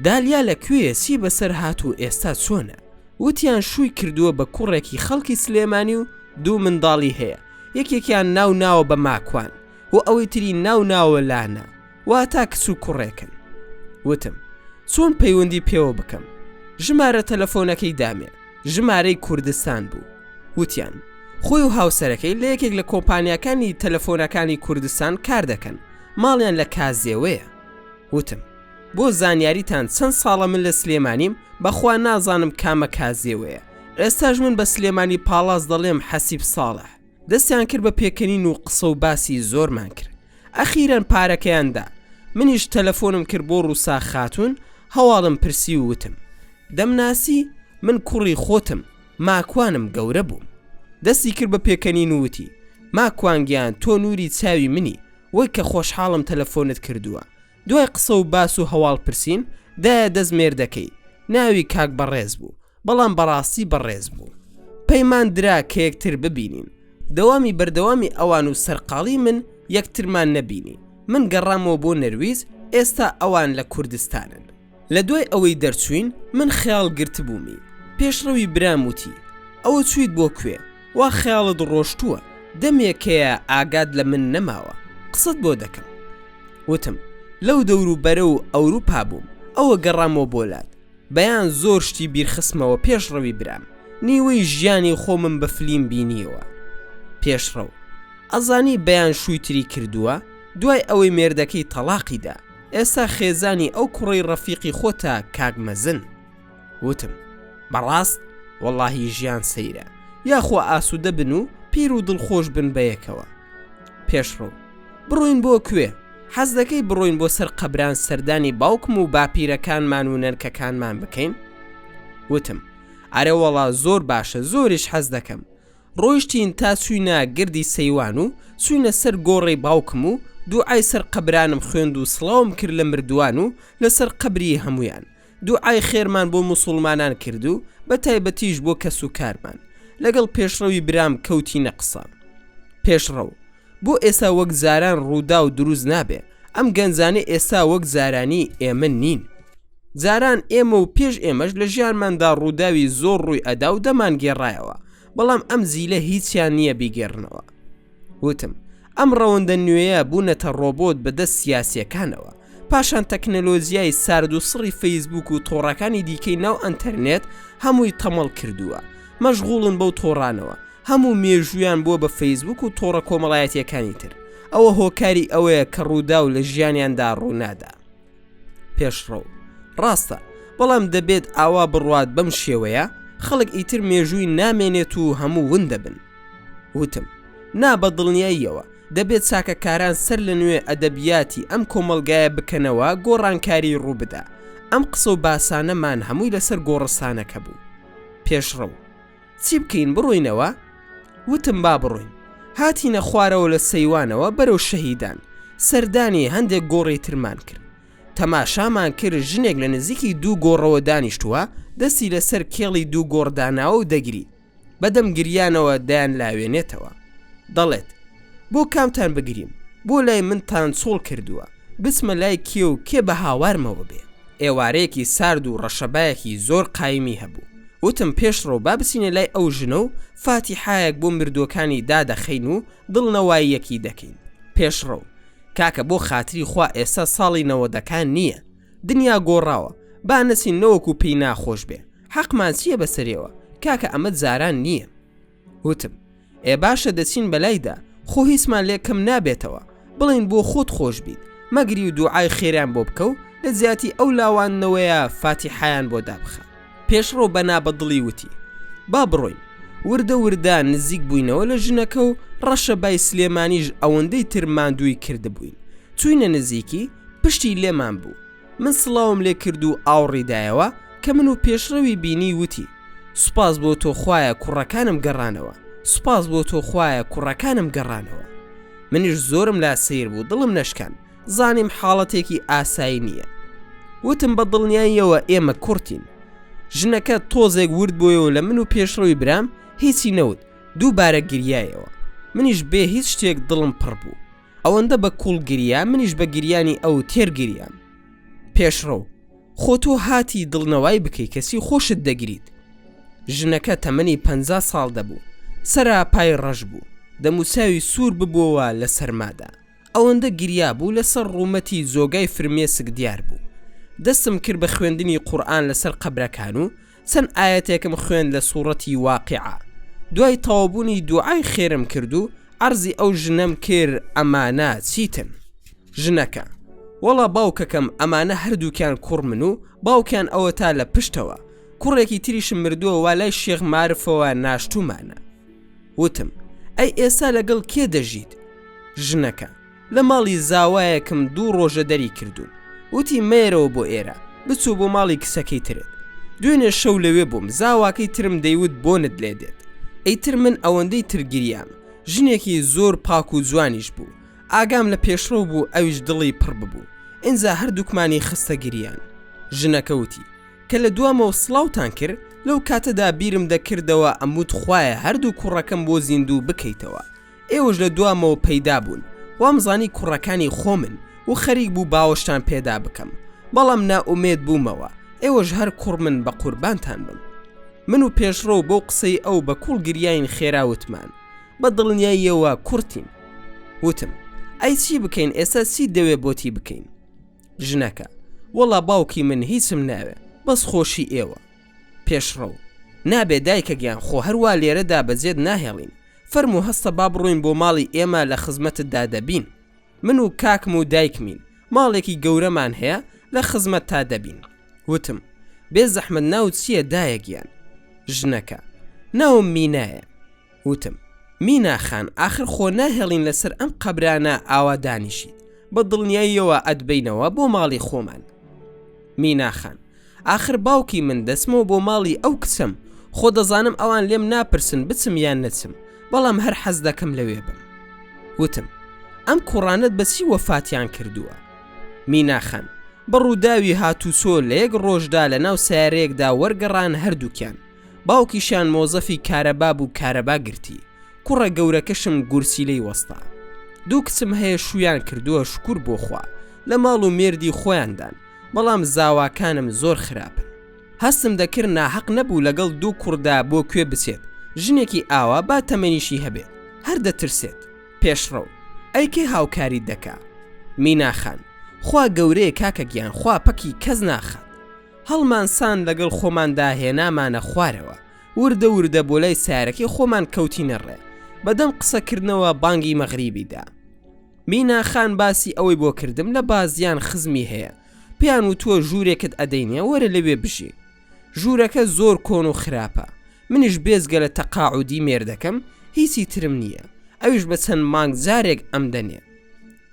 دالیا لە کوێیە چی بەسەر هات و ئێستا چۆنە؟ وتیان شووی کردووە بە کوڕێکی خەڵکی سلێمانی و دوو منداڵی هەیە، یەکێکیان ناو ناوە بە ماکوان و ئەوەی تری ناو ناوە لانە. واتا کچ و کوڕێکن. وتم، چۆن پەیوەندی پێوە بکەم؟ ژمارە تەلەفۆنەکەی دامێ، ژمارەی کوردستان بوو. وتیان، خۆی و هاوسەرەکەی لە یەکێک لە کۆمپانیاکانی تەلەفۆنەکانی کوردستان کار دەکەن، ماڵیان لە کازێوەیە. وتم، بۆ زانیاریتان چەند ساڵە من لە سلێمانیم، بەخوا نازانم کامە کازێوەیە. ئێستاش من بە سلێمانی پاڵاس دەڵێم حەسیب ساڵح. دەستیان کرد بە پێکەنین و قسە و باسی زۆرمان کرد ئەخیرەن پارەکەیان دا منیش تەلەفۆنم کرد بۆ ڕووسا خاتوون هەواڵم پرسی و وتم دەمناسی من کوڕی خۆتم ماکوانم گەورە بووم دەستی کرد بە پێکەنین و وتی ماکوان گیان تۆ نوری چاوی منی وەی کە خۆشحاڵم تەلەفۆنت کردووە دوای قسە و باس و هەواڵ پرسین دایە دەست مێردەکەی ناوی کاک بەڕێز بوو بەڵام بەڕاستی بەڕێز بوو. پەیمان درا کە یەکتر ببینین. دەوامی بەردەوامی ئەوان و سەرقاڵی من یەکترمان نەبینی. من گەڕامەوە بۆ نەرویج، ئێستا ئەوان لە کوردستانن. لە دوای ئەوەی دەرچووین، من خەیاڵ گرتبوومی. پێشڕەوی برام وتی، ئەوە چوویت بۆ کوێ؟ وا خەیاڵت ڕۆشتووە، دەمێکەیە ئاگات لە من نەماوە، قسەت بۆ دەکەم. وتم، لەو دەوروبەرە و ئەوروپا بووم، ئەوە گەڕامەوە بۆ لات. بەیان زۆر شتی بیرخستمەوە پێشڕەوی برام نیوەی ژیانی خۆمم بە فلیم بینیەوە پێشڕەو ئەزانی بەیان شووی تری کردووە دوای ئەوەی مێردەکەی تەڵاقی دا ئێستا خێزانی ئەو کوڕەی ڕەفیقی خۆتە کاک مەزن وتم بەڕاست وەڵاهی ژیان سەیرە یاخوا ئاسوودە بن و پیر و دڵخۆش بن بەیەکەوە پێشڕەو. بڕۆین بۆ کوێ؟ حەز دەکەی بڕۆین بۆ سەر قەبران سەردانی باوکم و باپیرەکانمان و نەنکەکانمان بکەین؟ وتم، ئەرێ وەڵا زۆر باشە زۆریش حەز دەکەم. ڕۆیشتین تا چووینە گردی سەیوان و چووینە سەر گۆڕی باوکم و دوعای سەر قەبرانم خوێند و سڵاوم کرد لە مردووان و لەسەر قەبری هەموویان دوعای خێرمان بۆ موسوڵمانان کرد و بە تایبەتیش بۆ کەسوکارمان. لەگەڵ پێشڕەوی برام کەوتینە قسە. پێشڕەو، بۆ ئێستا وەک جاران ڕووداو دروست نابێ، ئەم گەنجانەی ئێستا وەک جارانی ئێمە نین. جاران ئێمە و پێش ئێمەش لە ژیانماندا ڕووداوی زۆر ڕووی ئەدا و دەمانگێڕایەوە، بەڵام ئەم جیلە هیچیان نییە بیگێڕنەوە. وتم، ئەم ڕەوەندە نوێیە بوونەتە ڕۆبۆت بە دەست سیاسییەکانەوە، پاشان تەکنەلۆجیای سارد و سڕی فەیسبووک و تۆڕەکانی دیکەی ناو ئەنتەرنێت هەمووی تەمەڵ کردووە، مەشغوڵن بەو تۆڕانەوە، هەموو مێژوویان بووە بە فەیسبووک و تۆڕە کۆمەڵایەتییەکانی تر، ئەوە هۆکاری ئەوەیە کە ڕووداو لە ژیانیاندا ڕوونادا. پێشڕەو، ڕاستە، بەڵام دەبێت ئاوا بڕوات بەم شێوەیە خەڵک ئیتر مێژووی نامێنێت و هەموو ون دەبن. وتم، نا بە دڵنیاییەوە، دەبێت چاکەکاران سەر لە نوێ ئەدەبیاتی ئەم کۆمەڵگایە بکەنەوە گۆڕانکاری ڕووبدا. ئەم قسە و باسانەمان هەمووی لەسەر گۆڕستانەکە بوو. پێشڕەو، چی بکەین بڕۆینەوە؟ وتم با بڕۆین. هاتینە خوارەوە لە سەیوانەوە بەرەو شەهیدان، سەردانی هەندێک گۆڕی ترمان کرد. تەماشامان کرد ژنێک لە نزیکی دوو گۆڕەوە دانیشتووە، دەستی لەسەر کێڵی دوو گۆڕ داناوە و دەگری. بەدەم گریانەوە دەیانلاوێنێتەوە. دەڵێت، بۆ کامتان بگریم؟ بۆ لای منتان چۆڵ کردووە؟ بچمە لای کێ و کێ بە هاوارمەوە بێ؟ ئێوارەیەکی سارد و ڕەشەبایەکی زۆر قایمی هەبوو. وتم پێشڕەو با بچینە لای ئەو ژنە و فاتیحایەک بۆ مردووەکانی دادەخەین و دڵنەواییەکی دەکەین. پێشڕەو، کاکە بۆ خاتری خوا ئێستا ساڵی نەوەدەکان نییە. دنیا گۆڕاوە. با نەچین نەوەکو پێی ناخۆش بێ. حەقمان چییە بەسەرێوە؟ کاکە ئەمە جاران نییە. وتم، ئێ باشە دەچین بەلایدا، خۆ هیچمان لێ کەم نابێتەوە، بڵێین بۆ خۆت خۆش بیت، مەگری و دوعای خێریان بۆ بکە و لە جیاتی ئەو لاواندنەوەیە فاتیحایان بۆ دابخە. پێشڕەو بە نابەدڵی وتی، با بڕۆین. وردە وردە نزیک بووینەوە لە ژنەکە و ڕەشەبای سلێمانیش ئەوەندەی تر ماندووی کردبووین. چووینە نزیکی، پشتی لێمان بوو. من سڵاوم لێ کرد و ئاوڕی دایەوە، کە من و پێشڕەوی بینی وتی، سوپاس بۆ تۆ خوایە کوڕەکانم گەڕانەوە، سوپاس بۆ تۆ خوایە کوڕەکانم گەڕانەوە. منیش زۆرم لا سەیر بوو دڵم نەشکان، زانیم حاڵەتێکی ئاسایی نییە. وتم بە دڵنیاییەوە ئێمە کوڕتین. ژنەکە تۆزێک ورد بۆیەوە لە من و پێشڕەوی برام هیچی نەوت، دووبارە گریایەوە. منیش بێ هیچ شتێک دڵم پڕ بوو. ئەوەندە بە کوڵ گریا منیش بە گریانی ئەو تێر گریام. پێشڕەو، خۆ تۆ هاتی دڵنەوای بکەی کەچی خۆشت دەگریت. ژنەکە تەمەنی 50 ساڵ دەبوو، سەرا پای ڕەش بوو، دەموچاوی سوور ببۆوە لە سەرمادا. ئەوەندە گریا بوو لەسەر ڕوومەتی جۆگای فرمێسک دیار بوو. دەستم کرد بە خوێندنی قورئان لەسەر قەبرەکان و چەند ئایەتێکم خوێند لە سوڕەتی واقیعە دوای تەواوبوونی دوعای خێرم کرد و عەرزی ئەو ژنەم کرد ئەمانە چیتن؟ ژنەکە، وەڵا باوکەکەم ئەمانە هەردووکیان کوڕمن و باوکیان ئەوەتا لە پشتەوە، کوڕێکی تریشم مردووە وا لای شێخ مارفەوە ناشتوومانە. وتم، ئەی ئێستا لەگەڵ کێ دەژیت؟ ژنەکە، لە ماڵی زاوایەکم دوو ڕۆژە دەری کردووم وتی مەیەرەوە بۆ ئێرە بچۆ بۆ ماڵی کچەکەی ترت دوێنێ شەو لەوێ بووم زاواکەی ترم دەیوت بۆنت لێ دێت ئیتر من ئەوەندەی تر گریام ژنێکی زۆر پاک و جوانیش بوو ئاگام لە پێشڕەو بوو ئەویش دڵی پڕ ببوو ئینجا هەردووکمانی خستە گریان ژنەکە وتی کە لە دوامەوە سڵاوتان کرد لەو کاتەدا بیرم دەکردەوە ئەموت خوایە هەردوو کوڕەکەم بۆ زیندوو بکەیتەوە ئێوەش لە دوامەوە پەیدا بوون وامزانی کوڕەکانی خۆمن و خەریک بوو باوەشتان پێدا بکەم بەڵام نائومێد بوومەوە ئێوەش هەر کوڕمن بە قوربانتان بم من و پێشڕەو بەو قسەی ئەو بە کوڵ گریاین خێرا وتمان بە دڵنیاییەوە کوڕتین وتم ئەی چی بکەین ئێستا چی دەوێ بۆتی بکەین ژنەکە وەڵا باوکی من هیچم ناوێ بەس خۆشی ئێوە پێشڕەو نابێ دایکە گیان خۆ هەروا لێرەدا بەجێت ناهێڵین فەرموو هەستە با بڕۆین بۆ ماڵی ئێمە لە خزمەتتدا دەبین من و کاکم و دایکمین ماڵێکی گەورەمان هەیە لە خزمەتتا دەبین وتم بێ زەحمەت ناوت چییە دایە گیان ژنەکە ناوم مینایە وتم. مینا خان ئاخر خۆ ناهێڵین لەسەر ئەم قەبرانە ئاوا دانیشیت، بە دڵنیاییەوە ئەتبەینەوە بۆ ماڵی خۆمان. مینا خان، ئاخر باوکی من دەچمەوە بۆ ماڵی ئەو کچەم، خۆ دەزانم ئەوان لێم ناپرسن بچم یان نەچم، بەڵام هەر حەز دەکەم لەوێ بم. وتم، ئەم کوڕانەت بە چی وەفاتیان کردووە؟ مینا خان، بە ڕووداوی هاتوچۆ لە یەک ڕۆژدا لە ناو سەیارەیەکدا وەرگەڕان هەردووکیان، باوکیشیان مۆزەفی کارەبا بوو کارەبا گرتی، کوڕە گەورەکەشم گورچیلەی وەستا. دوو کچم هەیە شوویان کردووە شکور بۆ خوا لە ماڵ و مێردی خۆیاندان، بەڵام زاواکانم زۆر خراپن. هەستم دەکرد ناهەق نەبوو لەگەڵ دوو کوڕدا بۆ کوێ بچێت، ژنێکی ئاوا با تەمەنیشی هەبێت هەر دەترسێت. پێشڕەو، ئەی کێ هاوکاریت دەکا؟ مینا خان، خوا گەورەیە کاکە گیان خوا پەکی کەس ناخات. هەڵمانساند لەگەڵ خۆماندا هێنامانە خوارەوە، وردە وردە بۆ لای سەیارەکەی خۆمان کەوتینە ڕێ، بەدەم قسەکردنەوە بانگی مەغریبی دا. مینا خان باسی ئەوەی بۆ کردم لە بازیان خزمی هەیە پێیان وتووە ژوورێکت ئەدەینێ وەرە لەوێ بژی. ژوورەکە زۆر کۆن و خراپە منیش بێجگە لە تەقاعودی مێردەکەم هیچی ترم نییە ئەویش بە چەند مانگ جارێک ئەمدەنێ.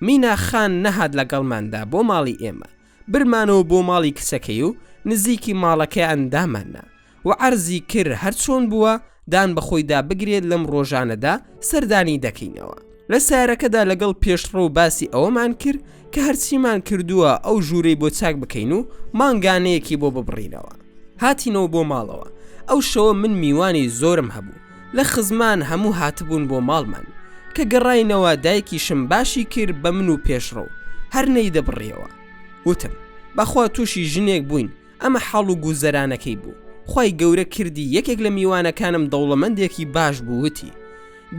مینا خان نەهات لەگەڵماندا بۆ ماڵی ئێمە برمانەوە بۆ ماڵی کچەکەی و نزیکی ماڵەکەیان داماننا. و عەرزی کرد هەر چۆن بووە دان بە خۆیدا بگرێت لەم ڕۆژانەدا سەردانی دەکەینەوە. لە سەیارەکەدا لەگەڵ پێشڕەو باسی ئەوەمان کرد کە هەرچیمان کردووە ئەو ژوورەی بۆ چاک بکەین و مانگانەیەکی بۆ ببڕینەوە. هاتینەوە بۆ ماڵەوە. ئەو شەوە من میوانی زۆرم هەبوو. لە خزمان هەموو هاتبوون بۆ ماڵمان. کە گەڕاینەوە دایکیشم باشی کرد بە من و پێشڕەو. هەر نەیدەبڕیەوە. وتم، بەخوا تووشی ژنێک بووین ئەمە حاڵ و گوزەرانەکەی بوو خوای گەورە کردی یەکێک لە میوانەکانم دەوڵەمەندێکی باش بوو وتی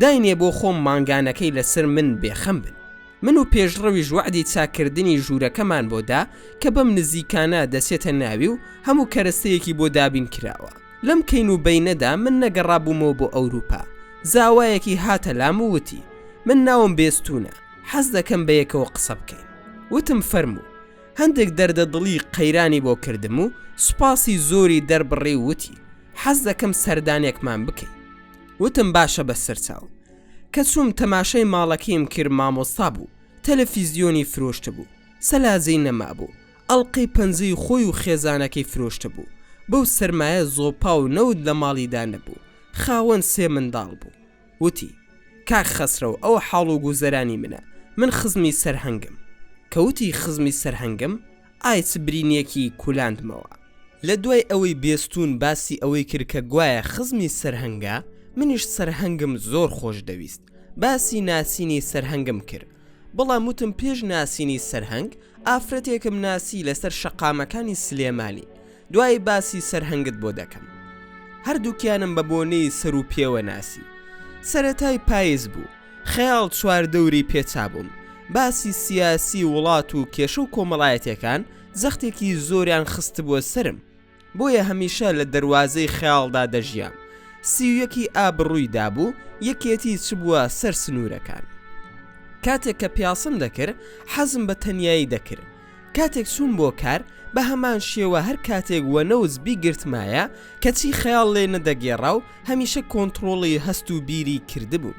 داینێ بۆ خۆم مانگانەکەی لەسەر من بێخەم بن من و پێشڕەویش وەعدی چاککردنی ژوورەکەمان بۆ دا کە بەم نزیکانە دەچێتە ناوی و هەموو کەرەستەیەکی بۆ دابین کراوە لەم کەین و بەینەدا من نەگەڕابوومەوە بۆ ئەوروپا زاوایەکی هاتە لام و وتی من ناوم بێستوونە حەز دەکەم بەیەکەوە قسە بکەین وتم فەرموو هەندێک دەردە دڵی قەیرانی بۆ کردم و سوپاسی زۆری دەربڕی و وتی حەز دەکەم سەردانێکمان بکەی. وتم باشە بەسەرچاو. کە چووم تەماشای ماڵەکەیم کرد مامۆستا بوو، تەلەفیزیۆنی فرۆشتبوو، سەلاجەی نەمابوو، ئەڵقەی پەنجەی خۆی و خێزانەکەی فرۆشتبوو، بەو سەرمایە زۆپا و نەوت لە ماڵیدا نەبوو، خاوەن سێ منداڵ بوو. وتی، کاک خەسرەو ئەوە حاڵ و گوزەرانی منە، من خزمی سەرهەنگم. کە وتی خزمی سەرهەنگم، ئای چ برینێکی کولاندمەوە. لە دوای ئەوەی بێستوون باسی ئەوەی کرد کە گوایە خزمی سەرهەنگە، منیش سەرهەنگم زۆر خۆش دەویست. باسی ناسینی سەرهەنگم کرد. بەڵام وتم پێش ناسینی سەرهەنگ، ئافرەتێکم ناسی لەسەر شەقامەکانی سلێمانی. دوایی باسی سەرهەنگت بۆ دەکەم. هەردووکیانم بە بۆنەی سەر و پێوە ناسی. سەرەتای پایز بوو. خەیاڵ چواردەوری پێچابووم. باسی سیاسی وڵات و کێشە و کۆمەڵایەتیەکان جەختێکی زۆریان خستبووە سەرم. بۆیە هەمیشە لە دەروازەی خەیاڵدا دەژیام. 31 ی ئاب ڕووی دابوو، یەکێتی چبووە سەر سنوورەکان. کاتێک کە پیاسەم دەکرد، حەزم بە تەنیایی دەکرد. کاتێک چووم بۆ کار بە هەمان شێوە هەر کاتێک وەنەوز بیگرتمایە کەچی خەیاڵ لێ نەدەگێڕا و هەمیشە کۆنتڕۆڵی هەست و بیری کردبووم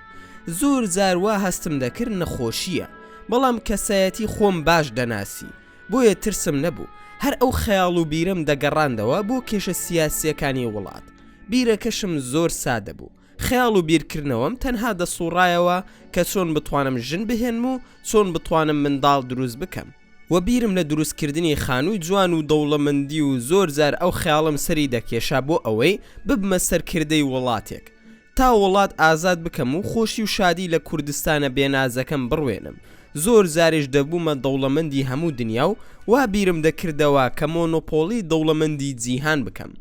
زۆر جار وا هەستم دەکرد نەخۆشییە بەڵام کەسایەتی خۆم باش دەناسی بۆیە ترسم نەبوو هەر ئەو خەیاڵ و بیرەم دەگەڕاندەوە بۆ کێشە سیاسییەکانی وڵات بیرەکەشم زۆر سادە بوو خەیاڵ و بیرکردنەوەم تەنها دەسوڕایەوە کە چۆن بتوانم ژن بهێنم و چۆن بتوانم منداڵ دروست بکەم وە بیرم لە دروستکردنی خانووی جوان و دەوڵەمەندی و زۆر جار ئەو خەیاڵم سەری دەکێشا بۆ ئەوەی ببمە سەرکردەی وڵاتێک تا وڵات ئازاد بکەم و خۆشی و شادی لە کوردستانە بێنازەکەم بڕوێنم زۆر جاریش دەبوومە دەوڵەمەندی هەموو دنیا و وا بیرم دەکردەوە کە مۆنۆپۆڵی دەوڵەمەندی جیهان بکەم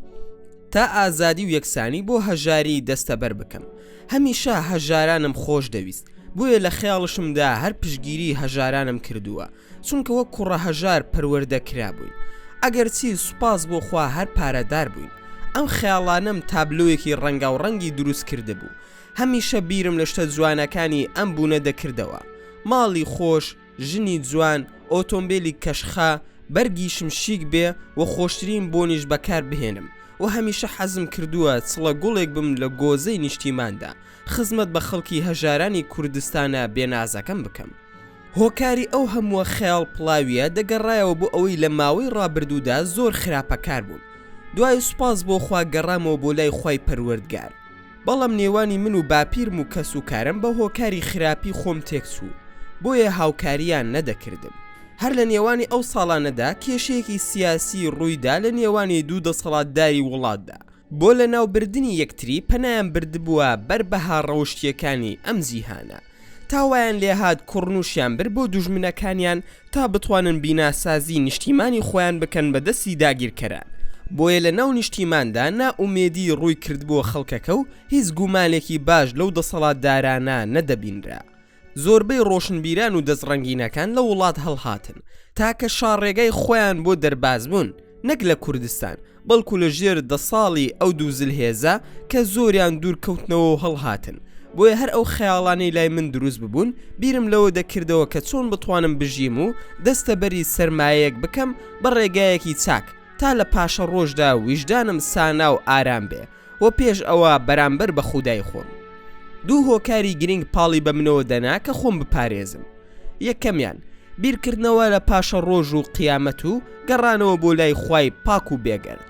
تا ئازادی و یەکسانی بۆ هەژاری دەستەبەر بکەم. هەمیشە هەژارانم خۆش دەویست، بۆیە لە خەیاڵشمدا هەر پشتگیری هەژارانم کردووە، چونکە وەک کوڕە هەژار پەروەردە کرابووین. ئەگەرچی سوپاس بۆ خوا هەر پارەدار بووین. ئەم خەیاڵانەم تابلۆیەکی ڕەنگاوڕەنگی دروست کردبوو. هەمیشە بیرم لە شتە جوانەکانی ئەم بوونە دەکردەوە. ماڵی خۆش، ژنی جوان، ئۆتۆمبێلی کەشخە، بەرگیشم شیک بێ و خۆشترین بۆنیش بەکار بهێنم. و هەمیشە حەزم کردووە چڵە گوڵێک بم لە گۆزەی نیشتیماندا، خزمەت بە خەڵکی هەژارانی کوردستانە بێنازەکەم بکەم. هۆکاری ئەو هەمووە خەیاڵ پڵاوییە دەگەڕایەوە بۆ ئەوەی لە ماوەی ڕابردوودا زۆر خراپەکار بووم. دوای سوپاس بۆ خوا گەڕامەوە بۆ لای خوای پەروەردگار. بەڵام نێوانی من و باپیرم و کەس و کارم بە هۆکاری خراپی خۆم تێکچوو، بۆیە هاوکارییان نەدەکردم. هەر لە نێوانی ئەو ساڵانەدا کێشەیەکی سیاسی ڕوویدا لە نێوانی دوو دەسەڵاتداری وڵاتدا، بۆ لەناوبردنی یەکتری پەنایان بردبووە بەر بەها ڕەوشتییەکانی ئەم جیهانە، تا وایان لێهات کوڕنووشیان برد بۆ دوژمنەکانیان تا بتوانن بیناسازی نیشتیمانی خۆیان بکەن بە دەستی داگیرکەران، بۆیە لە ناو نیشتیماندا نائومێدی ڕووی کردبووە خەڵکەکە و هیچ گومانێکی باش لەو دەسەڵاتدارانە نەدەبینرا. زۆربەی ڕۆشنبیران و دەستڕەنگینەکان لە وڵات هەڵهاتن، تاکە شاڕێگای خۆیان بۆ دەربازبوون، نەک لە کوردستان، بەڵکو لە ژێر دەساڵی ئەو دوو زلهێزە کە زۆریان دوور کەوتنەوە و هەڵهاتن. بۆیە هەر ئەو خەیاڵانەی لای من دروست ببوون، بیرم لەوە دەکردەوە کە چۆن بتوانم بژیم و دەستەبەری سەرمایەیەک بکەم بە ڕێگایەکی چاک، تا لە پاشەڕۆژدا ویژدانم سانا و ئارام بێ و پێش ئەوە بەرامبەر بە خودای خۆم. دوو هۆکاری گرینگ پاڵی بە منەوە دەنا کە خۆم بپارێزم. یەکەمیان، بیرکردنەوە لە پاشەڕۆژ و قیامەت و گەڕانەوە بۆ لای خوای پاک و بێگەرد.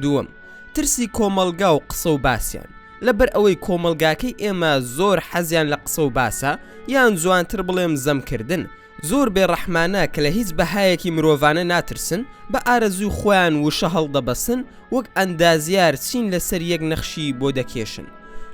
دووەم، ترسی کۆمەڵگا و قسە و باسیان. لەبەر ئەوەی کۆمەڵگاکەی ئێمە زۆر حەزیان لە قسە و باسە، یان جوانتر بڵێم زەمکردن، زۆر بێ ڕەحمانە کە لە هیچ بەهایەکی مرۆڤانە ناترسن، بە ئارەزووی خۆیان وشە هەڵدەبەستن، وەک ئەندازیار چین لەسەر یەک نەخشی بۆ دەکێشن.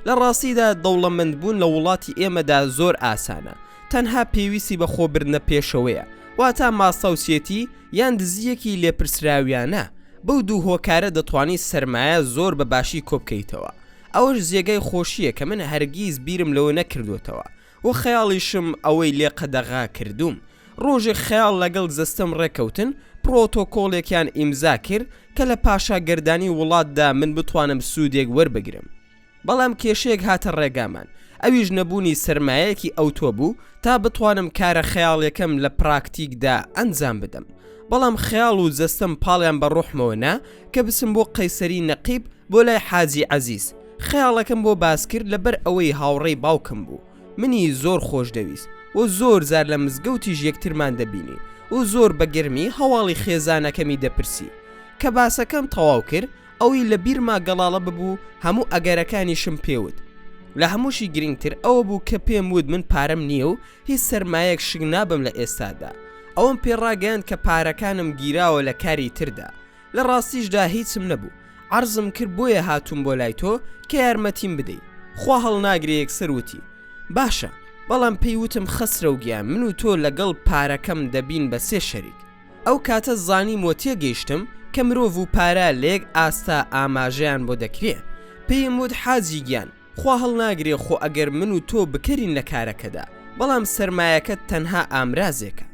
لە ڕاستیدا دەوڵەمەندبوون لە وڵاتی ئێمەدا زۆر ئاسانە، تەنها پێویستی بە خۆبردنە پێشەوەیە، واتا ماستاوچێتی یان دزییەکی لێپرسراویانە، بەو دوو هۆکارە دەتوانی سەرمایە زۆر بە باشی کۆبکەیتەوە. ئەوەش جێگای خۆشییە کە من هەرگیز بیرم لەوە نەکردۆتەوە و خەیاڵیشم ئەوەی لێ قەدەغە کردووم. ڕۆژێک خەیاڵ لەگەڵ جەستەم ڕێکەوتن، پڕۆتۆکۆڵێکیان ئیمزا کرد کە لە پاشاگەردانی وڵاتدا من بتوانم سوودێک وەربگرم. بەڵام کێشەیەک هاتە ڕێگامان، ئەویش نەبوونی سەرمایەیەکی ئەوتۆ بوو تا بتوانم کارە خەیاڵیەکەم لە پراکتیکدا ئەنجام بدەم. بەڵام خەیاڵ و جەستەم پاڵیان بە ڕۆحمەوە نا کە بچم بۆ قەیسەری نەقیب بۆ لای حاجی عەزیز. خەیاڵەکەم بۆ باس کرد لەبەر ئەوەی هاوڕێی باوکم بوو منی زۆر خۆش دەویست و زۆر جار لە مزگەوتیش یەکترمان دەبینی و زۆر بە گەرمی هەواڵی خێزانەکەمی دەپرسی. کە باسەکەم تەواو کرد ئەوەی لە بیرما گەڵاڵە ببوو هەموو ئەگەرەکانیشم پێ وت. لە هەمووشی گرینگتر ئەوە بوو کە پێم وت من پارەم نییە و هیچ سەرمایەک شک نابەم لە ئێستادا. ئەوەم پێ ڕاگەیاند کە پارەکانم گیراوە لە کاری تردا. لە ڕاستیشدا هیچم نەبوو. عەرزم کرد بۆیە هاتووم بۆ لای تۆ کە یارمەتیم بدەی. خوا هەڵناگرێ یەکسەر وتی باشە. بەڵام پێی وتم خەسرەو گیان من و تۆ لەگەڵ پارەکەم دەبین بە سێ شەریک. ئەو کاتە زانیم و تێگەیشتم کە مرۆڤ و پارە لە یەک ئاستا ئاماژەیان بۆ دەکرێ. پێیم وت حاجی گیان خوا هەڵناگرێ خۆ ئەگەر من و تۆ بکەرین لە کارەکەدا، بەڵام سەرمایەکەت تەنها ئامرازێکە.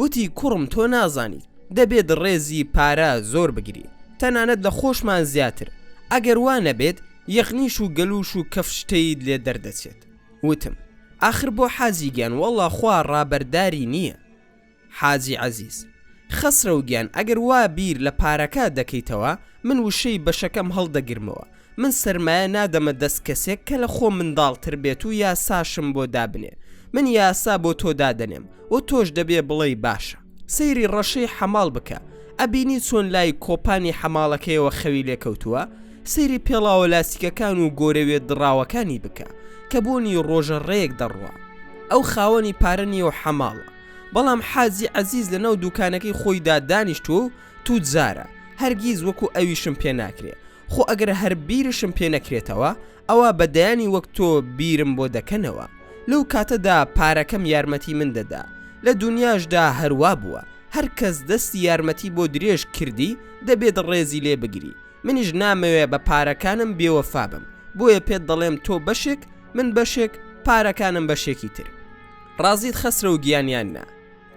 وتی کوڕم تۆ نازانیت دەبێت ڕێزی پارە زۆر بگری، تەنانەت لە خۆشمان زیاتر، ئەگەر وا نەبێت یەغنیش و گەلوش و کەفشتەیت لێ دەردەچێت. وتم ئاخر بۆ حاجی گیان وەڵا خوا ڕابەرداری نییە. حاجی عەزیز، خەسرەو گیان ئەگەر وا بیر لە پارەکە دەکەیتەوە من وشەی بەشەکەم هەڵدەگرمەوە، من سەرمایە نادەمە دەست کەسێک کە لە خۆم منداڵتر بێت و یاساشم بۆ دابنێ، من یاسا بۆ تۆ دادەنێم و تۆش دەبێ بڵێی باشە. سەیری ڕەشەی حەماڵ بکە ئەبینی چۆن لای کۆپانی حەماڵەکەیەوە خەوی لێ کەوتووە، سەیری پێڵاوە لاستیکەکان و گۆرەویە دڕاوەکانی بکە کە بۆنی ڕۆژە ڕێیەک دەڕوا. ئەو خاوەنی پارە نییە و حەماڵە. بەڵام حاجی عەزیز لەناو دوکانەکەی خۆیدا دانیشتووە و توجارە، هەرگیز وەکو ئەویشم پێ ناکرێ، خۆ ئەگەر هەر بیرشم پێ نەکرێتەوە، ئەوا بە دەیانی وەک تۆ بیرم بۆ دەکەنەوە. لەو کاتەدا پارەکەم یارمەتی من دەدا. لە دونیاشدا هەر وا بووە، هەر کەس دەستی یارمەتی بۆ درێژ کردی، دەبێت ڕێزی لێ بگری. منیش نامەوێ بە پارەکانم بێوەفا بم، بۆیە پێت دەڵێم تۆ بەشێک، من بەشێک، پارەکانم بەشێکی تر. ڕازیت خەسرەو گیان یان نا؟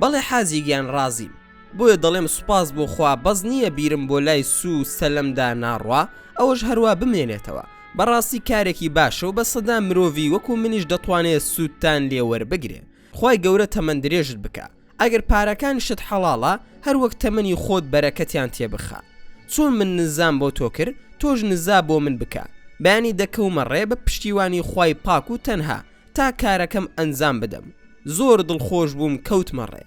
بەڵێ حاجی گیان ڕازیم. بۆیە دەڵێم سوپاس بۆ خوا بەس نییە بیرم بۆ لای سوو سەلەمدا ناڕوا، ئەوەش هەروا بمێنێتەوە. بەڕاستی کارێکی باشە و بە سەدان مرۆڤی وەکو منیش دەتوانێ سوودتان لێ وەربگرێ. خوای گەورە تەمەن درێژت بکا. ئەگەر پارەکانیشت حەڵاڵە هەر وەک تەمەنی خۆت بەرەکەتیان تێ بخە. چۆن من نزام بۆ تۆ کرد تۆش نزا بۆ من بکە، بەیانی دەکەومە ڕێ بە پشتیوانی خوای پاک و تەنها تا کارەکەم ئەنجام بدەم. زۆر دڵخۆش بووم کەوتمە ڕێ.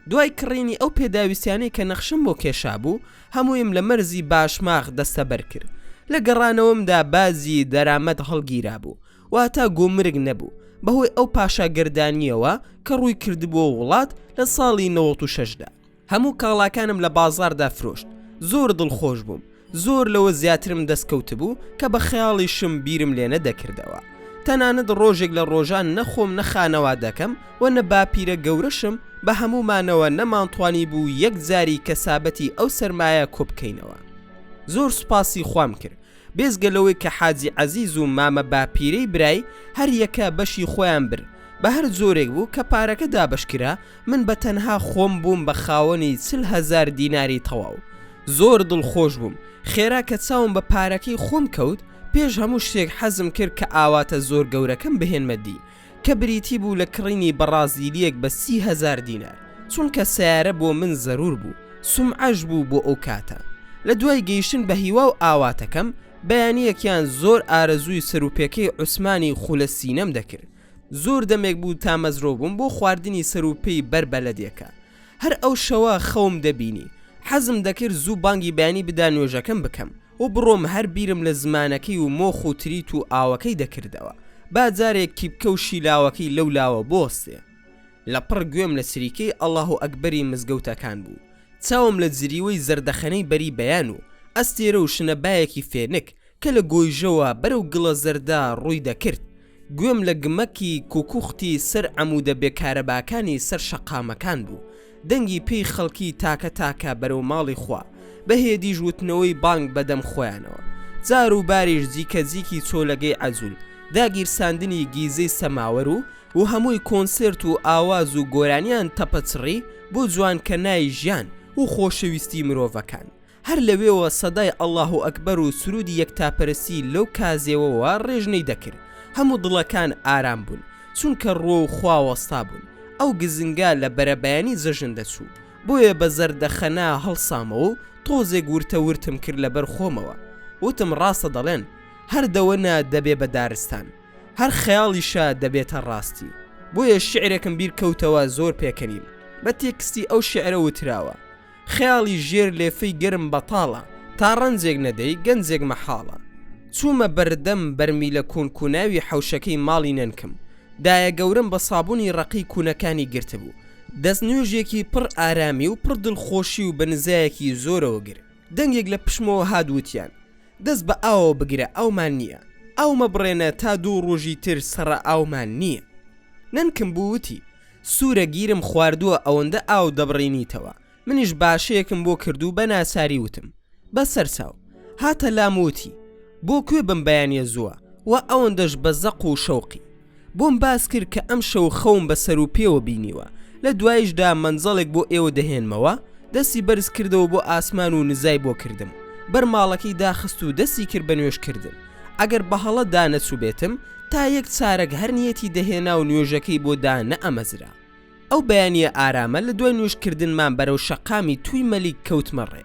دوای کڕینی ئەو پێداویستیانەی کە نەخشەم بۆ کێشابوو، هەموویم لە مەرزی باشماخ دەستەبەر کرد. لە گەڕانەوەمدا باجی دەرامەت هەڵگیرابوو، واتە گومرگ نەبوو، بەهۆی ئەو پاشاگەردانییەوە کە ڕووی کردبووە وڵات لە ساڵی 96 دا. هەموو کاڵاکانم لە بازاڕدا فرۆشت، زۆر دڵخۆش بووم، زۆر لەوە زیاترم دەست کەوتبوو کە بە خەیاڵیشم بیرم لێ نەدەکردەوە. تەنانەت ڕۆژێک لە ڕۆژان نە خۆم نە خانەوادەکەم و نە باپیرە گەورەشم بە هەموومانەوە نەمانتوانیبوو یەک جاری کەسابەتی ئەو سەرمایە کۆبکەینەوە. زۆر سوپاسی خوام کرد. بێجگە لەوەی کە حاجی عەزیز و مامە باپیرەی برای هەر یەکە بەشی خۆیان برد، بە هەر جۆرێک بوو کە پارەکە دابەش کرا، من بە تەنها خۆم بووم بە خاوەنی 40 هەزار دیناری تەواو. زۆر دڵخۆش بووم. خێرا کە چاوم بە پارەکەی خۆم کەوت، پێش هەموو شتێک حەزم کرد کە ئاواتە زۆر گەورەکەم بهێنمە دی، کە بریتی بوو لە کڕینی بەڕازیلییەک بە 30 هەزار دینار، چونکە سەیارە بۆ من زەرور بوو، سومعەش بوو بۆ ئەو کاتە. لە دوای گەیشتن بە هیوا و ئاواتەکەم، بەیانییەکیان زۆر ئارەزووی سەروپێکەی عوسمانی خولە سینەم دەکرد. زۆر دەمێک بوو تامەزرۆ بووم بۆ خواردنی سەروپێی بەر بەلەدێکە. هەر ئەو شەوە خەوم دەبینی. حەزم دەکرد زوو بانگی بەیانی بدا نوێژەکەم بکەم و بڕۆم هەر بیرم لە زمانەکەی و مۆخ و تریت و ئاوەکەی دەکردەوە با جارێک کیپکە و شیلاوەکەی لەو لاوە بوەستێ. لەپڕ گوێم لە چریکەی ئەڵاهو ئەکبەری مزگەوتەکان بوو. چاوم لە جریوەی زەردەخەنەی بەری بەیان و ئەستێرە و شنەبایەکی فێنک کە لە گۆیژەوە بەرەو گڵە زەردە ڕووی دەکرد، گوێم لە گمەکی کوکوختی سەر عەموودە بێکارەباکانی سەر شەقامەکان بوو، دەنگی پێی خەڵکی تاکە تاکە بەرەو ماڵی خوا، بە هێدیش وتنەوەی بانگ بە دەم خۆیانەوە. جار و باریش جیکەجیکی چۆلەگەی عەجول، داگیرساندنی گیزەی سەماوەر و و هەمووی کۆنسێرت و ئاواز و گۆرانیان تەپەچڕی بۆ جوانکەنای ژیان و خۆشەویستی مرۆڤەکان. هەر لەوێوە سەدای ئەڵاهو ئەکبەر و سروودی یەکتاپەرستی لەو کازێوەوە ڕێژنەی دەکرد، هەموو دڵەکان ئارام بوون، چونکە ڕووەو خوا وەستا بوون، ئەو گزنگە لە بەرەبەیانی جەژن دەچوو، بۆیە بە زەردەخەنە هەڵسامەوە و تۆزێک ورتە ورتم کرد لەبەر خۆمەوە، وتم ڕاستە دەڵێن، هەر دەوەنە دەبێ بە دارستان، هەر خەیاڵیشە دەبێتە ڕاستی، بۆیە شیعرێکم بیر کەوتەوە زۆر پێکەنیم، بە تێکستی ئەو شیعرە وتراوە. خەیاڵی ژێر لێفەی گەرم بەتاڵە تا ڕەنجێک نەدەی گەنجێک مەحاڵە چوومە بەردەم بەرمیلە کونکوناوی حەوشەکەی ماڵی نەنکم دایە گەورەم بە سابوونی ڕەقی کونەکانی گرتبوو دەست نوێژێکی پڕ ئارامی و پڕ دڵخۆشی و بە نزایەکی زۆرەوە گر دەنگێک لە پشتمەوە هات وتیان دەست بە ئاوەوە بگرە ئاومان نییە ئاو مەبڕێنە تا دوو ڕۆژی تر سەڕە ئاومان نییە نەنکم بوو وتی سورە گیرم خواردووە ئەوەندە ئاو دەبڕینیتەوە منیش باشەیەکم بۆ کردو بە ناچاری وتم بە سەرچاو هاتە لام وتی بۆ کوێ بم بەیانیە زووە وا ئەوەندەش بە زەق و شەوقی بۆم باس کرد کە ئەم شەو خەوم بە سەر و پێوە بینیوە لە دوایشدا مەنجەڵێک بۆ ئێوە دەهێنمەوە دەستی بەرز کردەوە بۆ ئاسمان و نزای بۆ کردم بەر ماڵەکەی داخست و دەستی کرد بە نوێژ کردن ئەگەر بە هەڵە دا نەچووبێتم تا یەک چارەک هەر نیەتی دەهێنا و نوێژەکەی بۆ دا نەئەمەزرا. ئەو بەیانییە ئارامە لە دوای نوێژ کردنمان بەرەو شەقامی تووی مەلیک کەوتمە ڕێ.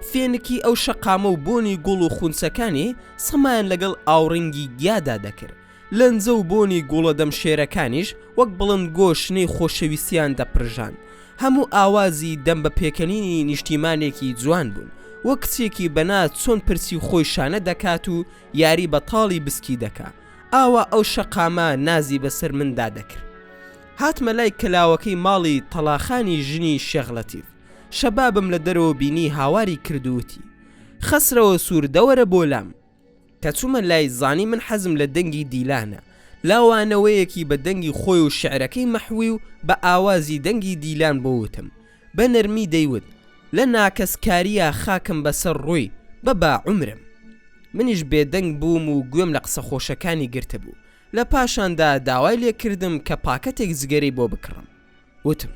فێنکی ئەو شەقامە و بۆنی گوڵ و خونچەکانی سەمایان لەگەڵ ئاوڕینگی گیادا دەکرد. لەنجە و بۆنی گوڵە دەم شێرەکانیش وەک بڵندگۆ شنەی خۆشەویستیان دەپرژاند. هەموو ئاوازی دەم بە پێکەنینی نیشتیمانێکی جوان بوون. وەک کچێکی بەناز چۆن پرچی خۆی شانە دەکات و یاری بە تاڵی بسکی دەکا. ئاوا ئەو شەقامە نازی بەسەر مندا دەکرد. هاتمە لای کەلاوەکەی ماڵی تەڵاخانی ژنی شێخ لەتیف. شەبابم لە دەرەوە بینی هاواری کرد و وتی، خەسرەوە سوور دەوەرە بۆ لام. کە چوومە لای زانی من حەزم لە دەنگی دیلانە. لاوانەوەیەکی بە دەنگی خۆی و شیعرەکەی مەحوی و بە ئاوازی دەنگی دیلان بۆ وتم. بە نەرمی دەیوت، لە ناکەس کارییا خاکم بەسەر ڕووی، بە با عومرم. منیش بێدەنگ بووم و گوێم لە قسە خۆشەکانی گرتبوو. لە پاشاندا داوای لێ کردم کە پاکەتێک جگەرەی بۆ بکڕم. وتم،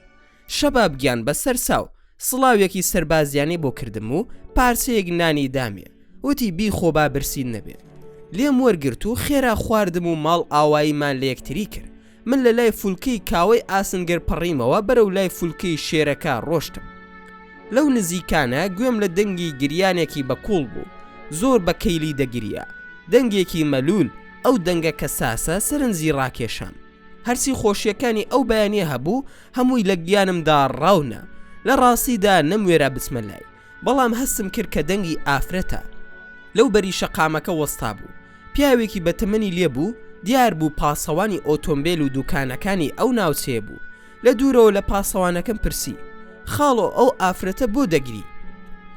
شەباب گیان بە سەرچاو، سڵاوێکی سەربازیانەی بۆ کردم و پارچەیەک نانی دامێ، وتی بیخۆ با برسیت نەبێ. لێم وەرگرت و خێرا خواردم و ماڵ ئاواییمان لە یەکتری کرد. من لە لای فولکەی کاوەی ئاسنگەر پەڕیمەوە بەرەو لای فولکەی شێرەکە ڕۆشتم. لەو نزیکانە گوێم لە دەنگی گریانێکی بە کوڵ بوو. زۆر بە کەیلی دەگریا. دەنگێکی مەلوول، ئەو دەنگە کەساسە سەرنجی ڕاکێشام. هەرچی خۆشییەکانی ئەو بەیانییە هەبوو، هەمووی لە گیانمدا ڕاونا. لە ڕاستیدا نەموێرا بچمە لای. بەڵام هەستم کرد کە دەنگی ئافرەتە. لەو بەری شەقامەکە وەستابوو. پیاوێکی بە تەمەنی لێ بوو، دیار بوو پاسەوانی ئۆتۆمبێل و دوکانەکانی ئەو ناوچەیە بوو. لە دوورەوە لە پاسەوانەکەم پرسی، خاڵۆ ئەو ئافرەتە بۆ دەگری؟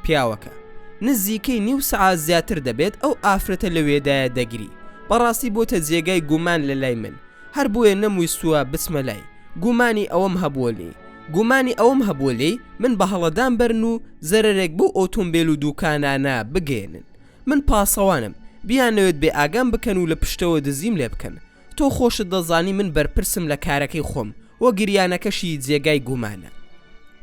پیاوەکە، نزیکەی نیو سەعات زیاتر دەبێت ئەو ئافرەتە لەوێدایە دەگری، بەڕاستی بۆتە جێگای گومان لە لای من، هەر بۆیە نەمویستووە بچمە لای، گومانی ئەوەم هەبووە لێی، گومانی ئەوەم هەبووە لێی من بە هەڵەدان بەرن و زەرەرێک بەو ئۆتۆمبێل و دوکانانە بگەیەنن. من پاسەوانم، بیانەوێت بێ ئاگام بکەن و لە پشتەوە دزیم لێ بکەن. تۆ خۆشت دەزانی من بەرپرسم لە کارەکەی خۆم و گریانەکەشی جێگای گومانە.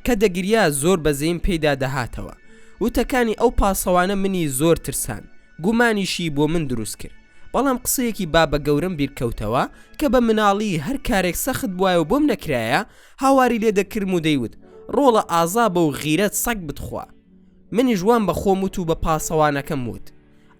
کە دەگریا زۆر بەزەیم پێیدا دەهاتەوە. وتەکانی ئەو پاسەوانە منی زۆر ترساند، گومانیشی بۆ من دروست کرد. بەڵام قسەیەکی بابەگەورەم بیر کەوتەوە کە بە مناڵی هەر کارێک سەخت بوایە و بۆم نەکرایە، هاواری لێ دەکردم و دەیوت، ڕۆڵە ئازابە و غیرەت سەگ بتخوا. منیش وام بە خۆم وت و بە پاسەوانەکەم وت،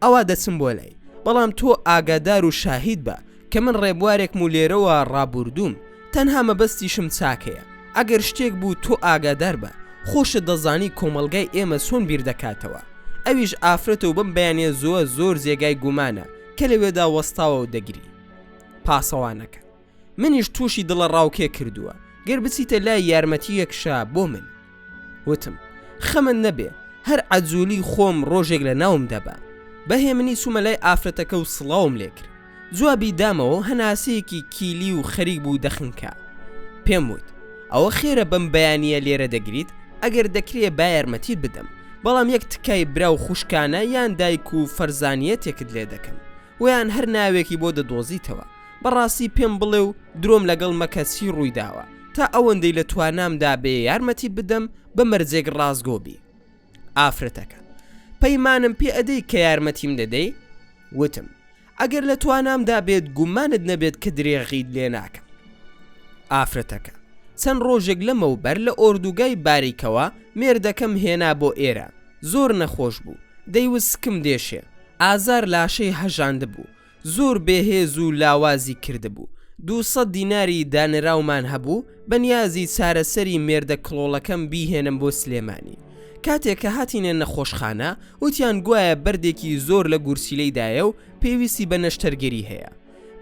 ئەوا دەچم بۆ لای، بەڵام تۆ ئاگادار و شاهید بە کە من ڕێبوارێکم و لێرەوە ڕابووردووم، تەنها مەبەستیشم چاکەیە، ئەگەر شتێک بوو تۆ ئاگادار بە، خۆشت دەزانی کۆمەڵگای ئێمە چۆن بیر دەکاتەوە، ئەویش ئافرەتە و بەم بەیانیە زووە زۆر جێگای گومانە کە لەوێدا وەستاوە و دەگری. پاسەوانەکە. منیش تووشی دڵەڕاوکێ کردووە، گەر بچیتە لای یارمەتییەکشە بۆ من. وتم، خەمت نەبێ، هەر عەجوولی خۆم ڕۆژێک لە ناوم دەبا. بە هێمنی چوومە لای ئافرەتەکە و سڵاوم لێ کرد. جوابی دامەوە و هەناسەیەکی کیلی و خەریک بوو دەخنکا. پێم وت، ئەوە خێرە بەم بەیانییە لێرە دەگریت؟ ئەگەر دەکرێ با یارمەتیت بدەم، بەڵام یەک تکای برا و خوشکانە یان دایک و فەرزانییەتێکت لێ دەکەم و یان هەر ناوێکی بۆ دەدۆزیتەوە. بەڕاستی پێم بڵێ و درۆم لەگەڵ مەکە چی ڕوویداوە تا ئەوەندەی لە توانامدا بێ یارمەتیت بدەم بە مەرجێک ڕاستگۆ بی. ئافرەتەکە، پەیمانم پێ ئەدەی کە یارمەتیم دەدەی؟ وتم، ئەگەر لە توانامدا بێت گومانت نەبێت کە درێغیت لێ ناکەم. ئافرەتەکە، چەند ڕۆژێک لەمەوبەر لە ئۆردوگای باریکەوە مێردەکەم هێنا بۆ ئێرە، زۆر نەخۆش بوو، دەیوت سکم دێشێ، ئازار لاشەی هەژاندبوو، زۆر بێ هێز و لاوازی کردبوو، 200 دیناری دانراومان هەبوو بە نیازی چارەسەری مێردە کڵۆڵەکەم بیهێنم بۆ سلێمانی. کاتێ کە هاتینە نەخۆشخانە وتیان گوایە بەردێکی زۆر لە گورچیلەی دایە و پێویستی بە نەشتەرگەری هەیە.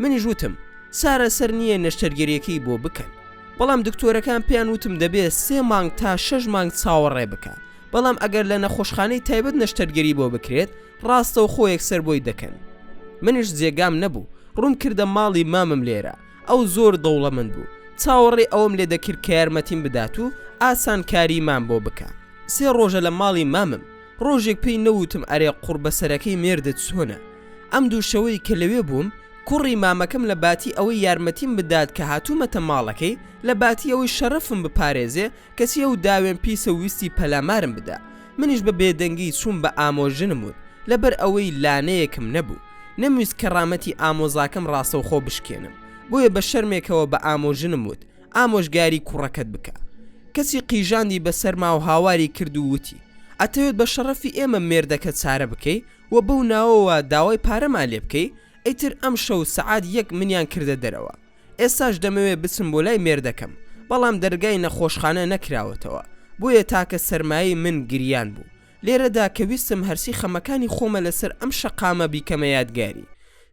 منیش وتم چارەسەر نییە نەشتەرگەریەکەی بۆ بکەن. بەڵام دکتۆرەکان پێیان وتم دەبێ سێ مانگ تا شەش مانگ چاوەڕێ بکا. بەڵام ئەگەر لە نەخۆشخانەی تایبەت نەشتەرگەری بۆ بکرێت ڕاستەوخۆ یەکسەر بۆی دەکەن. منیش جێگام نەبوو، ڕووم کردە ماڵی مامم لێرە، ئەو زۆر دەوڵەمەند بوو، چاوەڕێی ئەوەم لێ دەکرد کە یارمەتیم بدات و ئاسانکاریمان بۆ بکا. سێ ڕۆژە لە ماڵی مامم، ڕۆژێک پێی نەوتم ئەرێ قوڕبەسەرەکەی مێردت چۆنە؟ ئەم دوو شەوەی کە لەوێ بووم، کوڕی مامەکەم لە باتی ئەوەی یارمەتیم بدات کە هاتوومەتە ماڵەکەی، لە باتی ئەوەی شەرەفم بپارێزێ، کەچی ئەو داوێن پیسە ویستی پەلامارم بدا منیش بە بێدەنگی چووم بە ئامۆژنم وت لەبەر ئەوەی لانەیەکم نەبوو نەمویست کەڕامەتی ئامۆزاکەم ڕاستەوخۆ بشکێنم بۆیە بە شەرمێکەوە بە ئامۆژنم وت ئامۆژگاری کوڕەکەت بکە کەچی قیژاندی بەسەرما و هاواری کرد و وتی ئەتەوێت بە شەڕەفی ئێمە مێردەکەت چارە بکەی و بەو ناوەوە داوای پارەمان لێ بکەی ئیتر ئەمشەو سەعات یەک منیان کردە دەرەوە ئێستاش دەمەوێ بچم بۆ لای مێردەکەم، بەڵام دەرگای نەخۆشخانە نەکراوەتەوە، بۆیە تاکە سەرمایەی من گریان بوو. لێرەدا کە ویستم هەرچی خەمەکانی خۆمە لەسەر ئەم شەقامە بیکەمە یادگاری.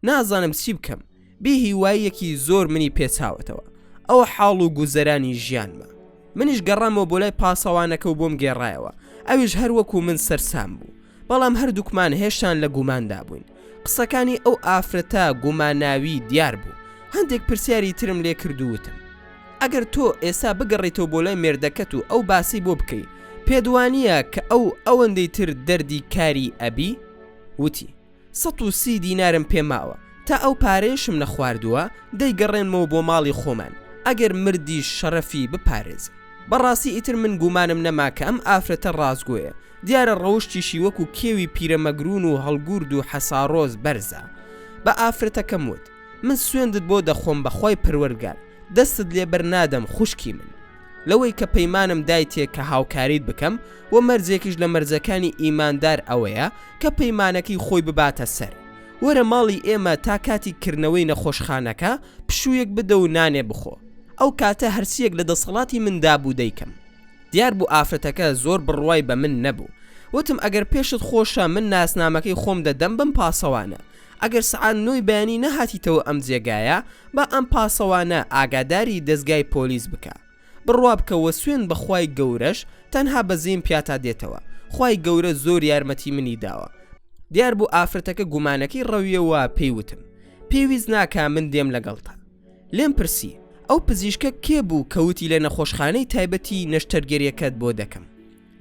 نازانم چی بکەم. بێ هیواییەکی زۆر منی پێچاوەتەوە. ئەوە حاڵ و گوزەرانی ژیانمە. منیش گەڕامەوە بۆ لای پاسەوانەکە و بۆم گێڕایەوە. ئەویش هەر وەکو من سەرسام بوو. بەڵام هەردووکمان هێشتان لە گوماندا بووین. قسەکانی ئەو ئافرەتە گوماناوی دیار بوو. هەندێک پرسیاری ترم لێ کرد و وتم. ئەگەر تۆ ئێستا بگەڕێیتەوە بۆ لای مێردەکەت و ئەو باسەی بۆ بکەی، پێت وانییە کە ئەو ئەوەندەی تر دەردی کاری ئەبی؟ وتی. 130 دینارم پێ ماوە، تا ئەو پارەیەشم نەخواردووە، دەیگەڕێنمەوە بۆ ماڵی خۆمان، ئەگەر مردیش شەرەفی بپارێزم. بەڕاستی ئیتر من گومانم نەما کە ئەم ئافرەتە ڕاستگۆیە، دیارە ڕەوشتیشی وەکو کێوی پیرەمەگروون و هەڵگورد و حەسارۆز بەرزە. بە ئافرەتەکەم وت، من سوێندت بۆ دەخۆم بە خوای پەروەردگار، دەستت لێ بەرنادەم خوشکی من. لەوەی کە پەیمانم دایتێ کە هاوکاریت بکەم وە مەرجێکیش لە مەرجەکانی ئیماندار ئەوەیە کە پەیمانەکەی خۆی بباتە سەر. وەرە ماڵی ئێمە تا کاتی کردنەوەی نەخۆشخانەکە پشوویەک بدە و نانێ بخۆ. ئەو کاتە هەرچییەک لە دەسەڵاتی مندا بوو دەیکەم. دیار بوو ئافرەتەکە زۆر بڕوای بە من نەبوو. وتم ئەگەر پێشت خۆشە من ناسنامەکەی خۆم دەدەم بەم پاسەوانە. ئەگەر سەعات نۆی بەیانی نەهاتیتەوە ئەم جێگایە با ئەم پاسەوانە ئاگاداری دەزگای پۆلیس بکا. بڕوا بکە وە سوێند بە خوای گەورەش تەنها بەزەیم پیاتا دێتەوە خوای گەورە زۆر یارمەتی منی داوە. دیار بوو ئافرەتەکە گومانەکەی ڕەویەوە پێی وتم پێویست ناکا من دێم لەگەڵتا. لێم پرسی ئەو پزیشکە کێ بوو کە وتی لە نەخۆشخانەی تایبەتی نەشتەرگەریەکەت بۆ دەکەم؟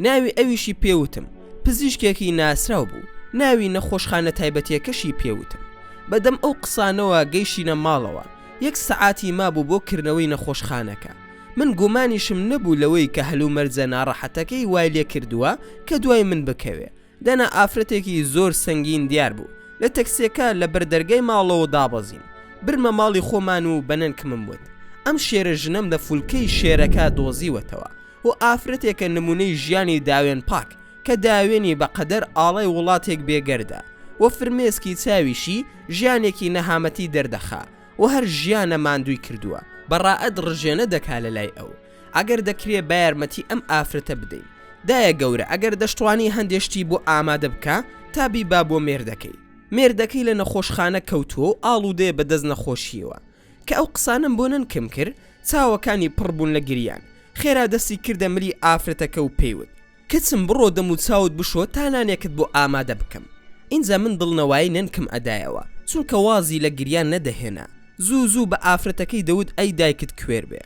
ناوی ئەویشی پێ وتم، پزیشکێکی ناسراو بوو، ناوی نەخۆشخانە تایبەتیەکەشی پێ وتم. بە دەم ئەو قسانەوە گەیشتینە ماڵەوە، یەک سەعاتی مابوو بۆ کردنەوەی نەخۆشخانەکە. من گومانیشم نەبوو لەوەی کە هەلومەرجە ناڕەحەتەکەی وای لێ کردووە کە دوای من بکەوێ. دەنا ئافرەتێکی زۆر سەنگین دیار بوو. لە تەکسیەکە لە بەردەرگای ماڵەوە دابەزیم. برمە ماڵی خۆمان و بە نەنکمم وت، ئەم شێرە ژنەم لە فولکەی شێرەکە دۆزیوەتەوە. و ئافرەتێکە نمونەی ژیانی داوێن پاک کە داوێنی بە قەدەر ئاڵای وڵاتێک بێگەردە و فرمێسکی چاویشی ژیانێکی نەهامەتی دەردەخا و هەر ژیانە ماندووی کردووە بەڕائەت ڕژێنە دەکا لە لای ئەو ئەگەر دەکرێ با یارمەتی ئەم ئافرەتە بدەین دایە گەورە ئەگەر دەشتوانی هەندێ شتی بۆ ئامادە بکە تا بیبا بۆ مێردەکەی مێردەکەی لە نەخۆشخانە کەوتووە و ئاڵوودەیە بە دەست نەخۆشییەوە کە ئەو قسانەم بۆ نەنکم کرد چاوەکانی پڕ بوون لە گریان، خێرا دەستی کردە ملی ئافرەتەکە و پێی وت. کچم بڕۆ دەم و چاوت بشۆ تا نانێکت بۆ ئامادە بکەم. ئینجا من دڵنەوایی نەنکم ئەدایەوە، چونکە وازی لە گریان نەدەهێنا، زوو زوو بە ئافرەتەکەی دەوت ئەی دایکت کوێر بێ.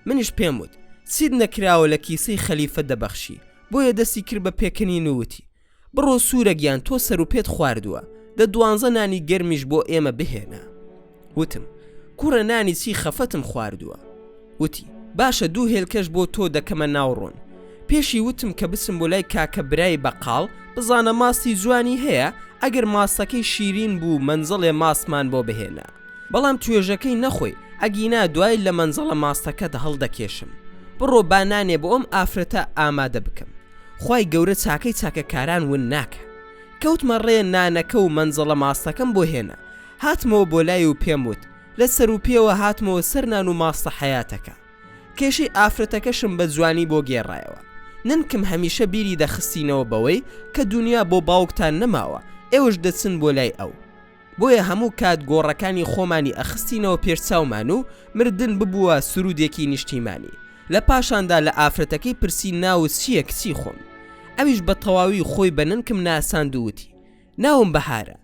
منیش پێم وت، چیت نەکراوە لە کیسەی خەلیفە دەبەخشی، بۆیە دەستی کرد بە پێکەنین و وتی. بڕۆ سوورە گیان تۆ سەروپێت خواردووە، دە دوانزە نانی گەرمیش بۆ ئێمە بهێنە. وتم، کوڕە نانی چی خەفەتم خواردووە. وتی، باشە دوو هێلکەش بۆ تۆ دەکەمە ناو ڕۆن. پێشی وتم کە بچم بۆ لای کاکە برای بەقاڵ بزانە ماستی جوانی هەیە، ئەگەر ماستەکەی شیرین بوو مەنجەڵێ ماستمان بۆ بهێنە. بەڵام توێژەکەی نەخۆی، ئەگینا دوای لە مەنجەڵە ماستەکەت هەڵدەکێشم. بڕۆ با نانێ بۆ ئەم ئافرەتە ئامادە بکەم. خوای گەورە چاکەی چاکەکاران ون ناکا. کەوتمە ڕێ نانەکە و مەنجەڵە ماستەکەم بۆ هێنا. هاتمەوە بۆ لای و پێم وت، لە سەروپێوە هاتمەوە سەر نان و ماستە حەیاتەکە. کێشەی ئافرەتەکەشم بە جوانی بۆ گێڕایەوە. نەنکم هەمیشە بیری دەخستینەوە بەوەی کە دونیا بۆ باوکتان نەماوە، ئێوەش دەچن بۆ لای ئەو. بۆیە هەموو کات گۆڕەکانی خۆمانی ئەخستینەوە پێش چاومان و مردن ببووە سروودێکی نیشتیمانی. لە پاشاندا لە ئافرەتەکەی پرسی ناوت چییە کچی خۆم؟ ئەویش بە تەواوی خۆی بە نەنکم ناساند و وتی، ناوم بەهارە.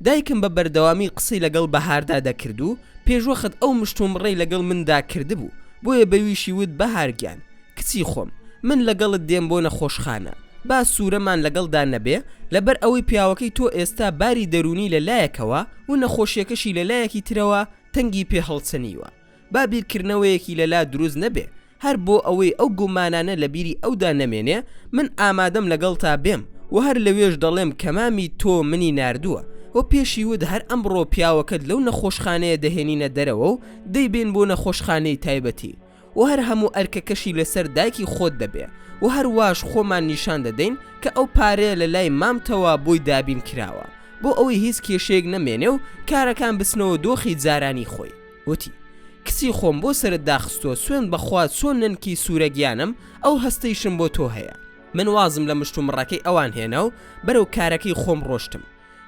دایکم بە بەردەوامی قسەی لەگەڵ بەهاردا دەکرد و پێشوەخت ئەو مشتومڕەی لەگەڵ مندا کردبوو، بۆیە بەویشی وت بەهار گیان، کچی خۆم، من لەگەڵت دێم بۆ نەخۆشخانە، با سوورەمان لەگەڵدا نەبێ، لەبەر ئەوەی پیاوەکەی تۆ ئێستا باری دەروونی لە لایەکەوە و نەخۆشییەکەشی لە لایەکی ترەوە تەنگی پێ هەڵچنیوە، با بیرکردنەوەیەکی لەلا دروست نەبێ، هەر بۆ ئەوەی ئەو گومانانە لە بیری ئەودا نەمێنێ، من ئامادەم لەگەڵتا بێم و هەر لەوێش دەڵێم کە مامی تۆ منی ناردووە و پێشی وت هەر ئەمڕۆ پیاوەکەت لەو نەخۆشخانەیە دەهێنینە دەرەوە و دەیبەین بۆ نەخۆشخانەی تایبەتی. و هەر هەموو ئەرکەکەشی لەسەر دایکی خۆت دەبێ و هەر واش خۆمان نیشان دەدەین کە ئەو پارەیە لە لای مامتەوە بۆی دابین کراوە بۆ ئەوەی هیچ کێشەیەک نەمێنێ و کارەکان بچنەوە دۆخی جارانی خۆی. وتی، کچی خۆم بۆ سەرت داخستووە سوێند بە خوا چۆن نەنکی سوورە گیانم ئەو هەستەیشم بۆ تۆ هەیە. من وازم لە مشتومڕەکەی ئەوان هێنا و بەرەو کارەکەی خۆم ڕۆشتم.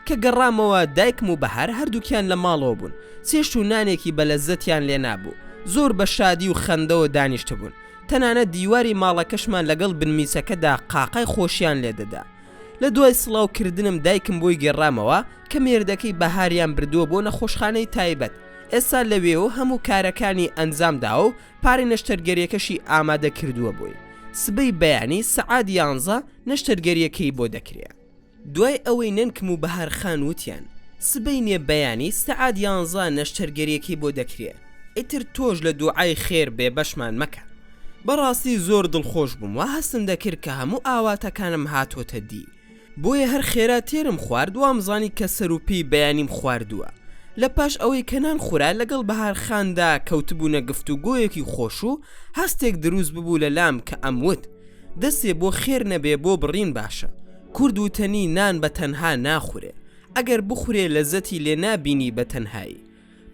کە گەڕامەوە دایکم و بەهار هەردووکیان لە ماڵەوە بوون، چێشت و نانێکی بەلەززەتیان لێ نابوو، زۆر بە شادی و خەندەوە دانیشتبوون، تەنانەت دیواری ماڵەکەشمان لەگەڵ بنمیچەکەدا قاقای خۆشیان لێ دەدا. لە دوای سڵاو کردنم دایکم بۆی گێڕامەوە کە مێردەکەی بەهاریان بردووە بۆ نەخۆشخانەی تایبەت، ئێستا لەوێ و هەموو کارەکانی ئەنجام داوە و پارەی نەشتەرگەریەکەشی ئامادە کردووە بۆی، سبەی بەیانی سەعات یانزە نەشتەرگەریەکەی بۆ دەکرێ. دوای ئەوەی نەنکم و بەهار خان وتیان سبەینێ بەیانی سەعات یانزە نەشتەرگەریەکەی بۆ دەکرێ ئیتر تۆش لە دوعای خێر بێ بەشمان مەکە. بەڕاستی زۆر دڵخۆش بووم وا هەستم دەکرد کە هەموو ئاواتەکانم هاتۆتە دی بۆیە هەر خێرا تێرم خوارد وامزانی کە سەر و پێی بەیانیم خواردووە. لە پاش ئەوەی کە نان خورا لەگەڵ بەهار خاندا کەوتبوونە گفتوگۆیەکی خۆش و هەستێک دروست ببوو لە لام کە ئەموت دەستێ بۆ خێر نەبێ بۆ بڕین باشە. کورد وتەنی نان بە تەنها ناخورێ ئەگەر بخورێ لەزەتی لێ نابینی بە تەنهایی.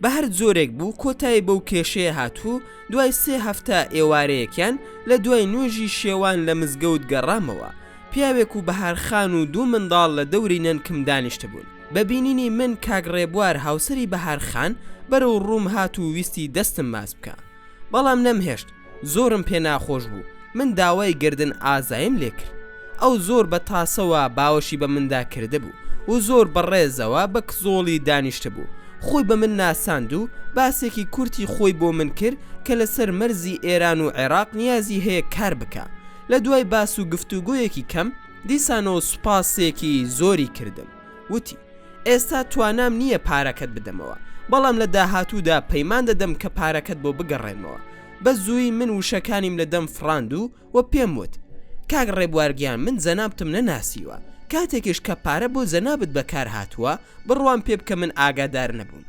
بە هەر جۆرێک بوو کۆتایی بەو کێشەیە هات و دوای سێ هەفتە ئێوارەیەکیان لە دوای نوێژی شێوان لە مزگەوت گەڕامەوە پیاوێک و بەهار خان و دوو منداڵ لە دەوری نەنکم دانیشتبوون بە بینینی من کاک ڕێبوار هاوسەری بەهار خان بەرەو ڕووم هات و ویستی دەستم ماچ بکا بەڵام نەمهێشت زۆرم پێ ناخۆش بوو من داوای گەردن ئازایم لێ کرد ئەو زۆر بە تاسەوە باوەشی بە مندا کردبوو و زۆر بە ڕێزەوە بە کزۆڵی دانیشتبوو خۆی بە من ناساند و باسێکی کورتی خۆی بۆ من کرد کە لەسەر مەرزی ئێران و عێراق نیازی هەیە کار بکا لە دوای باس و گفتوگۆیەکی کەم دیسانەوە سوپاسێکی زۆری کردم وتی ئێستا توانام نییە پارەکەت بدەمەوە، بەڵام لە داهاتوودا پەیمان دەدەم کە پارەکەت بۆ بگەڕێنمەوە. بە زوویی من وشەکانیم لە دەم فڕاند و و پێم وت، کاک ڕێبوار گیان من جەنابتم نەناسیوە، کاتێکیش کە پارە بۆ جەنابت بەکار هاتووە، بڕوام پێ بکە من ئاگادار نەبووم.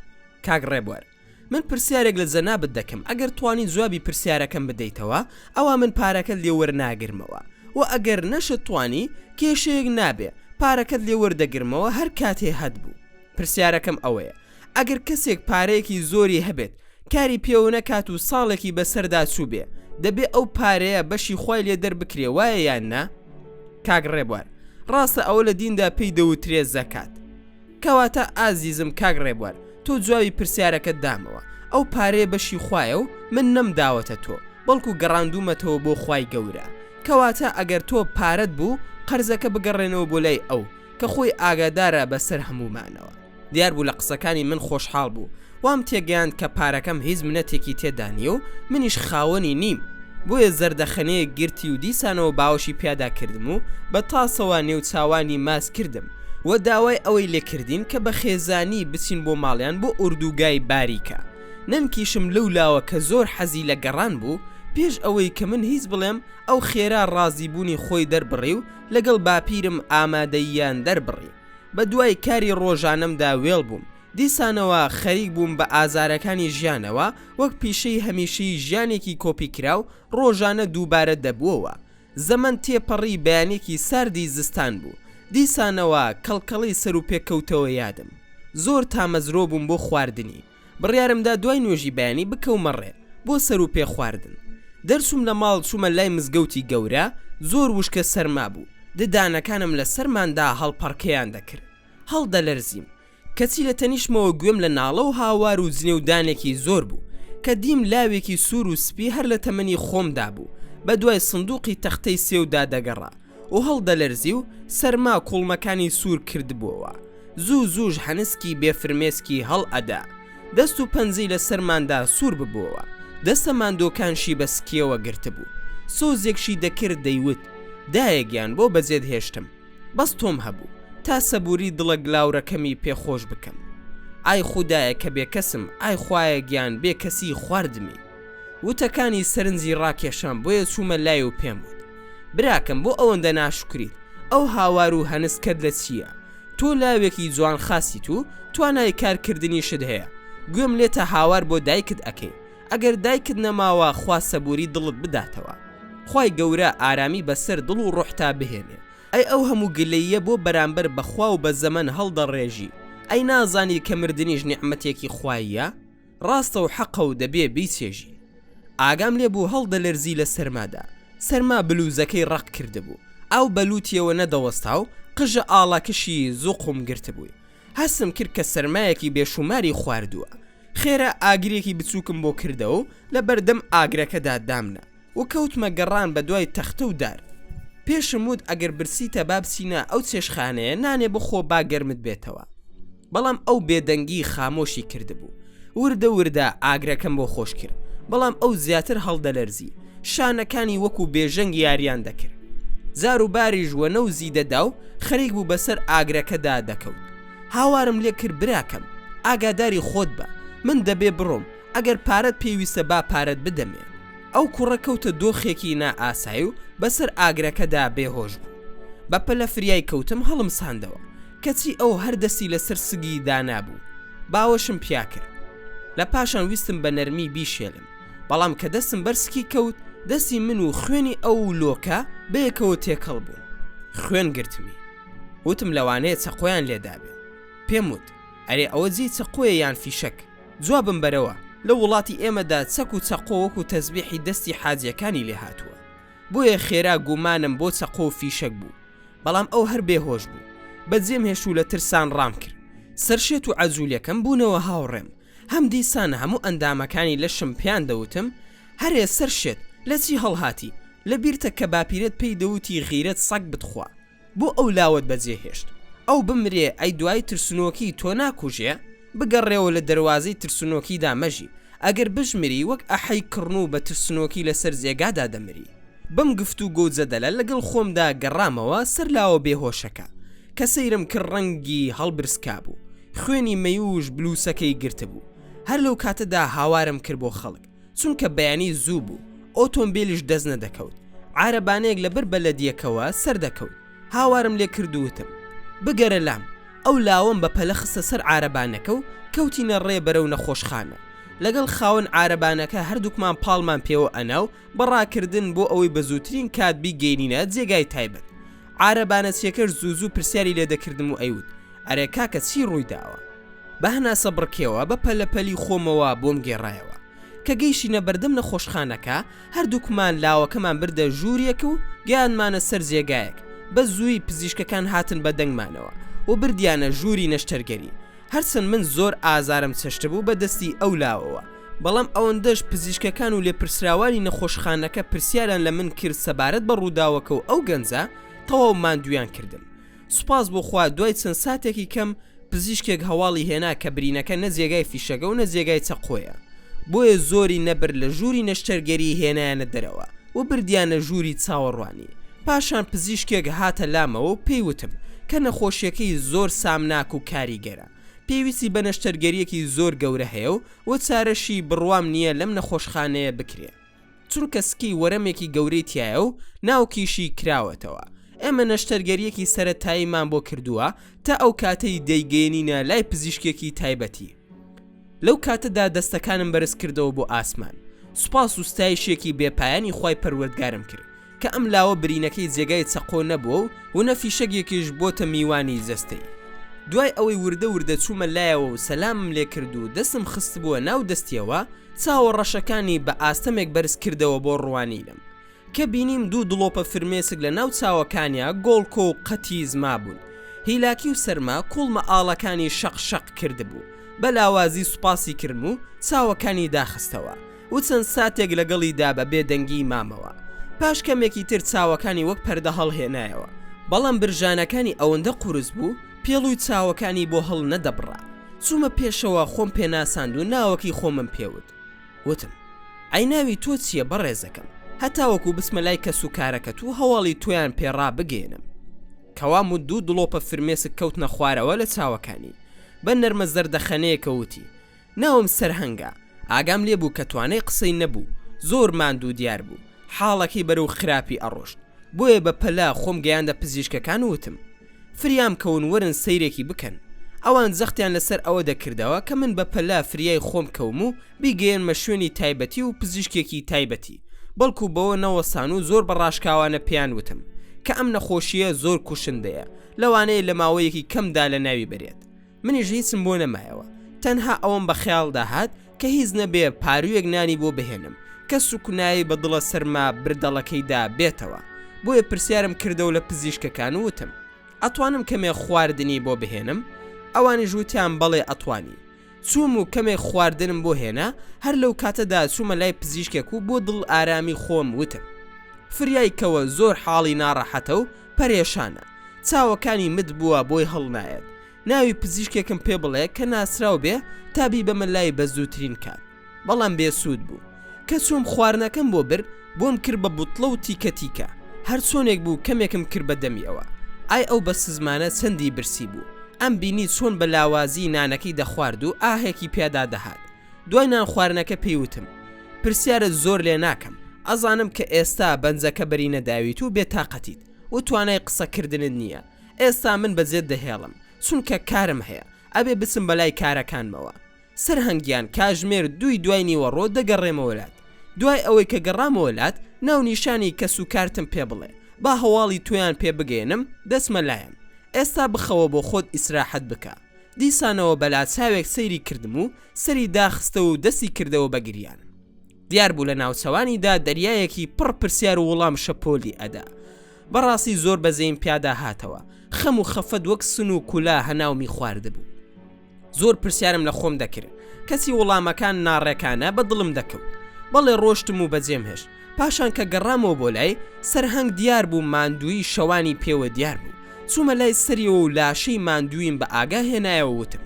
کاک ڕێبوار. من پرسیارێک لە جەنابت دەکەم ئەگەر توانی جوابی پرسیارەکەم بدەیتەوە ئەوا من پارەکەت لێ وەرناگرمەوە وە ئەگەر نەشت توانی کێشەیەک نابێ پارەکەت لێ وەردەگرمەوە هەر کاتێ هەت بوو پرسیارەکەم ئەوەیە ئەگەر کەسێک پارەیەکی زۆری هەبێت کاری پێوە نەکات و ساڵێکی بەسەردا چووبێ دەبێ ئەو پارەیە بەشی خوای لێ دەربکرێ وایە یان نا؟ کاک ڕێبوار ڕاستە ئەوە لە دیندا پێی دەوترێ زەکات. کەواتە ئازیزم کاک ڕێبوار تۆ جوابی پرسیارەکەت دامەوە ئەو پارەیە بەشی خوایە و من نەمداوەتە تۆ بەڵکو گەڕاندومەتەوە بۆ خوای گەورە کەواتە ئەگەر تۆ پارەت بوو قەرزەکە بگەڕێنەوە بۆ لای ئەو کە خۆی ئاگادارە بەسەر هەموومانەوە. دیار بوو لە قسەکانی من خۆشحاڵ بوو وام تێگەیاند کە پارەکەم هیچ منەتێکی تێدا نییە و منیش خاوەنی نیم بۆیە زەردەخەنەیەک گرتی و دیسانەوە باوەشی پیادا کردم و بە تاسەوە نێوچاوانی ماچ کردم و داوای ئەوەی لێ کردین کە بە خێزانی بچین بۆ ماڵیان بۆ ئوردوگای باریکە نەنکیشم لەو لاوە کە زۆر حەزی لە گەڕان بوو پێش ئەوەی کە من هیچ بڵێم ئەو خێرا ڕازی بوونی خۆی دەربڕی و لەگەڵ باپیرم ئامادەییان دەربڕی بە دوای کاری ڕۆژانەمدا وێڵ بووم دیسانەوە خەریک بووم بە ئازارەکانی ژیانەوە وەک پیشەی هەمیشەیی ژیانێکی کۆپی کراو ڕۆژانە دووبارە دەبووەوە زەمەن تێپەڕی بەیانێکی ساردی زستان بوو دیسانەوە کەڵکەڵەی سەروپێ کەوتەوە یادم زۆر تامەزرۆ بووم بۆ خواردنی بڕیارم دا دوای نوێژی بەیانی بکەومە ڕێ بۆ سەروپێ خواردن دەرچووم لە ماڵ چوومە لای مزگەوتی گەورە زۆر وشکە سەرما بوو ددانەکانم لە سەرماندا هەڵپەڕکێیان دەکرد هەڵدەلەرزیم کەچی لە تەنیشتمەوە گوێم لە ناڵە و هاوار و جنێودانێکی زۆر بوو، کە دیم لاوێکی سوور و سپی هەر لە تەمەنی خۆمدا بوو، بە دوای سندووقی تەختەی سێودا دەگەڕا و هەڵدەلەرزی و سەرما کوڵمەکانی سوور کردبووەوە. زوو زووش هەنسکی بێ فرمێسکی هەڵئەدا. دەست و پەنجەی لە سەرماندا سوور ببۆوە. دەستە ماندووەکانشی بە سکیەوە گرتبوو. سۆزێکشی دەکرد دەیوت، دایە گیان بۆ بەجێت هێشتم؟ بەس تۆم هەبوو تا سەبوری دڵە گلاورەکەمی پێ خۆش بکەم ئای خودایە کە بێکەسم ئای خوایە گیان بێکەسی خواردمی وتەکانی سەرنجی ڕاکێشام بۆیە چوومە لای و پێم وت براکەم بۆ ئەوەندە ناشوکریت ئەو هاوار و هەنسکەت لە چییە تۆ لاوێکی جوان خاسیت و توانای کارکردنیشت هەیە گوێم لێتە هاوار بۆ دایکت ئەکەی ئەگەر دایکت نەماوە خوا سەبوری دڵت بداتەوە خوای گەورە ئارامی بەسەر دڵ و ڕۆحتا بهێنێ ئەی ئەو هەموو گلەییە بۆ بەرامبەر بە خوا و بە زەمەن هەڵدەڕێژی ئەی نازانی کە مردنیش نیعمەتێکی خواییە ڕاستە و حەقە و دەبێ بیچێژین ئاگام لێ بوو هەڵدەلەرزی لە سەرمادا سەرما بلوزەکەی ڕەق کردبوو ئاو بە لوتیەوە نەدەوەستا و قژە ئاڵاکەشی زوقوم گرتبووی هەستم کرد کە سەرمایەکی بێشوماری خواردووە خێرا ئاگرێکی بچووکم بۆ کردەوە و لە بەردەم ئاگرەکەدا دامنا و کەوتمە گەڕان بە دوای تەختە و دار. پێشم وت ئەگەر برسیتە با بچینە ئەو چێشتخانەیە نانێ بخۆ با گەرمت بێتەوە. بەڵام ئەو بێدەنگی خامۆشی کردبوو. وردە وردە ئاگرەکەم بۆ خۆش کرد، بەڵام ئەو زیاتر هەڵدەلەرزی. شانەکانی وەکو بێژەنگ یاریان دەکرد. جار و باریش وەنەوزی دەدا و خەریک بوو بەسەر ئاگرەکەدا دەکەوت. هاوارم لێ کرد براکەم ئاگاداری خۆت بە، من دەبێ بڕۆم، ئەگەر پارەت پێویستە با پارەت بدەمێ. ئەو کوڕە کەوتە دۆخێکی نائاسایی و بەسەر ئاگرەکەدا بێهۆش بوو. بە پەلە فریای کەوتم هەڵمساندەوە، کەچی ئەو هەر دەستی لەسەر سگی دانابوو. باوەشم پیا کرد. لە پاشان ویستم بە نەرمی بیشێلم، بەڵام کە دەستم بەر سکی کەوت، دەستی من و خوێنی ئەو و لۆکە بەیەکەوە تێکەڵ بوون. خوێن گرتمی. وتم لەوانەیە چەقۆیان لێدابێ. پێم وت، ئەرێ ئەوە جێی چەقۆیە یان فیشەک؟ جوابم بەرەوە، لە وڵاتی ئێمەدا چەک و چەقۆ وەکو تەزبیحی دەستی حاجیەکانی لێهاتووە. بۆیە خێرا گومانم بۆ چەقۆ و فیشەک بوو. بەڵام ئەو هەر بێهۆش بوو. بەجێم هێشت و لە ترسان ڕام کرد. سەرشێت و عەجولەکەم بوونەوە هاوڕێم. هەم دیسان هەموو ئەندامەکانی لەشم پێیان دەوتم، هەرێ سەرشێت، لە چی هەڵهاتی؟ لە بیرتە کە باپیرەت پێی دەوتی غیرەت سەگ بتخوا. بۆ ئەو لاوەت بەجێ هێشت؟ ئەو بمرێ ئەی دوای ترسنۆکی تۆ ناکوژێ؟ بگەڕێوە لە دەروازەی ترسنۆکیدا مەژی، ئەگەر بشمری وەک ئەحەی کڕنوو بە ترسنۆکی لەسەر جێگادا دەمری. بەم گفتوگۆ و جەدەلە لەگەڵ خۆمدا گەڕامەوە سەر لاوە بێهۆشەکە، کە سەیرم کرد ڕەنگی هەڵبرسکابوو، خوێنی مەیووش بلووسەکەی گرتبوو. هەر لەو کاتەدا هاوارم کرد بۆ خەڵک، چونکە بەیانی زوو بوو، ئۆتۆمبیلیش دەست نەدەکەوت. عارەبانەیەک لەبەر بەلەدییەکەوە سەردەکەوت. هاوارم لێ کرد و وتم، بگەرە لام. ئەو لاوەم بە پەلە خستە سەر عارەبانەکە و کەوتینە ڕێ بەرەو نەخۆشخانە. لەگەڵ خاوەن عارەبانەکە هەردووکمان پاڵمان پێوە ئەنا و بە ڕاکردن بۆ ئەوەی بە زووترین کات بیگەینینە جێگای تایبەت. عارەبانەچیەکەش زوو زوو پرسیاری لێ دەکردم و ئەیوت، ئەرێ کاکە چی ڕووی داوە؟ بە هەناسەبڕکێوە بە پەلەپەلی خۆمەوە بۆم گێڕایەوە. کە گەیشتینە بەردەم نەخۆشخانەکە، هەردووکمان لاوەکەمان بردە ژوورێک و گەیاندمانە سەر جێگایەک، بە زوویی پزیشکەکان هاتن بە دەنگمانەوە و بردیانە ژووری نەشتەرگەری، هەرچەند من زۆر ئازارم چەشتبوو بە دەستی ئەو لاوەوە، بەڵام ئەوەندەش پزیشکەکان و لێپرسراوانی نەخۆشخانەکە پرسیاریان لە من کرد سەبارەت بە ڕووداوەکە و ئەو گەنجە، تەواو ماندوویان کردم. سوپاس بۆ خوا دوای چەند ساتێکی کەم پزیشکێک هەواڵی هێنا کە برینەکە نە جێگای فیشەکە و نە جێگای چەقۆیە، بۆیە زۆری نەبرد لە ژووری نەشتەرگەری هێنایانە دەرەوە و بردیانە ژووری چاوەڕوانی، پاشان پزیشکێک هاتە لامەوە و پێی وتم کە نەخۆشیەکەی زۆر سامناک و کاریگەرە پێویستی بە نەشتەرگەریەکی زۆر گەورە هەیە و و چارەشی بڕوام نیە لەم نەخۆشخانەیە بکرێ. چونکە سکی وەرەمێکی گەورەی تیایە و ناوکیشی کراوەتەوە، ئێمە نەشتەرگەرییەکی سەرەتاییمان بۆ کردووە تا ئەو کاتەی دەیگەیەنینە لای پزیشکێکی تایبەتی. لەو کاتەدا دەستەکانم بەرز کردەوە بۆ ئاسمان، سوپاس و ستایشێکی بێ پایانی خوای پەروەردگارم کرد کە ئەم لاوە برینەکەی جێگای چەقۆ نەبووە و و نە فیشەکێکیش بۆتە میوانی جەستەی. دوای ئەوەی وردە وردە چوومە لایەوە و سەلامم لێ کرد و دەستم خستبووە ناو دەستیەوە، چاوە ڕەشەکانی بە ئاستەمێک بەرز کردەوە بۆ ڕوانینم. کە بینیم دوو دڵۆپە فرمێسک لە ناو چاوەکانیا گۆڵکۆ و قەتیس مابوون. هیلاکی و سەرما کوڵمە ئاڵەکانی شەق شەق کردبوو. بە لاوازی سوپاسی کردم و چاوەکانی داخستەوە و چەند ساتێک لەگەڵیدا بە بێدەنگی مامەوە. پاش کەمێکی تر چاوەکانی وەک پەردە هەڵهێنایەوە. بەڵام برژانەکانی ئەوەندە قورس بوو پێڵووی چاوەکانی بۆ هەڵنەدەبڕا. چوومە پێشەوە خۆم پێناساند و ناوەکەی خۆمم پێوت. وتم، ئەی ناوی تۆ چییە بەڕێزەکەم؟ هەتاوەکو بچمە لای کەسوکارەکەت و هەواڵی تۆیان پێ ڕابگەیەنم. کەوام وت دوو دڵۆپە فرمێسک کەوتنە خوارەوە لە چاوەکانی. بە نەرمە زەردەخەنەیەکە وتی، ناوم سەرهەنگە. ئاگام لێ بوو کە توانای قسەی نەبوو، زۆر ماندوو دیار بوو، حاڵەکەی بەرەو خراپی ئەڕۆشت، بۆیە بە پەلە خۆم گەیاندە پزیشکەکان و وتم، فریام کەون وەرن سەیرێکی بکەن. ئەوان جەختیان لەسەر ئەوە دەکردەوە کە من بە پەلە فریای خۆم کەوم و بیگەیەنمە شوێنی تایبەتی و پزیشکێکی تایبەتی، بەڵکو بەوە نەوەستان و زۆر بە ڕاشکاوانە پێیان وتم، کە ئەم نەخۆشییە زۆر کوشندەیە، لەوانەیە لە ماوەیەکی کەمدا لەناوی بەرێت. منیش هیچم بۆ نەمایەوە تەنها ئەوەم بە خەیاڵدا هات کە هیچ نەبێ پاروویەک نانی بۆ بهێنم کە سوکنایی بە دڵە سەرما بردەڵەکەیدا بێتەوە بۆیە پرسیارم کردەوە لە پزیشکەکان و وتم ئەتوانم کەمێ خواردنی بۆ بهێنم ئەوانیش وتیان بەڵێ ئەتوانی چووم و کەمێک خواردنم بۆ هێنا هەر لەو کاتەدا چوومە لای پزیشکێک و بۆ دڵ ئارامی خۆم وتم فریای کەوە زۆر حاڵی ناڕەحەتە و پەرێشانە چاوەکانی مت بووە بۆی هەڵنایەت ناوی پزیشکێکم پێ بڵێ کە ناسراو بێ تا بیبەمە لای بە زووترین کات بەڵام بێ سوود بوو کە چووم خواردنەکەم بۆ برد بۆم کرد بە بوتڵە و تیکە تیکە هەر چۆنێک بوو کەمێکم کرد بە دەمیەوە ئای ئەو بەسزمانە چەندی برسی بوو ئەم بینی چۆن بە لاوازی نانەکەی دەخوارد و ئاهێکی پیادا دەهات دوای نان خواردنەکە پێی وتم پرسیارت زۆر لێ ناکەم ئەزانم کە ئێستا بەنجەکە بەری نەداویت و بێتاقەتیت و توانای قسە کردنت نییە ئێستا من بەجێت دەهێڵم چونکە کارم هەیە. ئەبێ بچم بەلای کارەکانمەوە. سەرهەنگ گیان کاژمێر دووی دوای نیوەڕۆ دەگەڕێمەوە لات. دوای ئەوەی کە گەڕامەوە لات، ناونیشانی کەسوکارتم پێ بڵێ، با هەواڵی تۆیان پێ بگەیەنم، دەچمە لایان. ئێستا بخەوە بۆ خۆت ئیسراحەت بکە. دیسانەوە بە لاچاوێک سەیری کردم و سەری داخستەوە و دەستی کردەوە بە گریان. دیار بوو لە ناوچەوانیدا دەریایەکی پڕ پرسیار و وڵام شەپۆلی ئەدا. بەڕاستی زۆر بەزەیم پیادا هاتەوە. خەم و خەفەت وەک سن و کولا هەناومی خواردبوو. زۆر پرسیارم لە خۆم دەکرد کەچی وڵامەکان ناڕێکانە بە دڵم دەکەوت. بەڵێ ڕۆشتم و بەجێم هێشت. پاشان کە گەڕامەوە بۆ لای، سەرهەنگ دیار بوو ماندوویی شەوانی پێوە دیار بوو. چوومە لای سەریەوە و لاشەی ماندوویم بە ئاگا هێنایەوە وتم.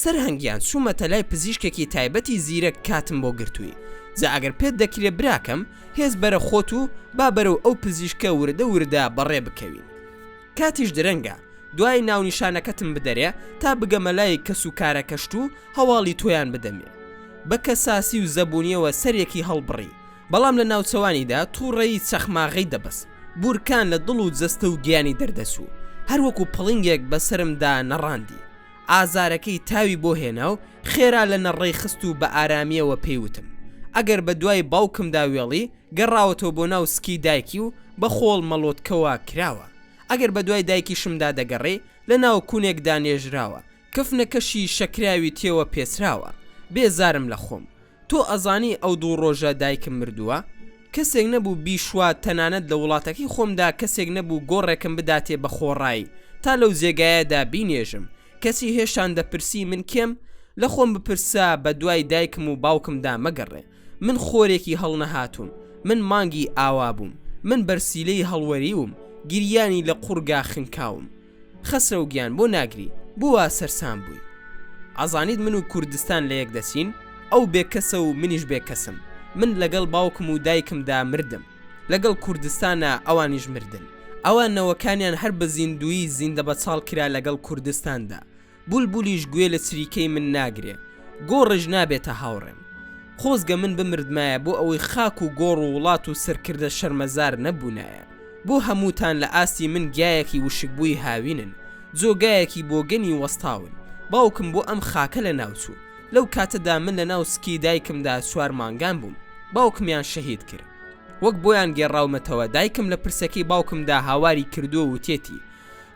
سەرهەنگ گیان چوومەتە لای پزیشکێکی تایبەتی زیرەک کاتم بۆ گرتووی. جا ئەگەر پێت دەکرێ براکەم هێز بەرە خۆت و با بەرەو ئەو پزیشکە وردە وردە بەڕێ بکەوین. کاتیش درەنگە، دوای ناونیشانەکەتم بدەرێ تا بگەمە لای کەسوکارەکەشت و هەواڵی تۆیان بدەمێ. بە کەساسی و زەبوونییەوە سەرێکی هەڵبڕی، بەڵام لە ناوچەوانیدا تووڕەیی چەخماغەی دەبەست، بورکان لە دڵ و جەستە و گیانی دەردەچوو، هەر وەکو پڵنگێک بەسەرمدا نەڕاندی. ئازارەکەی تاوی بۆ هێنا و خێرا لە نەڕەی خست و بە ئارامییەوە پێی وتم، ئەگەر بە دوای باوکمدا وێڵی، گەڕاوەتەوە بۆ ناو سکی دایکی و بە خۆڵ مەڵۆتکەوە کراوە. ئەگەر بە دوای دایکیشمدا دەگەڕێی، لە ناو کونێکدا نێژراوە، کفنەکەشی شەکراوی تێوە پێچراوە. بێزارم لە خۆم. تۆ ئەزانی ئەو دوو ڕۆژە دایکم مردووە؟ کەسێک نەبوو بیشوات تەنانەت لە وڵاتەکەی خۆمدا کەسێک نەبوو گۆڕێکم بداتێ بە خۆڕایی تا لەو جێگایەدا بینێژم. کەچی هێشتان دەپرسی من کێم؟ لە خۆم بپرسە بە دوای دایکم و باوکمدا مەگەڕێ. من خۆرێکی هەڵنەهاتووم، من مانگی ئاوابووم، من بەرسیلەی هەڵوەریوم، گریانی لە قوڕگا خنکاوم. خەسرەو گیان بۆ ناگری، بۆ وا سەرسام بووی؟ ئەزانیت من و کوردستان لە یەک دەچین؟ ئەو بێکەسە و منیش بێکەسم. من لەگەڵ باوکم و دایکمدا مردم. لەگەڵ کوردستانا ئەوانیش مردن. ئەوان نەوەکانیان هەر بە زیندوویی زیندەبەچاڵ کرا لەگەڵ کوردستاندا. بولبولیش گوێ لە چریکەی من ناگرێ، گۆڕیش نابێتە هاوڕێم. خۆزگە من بمردمایە بۆ ئەوەی خاک و گۆڕ و وڵات و سەرکردە شەرمەزار نەبوونایە. بۆ هەمووتان لە ئاستی من گیایەکی وشکبووی هاوینن، جۆگایەکی بۆگەنی وەستاون. باوکم بۆ ئەم خاکە لەناوچوو. لەو کاتەدا من لەناو سکی دایکمدا چوار مانگان بووم. باوکمیان شەهید کرد. وەک بۆیان گێڕاومەتەوە دایکم لە پرسەکەی باوکمدا هاواری کردووە وتێتی،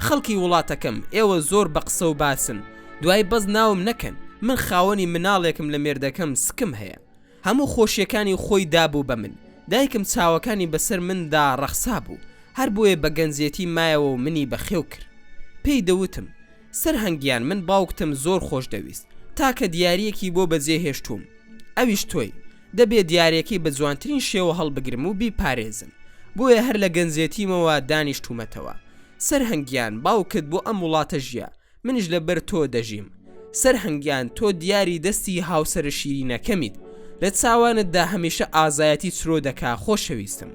خەڵکی وڵاتەکەم ئێوە زۆر بە قسە و باسن دوای بەس ناوم نەکەن من خاوەنی مناڵێکم لە مێردەکەم سکم هەیە هەموو خۆشیەکانی خۆی دابوو بە من دایکم چاوەکانی بەسەر مندا ڕەخسا بوو هەر بۆیە بە گەنجێتی مایەوە و منی بەخێو کرد پێی دەوتم سەرهەنگ گیان من باوکتم زۆر خۆش دەویست تاکە دیاریەکی بۆ بەجێ هێشتووم ئەویش تۆی دەبێ دیارێکەی بە جوانترین شێوە هەڵبگرم و بیپارێزم بۆیە هەر لە گەنجێتیمەوە دانیشتوومەتەوە سەرهەنگ گیان باوکت بۆ ئەم وڵاتە ژیا منیش لەبەر تۆ دەژیم سەرهەنگ گیان تۆ دیاری دەستی هاوسەرە شیرینەکەمیت لە چاوانتدا هەمیشە ئازایەتی چرۆ دەکا خۆشەویستم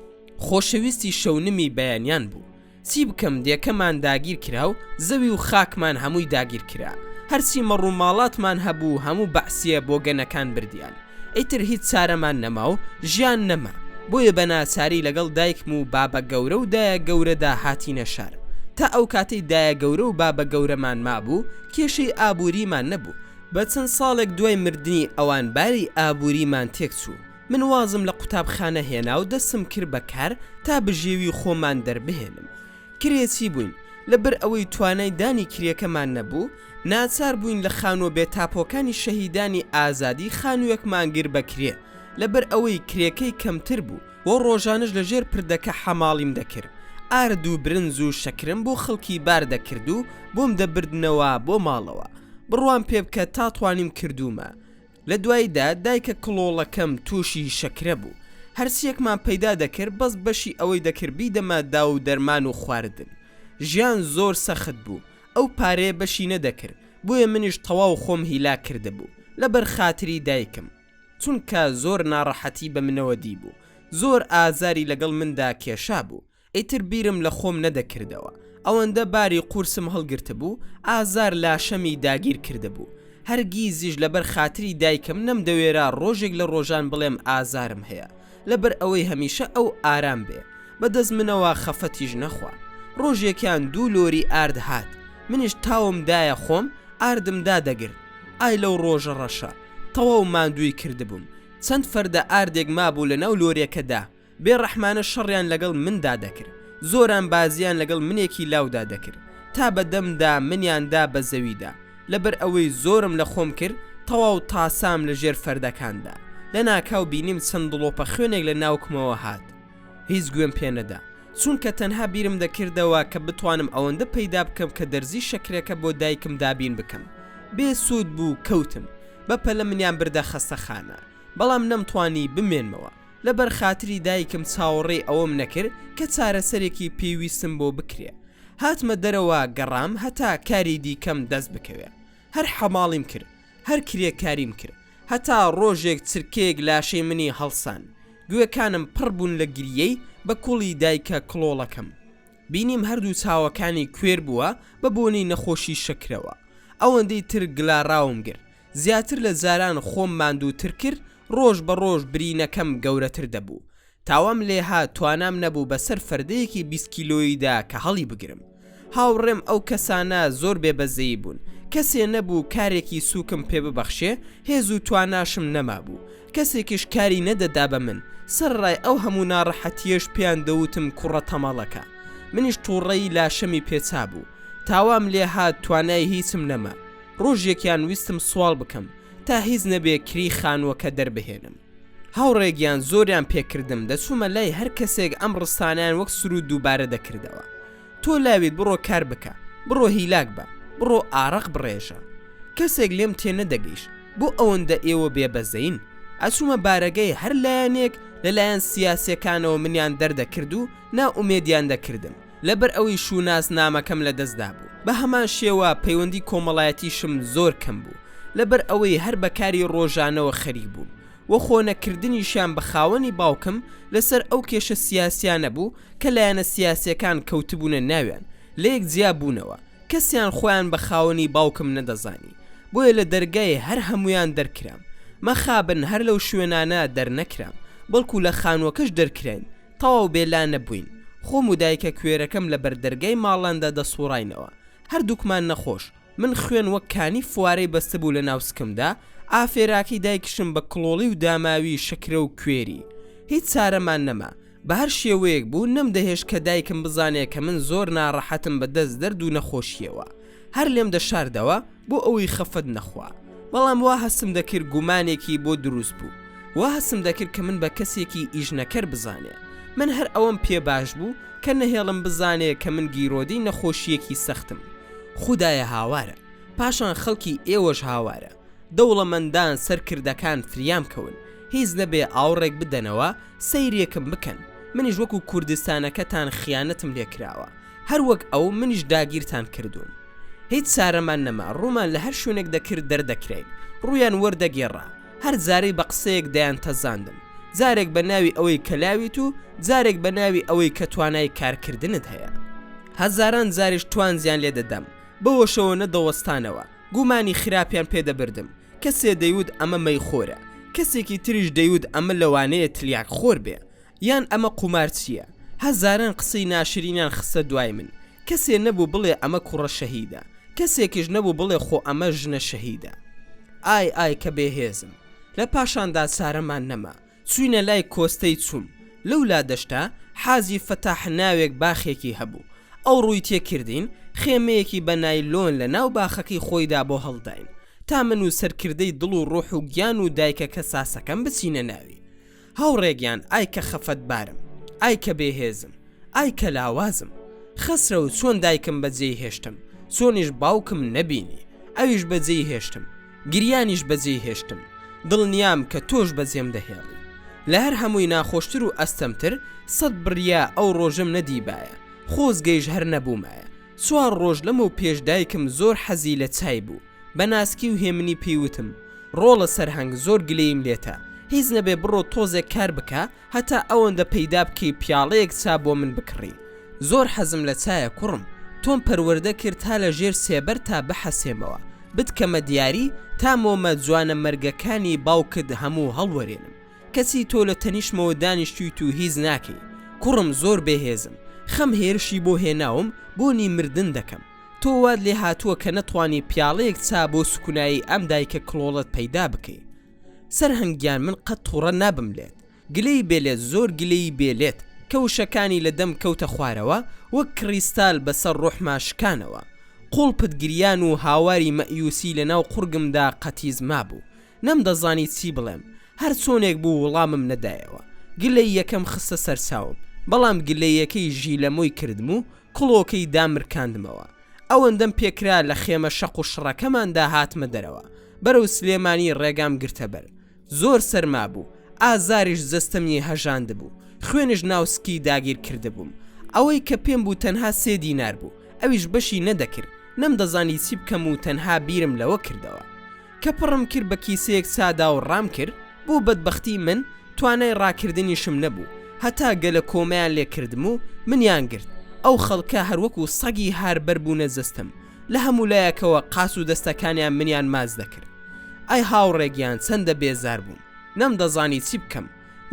خۆشەویستی شەونمی بەیانیان بوو چی بکەم دێکەمان داگیر کرا و زەوی و خاکمان هەمووی داگیر کرا هەرچی مەڕ و ماڵاتمان هەبوو هەموو بەعسیە بۆگەنەکان بردیان ئیتر هیچ چارەمان نەما و ژیان نەما بۆیە بە ناچاری لەگەڵ دایکم و بابە گەورە و دایە گەورەدا هاتینە شار تا ئەو کاتەی دایە گەورە و بابە گەورەمان مابوو کێشەی ئابووریمان نەبوو بە چەند ساڵێک دوای مردنی ئەوان باری ئابووریمان تێکچوو من وازم لە قوتابخانە هێنا و دەستم کرد بە کار تا بژێوی خۆمان دەربهێنم. کرێچی بووین، لەبەر ئەوەی توانای دانی کرێکەمان نەبوو، ناچار بووین لە خانووە بێ تاپۆکانی شەهیدانی ئازادی خانوویەکمان گرت بە کرێ، لەبەر ئەوەی کرێکەی کەمتر بوو و ڕۆژانەش لە ژێر پردەکە حەماڵیم دەکرد، ئارد و برنج و شەکرم بۆ خەڵکی بار دەکرد و بۆم دەبردنەوە بۆ ماڵەوە. بڕوام پێ بکە تا توانیم کردوومە. لە دواییدا دایکە کڵۆڵەکەم تووشی شەکرە بوو. هەرچییەکمان پەیدا دەکرد بەس بەشی ئەوەی دەکرد بیدەمە داو و دەرمان و خواردن. ژیان زۆر سەخت بوو. ئەو پارەیە بەشی نەدەکرد. بۆیە منیش تەواو خۆم هیلاک کردبوو. لەبەر خاتری دایکم. چونکە زۆر ناڕەحەتی بە منەوە دیبوو. زۆر ئازاری لەگەڵ مندا کێشابوو. ئیتر بیرم لە خۆم نەدەکردەوە. ئەوەندە باری قورسم هەڵگرتبوو، ئازار لاشەمی داگیر کردبوو. هەرگیزیش لەبەر خاتری دایکم نەمدەوێرا ڕۆژێک لە ڕۆژان بڵێم ئازارم هەیە. لەبەر ئەوەی هەمیشە ئەو ئارام بێ. بە دەست منەوە خەفەتیش نەخوا. ڕۆژێکیان دوو لۆری ئارد هات. منیش تاوم دایە خۆم، ئاردم دادەگرت. ئای لەو ڕۆژە ڕەشە! تەواو ماندووی کردبووم. چەند فەردە ئاردێک مابوو لەناو لۆرێکەدا. بێ ڕەحمانە شەڕیان لەگەڵ مندا دەکرد. زۆران بازیان لەگەڵ منێکی لاودا دەکرد. تا بە دەمدا منیان دا بە زەویدا. لەبەر ئەوەی زۆرم لە خۆم کرد، تەواو تاسام لە ژێر فەردەکاندا. لەناکاو بینیم چەند دڵۆپە خوێنێک لە ناوکمەوە هات. هیچ گوێم پێ نەدا. چونکە تەنها بیرم دەکردەوە کە بتوانم ئەوەندە پەیدا بکەم کە دەرزی شەکرەکە بۆ دایکم دابین بکەم. بێ سوود بوو کەوتم. بە پەلە منیان بردە خەستەخانە. بەڵام نەمتوانی بمێنمەوە. لەبەر خاتری دایکم چاوەڕێی ئەوەم نەکرد کە چارەسەرێکی پێویستم بۆ بکرێ. هاتمە دەرەوە گەڕام هەتا کاری دیکەم دەست بکەوێ. هەر حەماڵیم کرد. هەر کرێکاریم کرد. هەتا ڕۆژێک چرکەیەک لاشەی منی هەڵسان. گوێکانم پڕ بوون لە گریەی بە کوڵی دایکە کڵۆڵەکەم. بینیم هەردوو چاوەکانی کوێر بووە بە بۆنەی نەخۆشی شەکرەوە. ئەوەندەی تر گلاراوم گرت. زیاتر لە جاران خۆم ماندووتر کرد، ڕۆژ بە ڕۆژ برینەکەم گەورەتر دەبوو. تاوام لێهات توانام نەبوو بەسەر فەردەیەکی 20 کیلۆییدا کە هەڵی بگرم. هاوڕێم ئەو کەسانە زۆر بێ بەزەیی بوون، کەسێ نەبوو کارێکی سووکم پێ ببەخشێ، هێز و تواناشم نەمابوو، کەسێکیش کاری نەدەدا بە من، سەرەڕای ئەو هەموو ناڕەحەتییەش پێیان دەوتم کوڕە تەمەڵەکە. منیش تووڕەیی لاشەمی پێچابوو. تاوام لێهات توانای هیچم نەما. ڕۆژێکیان ویستم سواڵ بکەم تا هیچ نەبێ کری خانووەکە دەربهێنم. هاوڕێ گیان زۆریان پێکردم دەچوومە لای هەر کەسێک ئەم ڕستانەیان وەک سروود دووبارە دەکردەوە. تۆ لاویت بڕۆ کار بکە، بڕۆ هیلاک بە، بڕۆ ئارەق بڕێژە. کەسێک لێم تێنەدەگەیشت بۆ ئەوەندە ئێوە بێ بەزەین؟ ئەچوومە بارەگای هەر لایەنێک لە لایەن سیاسیەکانەوە منیان دەردەکرد و نائومێدیان دەکردم لەبەر ئەوەی شووناسنامەکەم لە دەست دابوو. بە هەمان شێوە پەیوەندی کۆمەڵایەتیشم زۆر کەم بوو لەبەر ئەوەی هەر بە کاری ڕۆژانەوە خەریک بووم و خۆ نەکردنیشیان بە خاوەنی باوکم لەسەر ئەو کێشە سیاسیانە بوو کە لایەنە سیاسیەکان کەوتبوونە ناویان لەیەک جیا بوونەوە کەسیان خۆیان بە خاوەنی باوکم نەدەزانی بۆیە لە دەرگای هەر هەموویان دەرکرام مەخابن هەر لەو شوێنانە دەرنەکرام بەڵکو لە خانووەکەش دەرکراین تەواو بێ لانە بووین خۆم و دایکە کوێرەکەم لە بەردەرگای ماڵاندا دەسوڕاینەوە هەردووکمان نەخۆش من خوێن وەک کانی فوارەی بەستبوو لە ناو سکمدا، ئافێراکەی دایکیشم بە کڵۆڵی و داماوی شەکرە و کوێری. هیچ چارەمان نەما. بە هەر شێوەیەک بوو نەمدەهێشت کە دایکم بزانێ کە من زۆر ناڕەحەتم بە دەست دەرد و نەخۆشییەوە. هەر لێم دەشاردەوە بۆ ئەوەی خەفەت نەخوا. بەڵام وا هەستم دەکرد گومانێکی بۆ دروست بوو. وا هەستم دەکرد کە من بە کەسێکی ئیشنەکەر بزانێ. من هەر ئەوەم پێ باش بوو کە نەهێڵم بزانێ کە من گیرۆدەی نەخۆشییەکی سەختم. خودایە هاوارە. پاشان خەڵکی ئێوەش هاوارە. دەوڵەمەندان سەرکردەکان فریام کەون. هیچ نەبێ ئاوڕێک بدەنەوە سەیرێکم بکەن. منیش وەکو کوردستانەکەتان خیانەتم لێ کراوە. هەر وەک ئەو منیش داگیرتان کردووم. هیچ چارەمان نەما ڕوومان لە هەر شوێنێک دەکرد دەردەکراین. ڕوویان وەردەگێڕا. هەر جارەی بە قسەیەک دەیانتەزاندم. جارێک بە ناوی ئەوەی کە لاویت و جارێک بە ناوی ئەوەی کە توانای کارکردنت هەیە. هەزاران جاریش توانجیان لێ دەدام، بەوەشەوە نەدەوەستانەوە، گومانی خراپیان پێ دەبردم، کەسێ دەیوت ئەمە مەیخۆرە، کەسێکی تریش دەیوت ئەمە لەوانەیە تلیاکخۆر بێ، یان ئەمە قومارچییە، هەزاران قسەی ناشرینیان خستە دوای من، کەسێ نەبوو بڵێ ئەمە کوڕە شەهیدە، کەسێکیش نەبوو بڵێ خۆ ئەمە ژنە شەهیدە. ئای ئای کە بێهێزم. لە پاشاندا چارەمان نەما، چووینە لای کۆستەی چووم. لەو لادەشتە حاجی فەتاح ناوێک باخێکی هەبوو. ئەو ڕووی تێ کردین، خێمەیەکی بە نایلۆن لە ناو باخەکەی خۆیدا بۆ هەڵداین، تا من و سەرکردەی دڵ و ڕۆح و گیان و دایکە کەساسەکەم بچینە ناوی. هاوڕێ گیان ئای کە خەفەتبارم، ئای کە بێهێزم، ئای کە لاوازم. خەسرەو چۆن دایکم بەجێی هێشتم، چۆنیش باوکم نەبینی، ئەویش بەجێی هێشتم، گریانیش بەجێی هێشتم، دڵنیام کە تۆش بەجێم دەهێڵی. لە هەر هەمووی ناخۆشتر و ئەستەمتر، سەد بریا ئەو ڕۆژەم نەدیبایە، خۆزگەیش هەر نەبوومایە. چوار ڕۆژ لەمەو پێش دایکم زۆر حەزی لە چای بوو، بە ناسکی و هێمنی پێی وتم، ڕۆڵە سەرهەنگ زۆر گلەییم لێتە، هیچ نەبێ بڕۆ تۆزێک کار بکە هەتا ئەوەندە پەیدا بکەی پیاڵەیەک چا بۆ من بکڕی. زۆر حەزم لە چایە کوڕم، تۆم پەروەردە کرد تا لە ژێر سێبەرتا بحەسێمەوە، بتکەمە دیاری تا مۆمە جوانەمەرگەکانی باوکت هەموو هەڵوەرێنم. کەچی تۆ لە تەنیشتمەوە دانیشتوویت و هیچ ناکەی. کوڕم زۆر بێهێزم. خەم هێرشی بۆ هێناوم، بۆنی مردن دەکەم. تۆ وات لێ هاتووە کە نەتوانی پیاڵەیەک چا بۆ سوکونایی ئەم دایکە کڵۆڵەت پەیدا بکەی. سەرهەنگ گیان من قەت توڕە نابم لێت. گلەی بێ لێت زۆر گلەیی بێ لێت کە وشەکانی لە دەم کەوتە خوارەوە وەک کڕیستال بە سەر ڕۆحما شکانەوە. قوڵپت گریان و هاواری مەئیوسی لە ناو قوڕگمدا قەتیس مابوو. نەمدەزانی چی بڵێم. هەر چۆنێک بوو وڵامم نەدایەوە. گلەییەکەم خستە سەر چاوم. بەڵام گلەییەکەی ژیلەمۆی کردم و کڵۆکەی دامرکاندمەوە. ئەوەندەم پێکرا لە خێمە شەق و شڕەکەماندا هاتمە دەرەوە. بەرەو سلێمانی ڕێگام گرتە بەر. زۆر سەرما بوو، ئازاریش جەستەمی هەژاندبوو، خوێنش ناو سکی داگیر کردبووم. ئەوەی کە پێم بوو تەنها سێ دینار بوو، ئەویش بەشی نەدەکرد، نەمدەزانی چی بکەم و تەنها بیرم لەوە کردەوە. کە پڕم کرد بە کیسەیەک چادا و ڕام کرد، بۆ بەدبەختی من توانای ڕاکردنیشم نەبوو، هەتا گەلە کۆمەیان لێ کردم و منیان گرت، ئەو خەڵکە هەروەکو سەگی هار بەربوونە جەستەم، لە هەموو لایەکەوە قاچ و دەستەکانیان منیان ماچ دەکرد. ئای هاوڕێ گیان چەندە بێزار بووم نەمدەزانی چی بکەم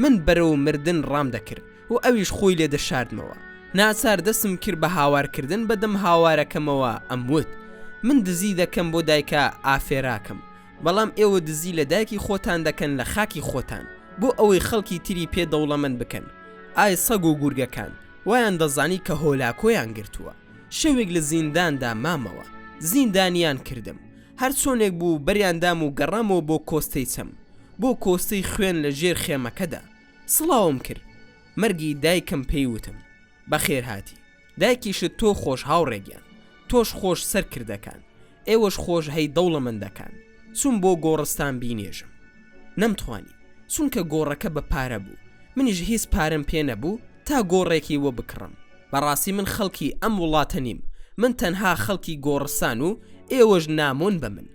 من بەرەو مردن ڕام دەکرد و ئەویش خۆی لێ دەشاردمەوە ناچار دەستم کرد بە هاوار کردن بە دەم هاوارەکەمەوە ئەموت من دزی دەکەم بۆ دایکە ئافێراکەم بەڵام ئێوە دزی لە دایکی خۆتان دەکەن لە خاکی خۆتان بۆ ئەوەی خەڵکی تری پێ دەوڵەمەند بکەن ئای سەگ و گورگەکان وایان دەزانی کە هۆلاکۆیان گرتووە شەوێک لە زینداندا مامەوە زیندانیان کردم هەرچۆنێک بوو بەریان دام و گەڕامەوە بۆ کۆستەی چەم، بۆ کۆستەی خوێن لە ژێر خێمەکەدا. سڵاوم کرد. مەرگی دایکم پێی وتم. بەخێرهاتی. دایکیشت تۆ خۆش هاوڕێ گیان. تۆش خۆش سەرکردەکان. ئێوەش خۆش هەی دەوڵەمەندەکان. چووم بۆ گۆڕستان بینێژم. نەمتوانی. چونکە گۆڕەکە بە پارە بوو. منیش هیچ پارەم پێ نەبوو تا گۆڕێکی بۆ بکڕم. بەڕاستی من خەڵکی ئەم وڵاتە نیم، من تەنها خەڵکی گۆڕستان و ئێوەش نامۆن بە من.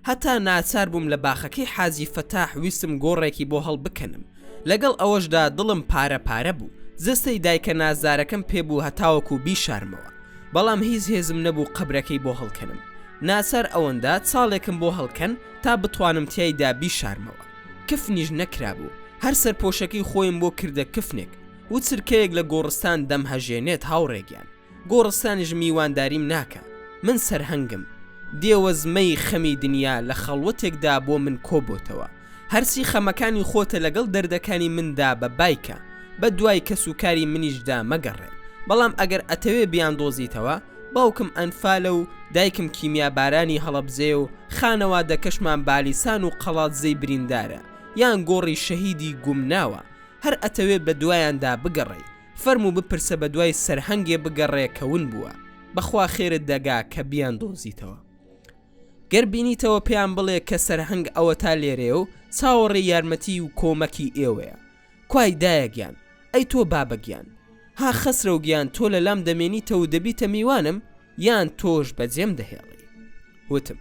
هەتا ناچار بووم لە باخەکەی حاجی فەتاح ویستم گۆڕێکی بۆ هەڵبکەنم. لەگەڵ ئەوەشدا دڵم پارە پارە بوو. جەستەی دایکە نازدارەکەم پێ بوو هەتاوەکو بیشارمەوە. بەڵام هیچ هێزم نەبوو قەبرەکەی بۆ هەڵکەنم. ناچار ئەوەندە چاڵێکم بۆ هەڵکەن تا بتوانم تیایدا بیشارمەوە. کفنیش نەکرابوو. هەر سەرپۆشەکەی خۆیم بۆ کردە کفنێک. و چرکەیەک لە گۆڕستان دەمهەژێنێت هاوڕێ گیان، گۆڕستانیش میوانداریم ناکا، من سەرهەنگم، دێوەزمەی خەمی دنیا لە خەڵوەتێکدا بۆ من کۆبۆتەوە، هەرچی خەمەکانی خۆتە لەگەڵ دەردەکانی مندا بە بایکە، بە دوای کەسوکاری منیشدا مەگەڕێ، بەڵام ئەگەر ئەتەوێ بیاندۆزیتەوە، باوکم ئەنفالە و دایکم کیمیابارانی هەڵەبجەیە و خانەوادەکەشمان بالیسان و قەڵادزەی بریندارە، یان گۆڕی شەهیدی گومناوە، هەر ئەتەوێ بە دوایاندا بگەڕێی فەرموو بپرسە بە دوای سەرهەنگێ بگەڕێ کە ون بووە بەخوا خێرت دەگا کە بیاندۆزیتەوە گەر بینیتەوە پێیان بڵێ کە سەرهەنگ ئەوەتا لێرەیە و چاوەڕێی یارمەتی و کۆمەکی ئێوەیە کوای دایە گیان ئەی تۆ بابە گیان ها خەسرەو گیان تۆ لەلام دەمێنیتەوە و دەبیتە میوانم یان تۆش بەجێم دەهێڵی وتم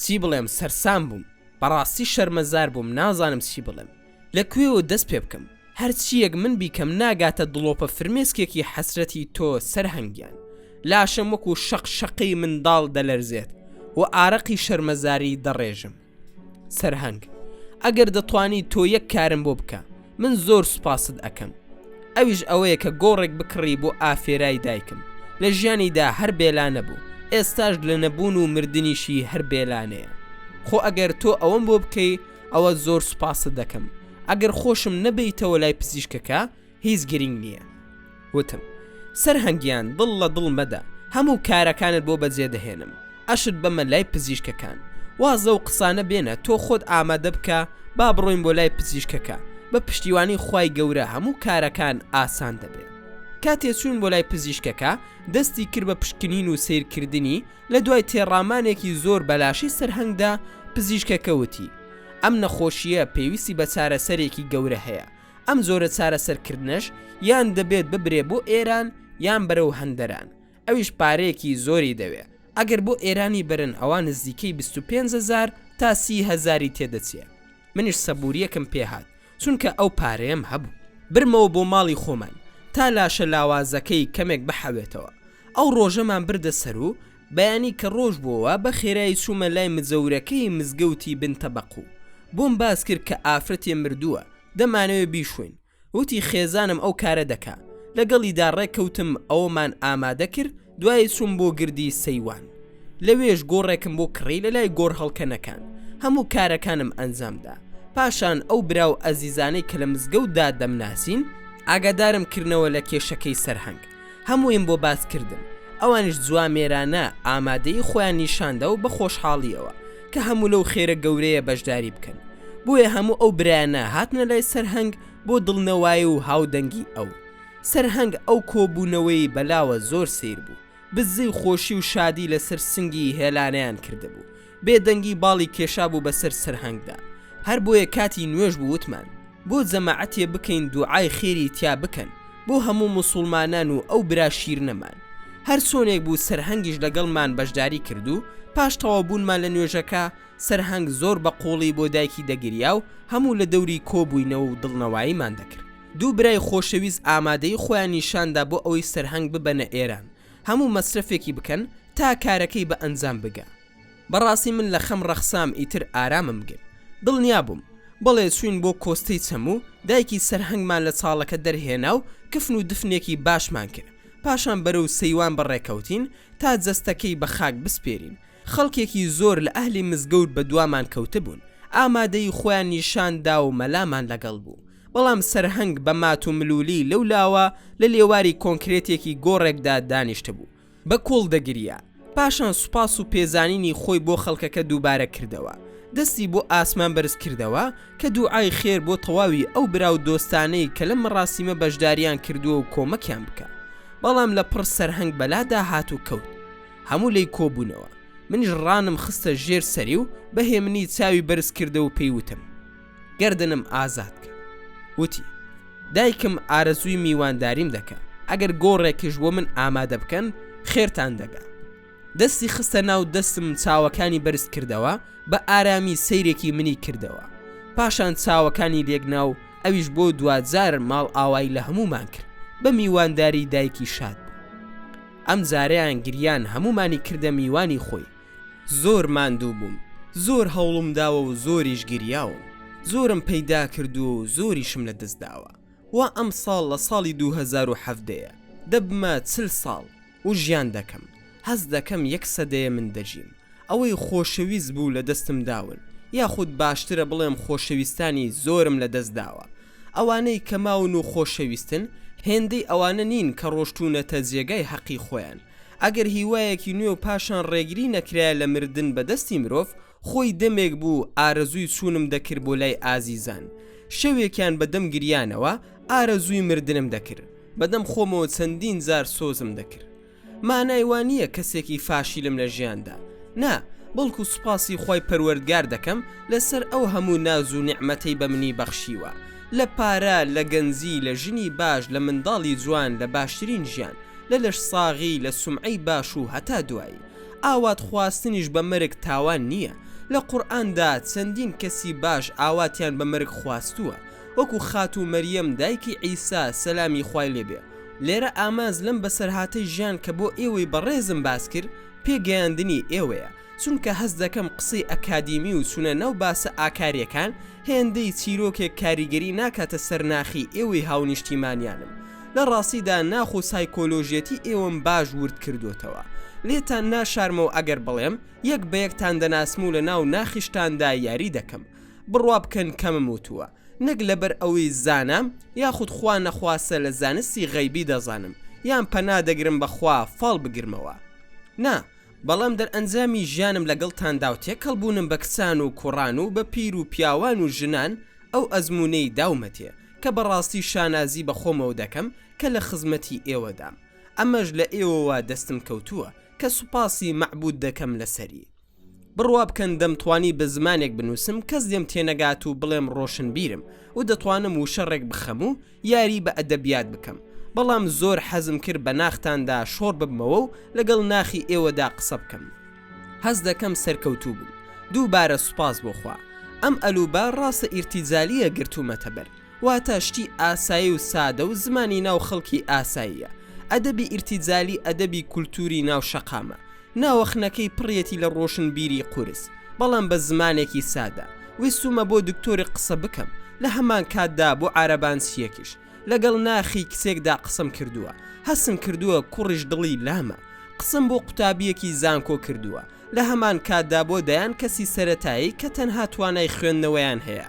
چی بڵێم سەرسام بووم بەڕاستی شەرمەزار بووم نازانم چی بڵێم لە کوێوە دەست پێ بکەم؟ هەرچییەک من بیکەم ناگاتە دڵۆپە فرمێسکێکی حەسرەتی تۆ سەرهەنگ گیان. لاشەم وەکو شەق شەقەی منداڵ دەلەرزێت و ئارەقی شەرمەزاری دەڕێژم. سەرهەنگ، ئەگەر دەتوانی تۆ یەک کارم بۆ بکە، من زۆر سوپاست ئەکەم. ئەویش ئەوەیە کە گۆڕێک بکڕی بۆ ئافێرای دایکم. لە ژیانیدا هەر بێلانە بوو، ئێستاش لە نەبوون و مردنیشی هەر بێلانەیە. خۆ ئەگەر تۆ ئەوەم بۆ بکەی، ئەوە زۆر سوپاست دەکەم ئەگەر خۆشم نەبەیتەوە لای پزیشکەکە هیچ گرینگ نییە وتم سەرهەنگیان دڵ لە دڵ مەدە هەموو کارەکانت بۆ بەجێ دەهێنم ئەشت بەمە لای پزیشکەکان واز لەو قسانە بێنە تۆ خۆت ئامادە بکە با بڕۆین بۆ لای پزیشکەکە بە پشتیوانی خوای گەورە هەموو کارەکان ئاسان دەبێ کاتێ چوین بۆ لای پزیشکەکە دەستی کرد بە پشکنین و سەیرکردنی لە دوای تێڕامانێکی زۆر بە لاشەی سەرهەنگدا، پزیشکەکە وتی، ئەم نەخۆشییە پێویستی بە چارەسەرێکی گەورە هەیە، ئەم جۆرە چارەسەرکردنەش یان دەبێت ببرێ بۆ ئێران یان بەرەو هەندەران، ئەویش پارەیەکی زۆری دەوێ، ئەگەر بۆ ئێرانی بەرن ئەوا نزیکەی 25 هەزار تا 30 هەزاری تێدەچێ. منیش سەبوورییەکم پێ هات، چونکە ئەو پارەیەم هەبوو. برمەوە بۆ ماڵی خۆمان تا لاشە لاوازەکەی کەمێک بحەوێتەوە. ئەو ڕۆژەمان بردە سەر و بەیانی کە ڕۆژ بۆوە بە خێرایی چوومە لای مجەورەکەی مزگەوتی بن تەبەق و بۆم باس کرد کە ئافرەتێ مردووە دەمانەوێ بیشۆین. وتی خێزانم ئەو کارە دەکا. لەگەڵیدا ڕێککەوتم ئەوەمان ئامادە کرد دوایی چووم بۆ گردی سەیوان. لەوێش گۆڕێکم بۆ کڕی لە لای گۆڕهەڵکەنەکان. هەموو کارەکانم ئەنجام دا. پاشان ئەو برا و ئەزیزانەی کە لە مزگەوتدا دەمناسین، ئاگادارم کردنەوە لە کێشەکەی سەرهەنگ. هەموویم بۆ باس کردن. ئەوانیش جوامێرانە ئامادەیی خۆیان نیشان دا و بە خۆشحاڵییەوە، کە هەموو لەو خێرە گەورەیە بەشداری بکەن. بۆیە هەموو ئەو برایانە هاتنە لای سەرهەنگ بۆ دڵنەوایی و هاودەنگی ئەو. سەرهەنگ ئەو کۆبوونەوەی بەلاوە زۆر سەیر بوو. بززەی خۆشی و شادی لەسەر سنگی هێلانەیان کردبوو. بێدەنگی باڵی کێشابوو بەسەر سەرهەنگدا. هەر بۆیە کاتی نوێژ بوو وتمان، بۆ جەماعەتێ بکەین دوعای خێری تیا بکەن بۆ هەموو موسوڵمانان و ئەو برا شیرنەمان. هەر چۆنێک بوو سەرهەنگیش لەگەڵمان بەشداری کرد و پاش تەواوبوونمان لە نوێژەکە سەرهەنگ زۆر بە قووڵی بۆ دایکی دەگریا و هەموو لە دەوری کۆبووینەوە و دڵنەواییمان دەکرد. دوو برای خۆشەویست ئامادەیی خۆیان نیشاندا بۆ ئەوەی سەرهەنگ ببەنە ئێران هەموو مەسرەفێکی بکەن تا کارەکەی بە ئەنجام بگا. بەڕاستی من لە خەم ڕەخسام ئیتر ئارامم گرت. دڵنیا بووم. بەڵێ چووین بۆ کۆستەی چەم و دایکی سەرهەنگمان لە چاڵەکە دەرهێنا و کفن و دفنێکی باشمان کرد. پاشان بەرەو سەیوان بەڕێکەوتین تا جەستەکەی بە خاک بسپێرین. خەڵکێکی زۆر لە ئەهلی مزگەوت بە دوامان کەوتبوون، ئامادەیی خۆیان نیشان دا و مەلامان لەگەڵ بوو. بەڵام سەرهەنگ بە مات و ملوولی لەو لاوە لە لێواری کۆنکرێتێکی گۆڕێکدا دانیشتبوو. بە کوڵ دەگریا. پاشان سوپاس و پێزانینی خۆی بۆ خەڵکەکە دووبارە کردەوە. دەستی بۆ ئاسمان بەرز کردەوە کە دووعای خێر بۆ تەواوی ئەو برا و دۆستانەی کە لەم مەڕاسیمە بەشداریان کردووە و کۆمەکیان بکا. بەڵام لە پڕ سەرهەنگ بەلادا هات و کەوت. هەموو لێی کۆبوونەوە. منیش ڕانم خستە ژێر سەری و بە هێمنی چاوی بەرز کردەوە و پێی وتم. گەردنم ئازاد کە. وتی، دایکم ئارەزووی میوانداریم دەکا، ئەگەر گۆڕێکیش بۆ من ئامادە بکەن، خێرتان دەگا. دەستی خستە ناو دەستم چاوەکانی بەرز کردەوە، بە ئارامی سەیرێکی منی کردەوە. پاشان چاوەکانی لێکنا و ئەویش بۆ دواجار ماڵئاوایی لە هەموومان کرد، بە میوانداری دایکی شاد بوو. ئەمجارەیان گریان هەموومانی کردە میوانی خۆی. زۆر ماندوو بووم، زۆر هەوڵم داوە و زۆریش گریاوم، زۆرم پەیدا کردووە و زۆریشم لە دەست داوە. وا ئەمساڵ لە ساڵی 2017 یە، دەبمە 40 ساڵ و ژیان دەکەم. هەست دەکەم یەک سەدەیە من دەژیم. ئەوەی خۆشەویست بوو لە دەستم داون، یاخود باشترە بڵێم خۆشەویستانی زۆرم لە دەست داوە. ئەوانەی کە ماون و خۆشەویستن، هێندەی ئەوانە نین کە ڕۆشتوونەتە جێگای هەقی خۆیان. ئەگەر هیوایەکی نوێ و پاشان ڕێگری نەکرایە لە مردن بە دەستی مرۆڤ، خۆی دەمێک بوو ئارەزووی چوونم دەکرد بۆ لای ئازیزان. شەوێکیان بە دەم گریانەوە ئارەزووی مردنم دەکرد. بە دەم خۆمەوە چەندین جار سۆزم دەکرد. مانای وا نییە کەسێکی فاشیلم لە ژیاندا، نا، بەڵکو سوپاسی خوای پەروەردگار دەکەم لەسەر ئەو هەموو ناز و نیعمەتەی بە منی بەخشیوە، لە پارە، لە گەنجی، لە ژنی باش، لە منداڵی جوان، لە باشترین ژیان، لە لەشساغی، لە سومعەی باش و هەتا دوایی. ئاوات خواستنیش بە مەرگ تاوان نییە، لە قورئاندا چەندین کەسی باش ئاواتیان بە مەرگ خواستووە، وەکو خاتوو مەریەم دایکی عیسا سەلامی خوای لێ بێ. لێرە ئامانج لەم بەسەرهاتەی ژیان کە بۆ ئێوەی بەڕێزم باس کرد پێگەیاندنی ئێوەیە، چونکە هەست دەکەم قسەی ئەکادیمی و چونە ناو باسە ئاکاریەکان هێندەی چیرۆکێک کاریگەری ناکاتە سەر ناخی ئێوەی هاونیشتیمانیانم. لە ڕاستیدا ناخ و سایکۆلۆژیەتی ئێوەم باش ورد کردۆتەوە. لێتان ناشارمەوە ئەگەر بڵێم یەک بە یەکتان دەناسم و لە ناو ناخیشتاندا یاری دەکەم. بڕوا بکەن کەمم وتووە نەک لەبەر ئەوەی زانام یاخود خوا نەخواستە لە زانستی غەیبی دەزانم یان پەنا دەگرم بە خوا فاڵ بگرمەوە نا بەڵام دەرئەنجامی ژیانم لەگەڵتاندا و تێکەڵ بوونم بە کچان و کوڕان و بە پیر و پیاوان و ژنان ئەو ئەزموونەی داومەتێ کە بەڕاستی شانازی بە خۆمەوە دەکەم کە لە خزمەتی ئێوەدام ئەمەش لە ئێوەوە دەستم کەوتووە کە سوپاسی مەعبود دەکەم لەسەری. بڕوا بکەن دەمتوانی بە زمانێک بنووسم کەس لێم تێنەگات و بڵێم ڕۆشنبیرم و دەتوانم وشە ڕێک بخەم و یاری بە ئەدەبیات بکەم، بەڵام زۆر حەزم کرد بە ناختاندا شۆڕ ببمەوە و لەگەڵ ناخی ئێوەدا قسە بکەم. هەست دەکەم سەرکەوتوو بووم. دووبارە سوپاس بۆ خوا. ئەم ئەلوبە ڕاستە ئیرتیجالییە گرتوومەتە بەر. واتە شتی ئاسایی و سادە و زمانی ناو خەڵکی ئاساییە. ئەدەبی ئیرتیجالی ئەدەبی کولتووری ناو شەقامە. ناوەخنەکەی پڕیەتی لە ڕۆشنبیری قورس، بەڵام بە زمانێکی سادە. ویستوومە بۆ دکتۆرێک قسە بکەم، لە هەمان کاتدا بۆ عارەبانچییەکیش. لەگەڵ ناخی کچێکدا قسەم کردووە، هەستم کردووە کوڕیش دڵی لامە. قسەم بۆ قوتابییەکی زانکۆ کردووە. لە هەمان کاتدا بۆ دەیان کەسی سەرەتایی کە تەنها توانای خوێندنەوەیان هەیە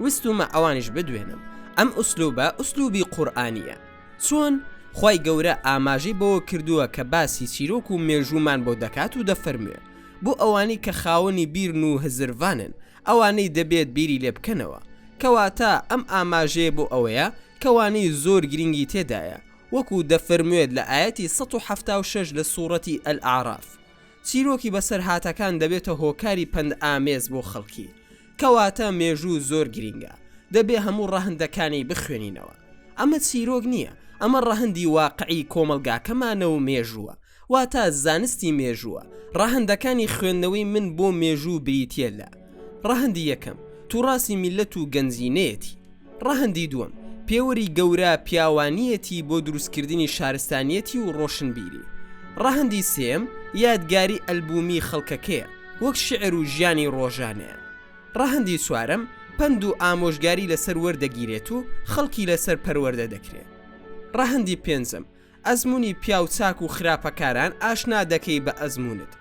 ویستومە ئەوانیش بدوێنم. ئەم ئوسلوبە ئوسلوبی قورئانییە. چۆن؟ خوای گەورە ئاماژەی بەوە کردووە کە باسی چیرۆک و مێژوومان بۆ دەکات و دەفەرموێ، بۆ ئەوانەی کە خاوەنی بیرن و هزرڤانن، ئەوانەی دەبێت بیری لێ بکەنەوە. کەواتە ئەم ئاماژەیە بۆ ئەوەیە کە وانەی زۆر گرنگی تێدایە، وەکو دەفەرموێت لە ئایەتی 176 لە سوڕەتی الاعراف، چیرۆکی بەسەرهاتەکان دەبێتە هۆکاری پەندئامێز بۆ خەڵکی. کەواتە مێژوو زۆر گرینگە، دەبێ هەموو ڕەهەندەکانی بخوێنینەوە. ئەمە چیرۆک نییە، ئەمە ڕەهەندی واقعی کۆمەڵگاکەمانە و مێژووە، واتە زانستی مێژووە. ڕەهەندەکانی خوێندنەوەی من بۆ مێژوو بریتییە لە، ڕەهەندی یەکەم، توڕاسی میللەت و گەنجینەیەتی. ڕەهەندی دووەم، پێوەری گەورە پیاوانییەتی بۆ دروستکردنی شارستانییەتی و ڕۆشنبیری. ڕەهەندی سێیەم، یادگاری ئەلبومی خەڵکەکەیە، وەک شیعر و ژیانی ڕۆژانەیان. ڕەهەندی چوارەم، پەند و ئامۆژگاری لەسەر وەردەگیرێت و خەڵکی لەسەر پەروەردە دەکرێ. ڕەهەندی پێنجەم، ئەزموونی پیاو چاک و خراپەکاران ئاشنا دەکەی بە ئەزموونت.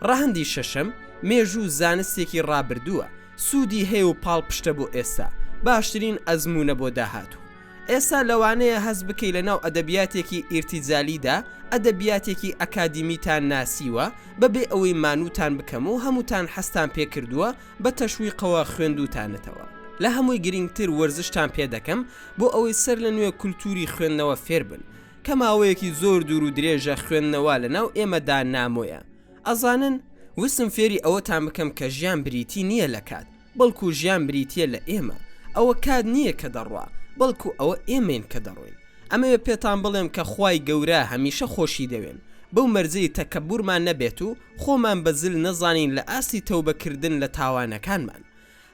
ڕەهەندی شەشەم، مێژوو زانستێکی ڕابردووە، سوودی هەیە و پاڵپشتە بۆ ئێستا، باشترین ئەزموونە بۆ داهاتوو. ئێستا لەوانەیە هەست بکەی لەناو ئەدەبیاتێکی ئیرتیجالیدا ئەدەبیاتێکی ئەکادیمیتان ناسیوە بەبێ ئەوەی مانووتان بکەم و هەمووتان حەزتان پێ کردووە بە تەشویقەوە خوێندووتانەتەوە. لە هەمووی گرینگتر وەرزشتان پێ دەکەم بۆ ئەوەی سەر لە نوێ کولتووری خوێندنەوە فێر بن کە ماوەیەکی زۆر دوور و درێژە خوێندنەوە لە ناو ئێمەدا نامۆیە. ئەزانن؟ ویستم فێری ئەوەتان بکەم کە ژیان بریتی نییە لە کات، بەڵکو ژیان بریتییە لە ئێمە. ئەوە کات نییە کە دەڕوا، بەڵکو ئەوە ئێمەین کە دەڕۆین. ئەمەوێ پێتان بڵێم کە خوای گەورە هەمیشە خۆشی دەوێن، بەو مەرجەی تەکەبورمان نەبێت و خۆمان بە زل نەزانین لە ئاستی تەوبە کردن لە تاوانەکانمان.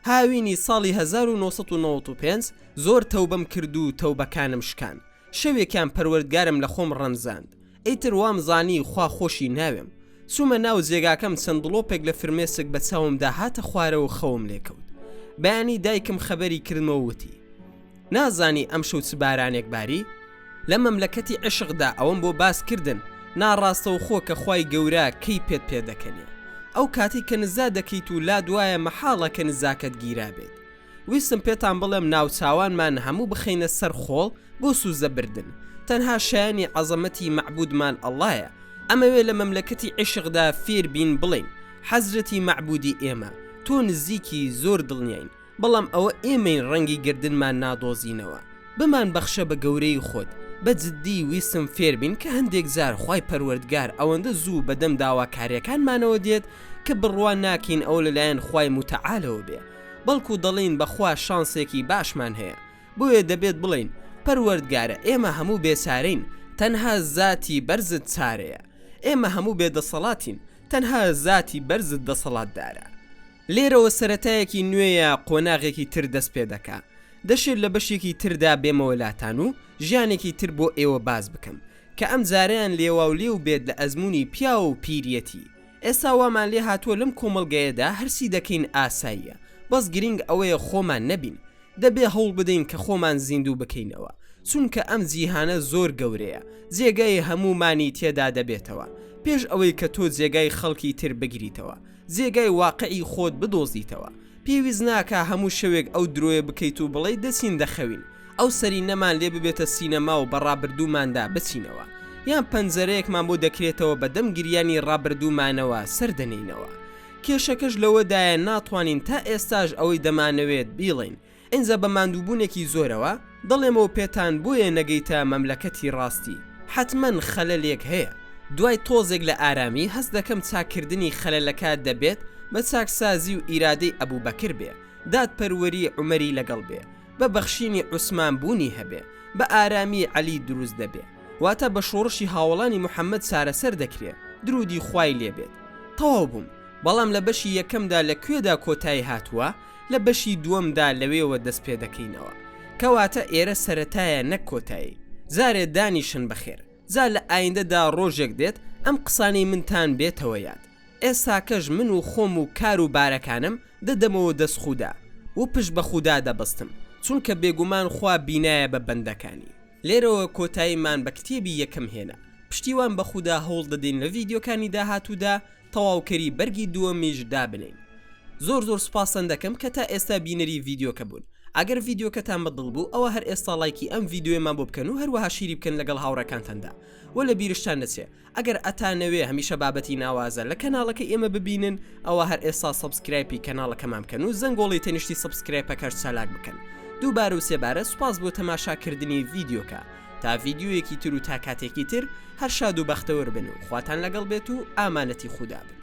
هاوینی ساڵی 1995 زۆر تەوبەم کرد و تەوبەکانم شکان. شەوێکیان پەروەردگارم لە خۆم ڕەنجاند. ئیتر وام زانی خوا خۆشی ناوێم. چوومە ناو جێگاکەم چەند دڵۆپێک لە فرمێسک بە چاومدا هاتە خوارەوە و خەوم لێ کەوت. بەیانی دایکم خەبەری کردمەوە وتی. نازانی ئەمشەو چ بارانێک باری؟ لە مەملەکەتی عیشقدا ئەوەم بۆ باس کردن ناڕاستەوخۆ کە خوای گەورە کەی پێت پێدەکەنێ ئەو کاتەی کە نزا دەکەیت و لات وایە مەحاڵە کە نزاکەت گیرابێت ویستم پێتان بڵێم ناوچاوانمان هەموو بخەینە سەر خۆڵ بۆ سوزە بردن تەنها شایەنی عەزەمەتی مەعبودمان ئەڵایە ئەمەوێ لە مەملەکەتی عیشقدا فێر بین بڵێین حەزرەتی مەعبودی ئێمە تۆ نزیکی زۆر دڵنیاین بەڵام ئەوە ئێمەین ڕەنگی گەردنمان نادۆزینەوە بمان بەخشە بە گەورەی خۆت، بە جدی ویستم فێر بین کە هەندێک جار خوای پەروەردگار ئەوەندە زوو بە دەم داواکاریەکانمانەوە دێت کە بڕوا ناکەین ئەوە لەلایەن خوای موتەعالەوە بێ بەڵکو دەڵێین بەخوا شانسێکی باشمان هەیە بۆیە دەبێت بڵێین پەروەردگارە ئێمە هەموو بێچارەین تەنها زاتی بەرزت چارەیە ئێمە هەموو بێدەسەڵاتین تەنها زاتی بەرزت دەسەڵاتدارە. لێرەوە سەرەتایەکی نوێیە قۆناغێکی تر دەست پێدەکا دەشێت لە بەشێکی تردا بێمەوە لاتان و ژیانێکی تر بۆ ئێوە باس بکەم کە ئەم جارەیان لێواولێو بێت لە ئەزموونی پیاو و پیریەتی ئێستا وامان لێ هاتووە لەم کۆمەڵگەیەدا هەرچی دەکەین ئاساییە بەس گرینگ ئەوەیە خۆمان نەبین دەبێ هەوڵ بدەین کە خۆمان زیندوو بکەینەوە، چونکە ئەم جیهانە زۆر گەورەیە، جێگای هەموومانی تێدا دەبێتەوە، پێش ئەوەی کە تۆ جێگای خەڵکی تر بگریتەوە، جێگای واقعی خۆت بدۆزیتەوە. پێویست ناکا هەموو شەوێک ئەو درۆیە بکەیت و بڵێی دەچین دەخەوین، ئەو سەرینەمان لێ ببێتە سینەما و بە ڕابردووماندا بچینەوە، یان پەنجەرەیەکمان بۆ دەکرێتەوە بە دەم گریانی ڕابردوومانەوە سەر دەنێینەوە. کێشەکەش لەوەدایە ناتوانین تا ئێستاش ئەوەی دەمانەوێت بیڵێین، ئینجا بە ماندووبوونێکی زۆرەوە دەڵێمەوە پێتان بۆیە نەگەیتە مەملەکەتی ڕاستی حەتمەن خەلەلێک هەیە، دوای تۆزێک لە ئارامی هەست دەکەم چاککردنی خەلەلەکە دەبێت بە چاکسازی و ئیرادەی ئەبوبەکر بێ، دادپەروەری عومەری لەگەڵ بێ، بە بەخشینی عوسمان بوونی هەبێ، بە ئارامی عەلی دروست دەبێ. واتە بە شۆڕشی هاوەڵانی محمد چارەسەر دەکرێ درودی خوای لێ بێت تەواو بووم بەڵام لە بەشی یەکەمدا لە کوێدا کۆتایی هاتووە لە بەشی دووەمدا لەوێوە دەست پێ دەکەینەوە کەواتە ئێرە سەرەتایە نەک کۆتایی جارێ دانیشن بەخێر جا لە ئایندەدا ڕۆژێک دێت ئەم قسانەی منتان بێتەوە یاد ئێستاکەش من و خۆم و کار و بارەکانم دەدەمەوە دەست خودا و پشت بە خودا دەبەستم چونکە بێگومان خوا بینایە بە بەندەکانی. لێرەوە کۆتاییمان بە کتێبی یەکەم هێنا، پشتیوان بە خودا هەوڵ دەدەین لە ڤیدیۆکانی داهاتوودا تەواوکەری بەرگی دووەمیش دابنێین. زۆر زۆر سوپاستان دەکەم کە تا ئێستا بینەری ڤیدیۆکە بوون. ئەگەر ڤیدیۆکەتان بە دڵ بوو ئەوە هەر ئێستا ڵایکی ئەم ڤیدیۆیەمان بۆ بکەن و هەروەها share ی بکەن لەگەڵ هاوڕێکانتاندا وە لە بیرشتان نەچێ ئەگەر ئەتانەوێ هەمیشە بابەتی ناوازە لە کەناڵەکەی ئێمە ببینن ئەوە هەر ئێستا subscribe ی کەناڵەکەمان بکەن و زەنگۆڵی تەنیشتی subscribe ەکەش چالاک بکەن. دووبارە و سێبارە سوپاس بۆ تەماشاکردنی ڤیدیۆکە. تا ڤیدیۆیەکی تر و تا کاتێکی تر هەر شاد و بەختەوەر بن و خواتان لەگەڵ بێت و ئامانەتی خودا بن.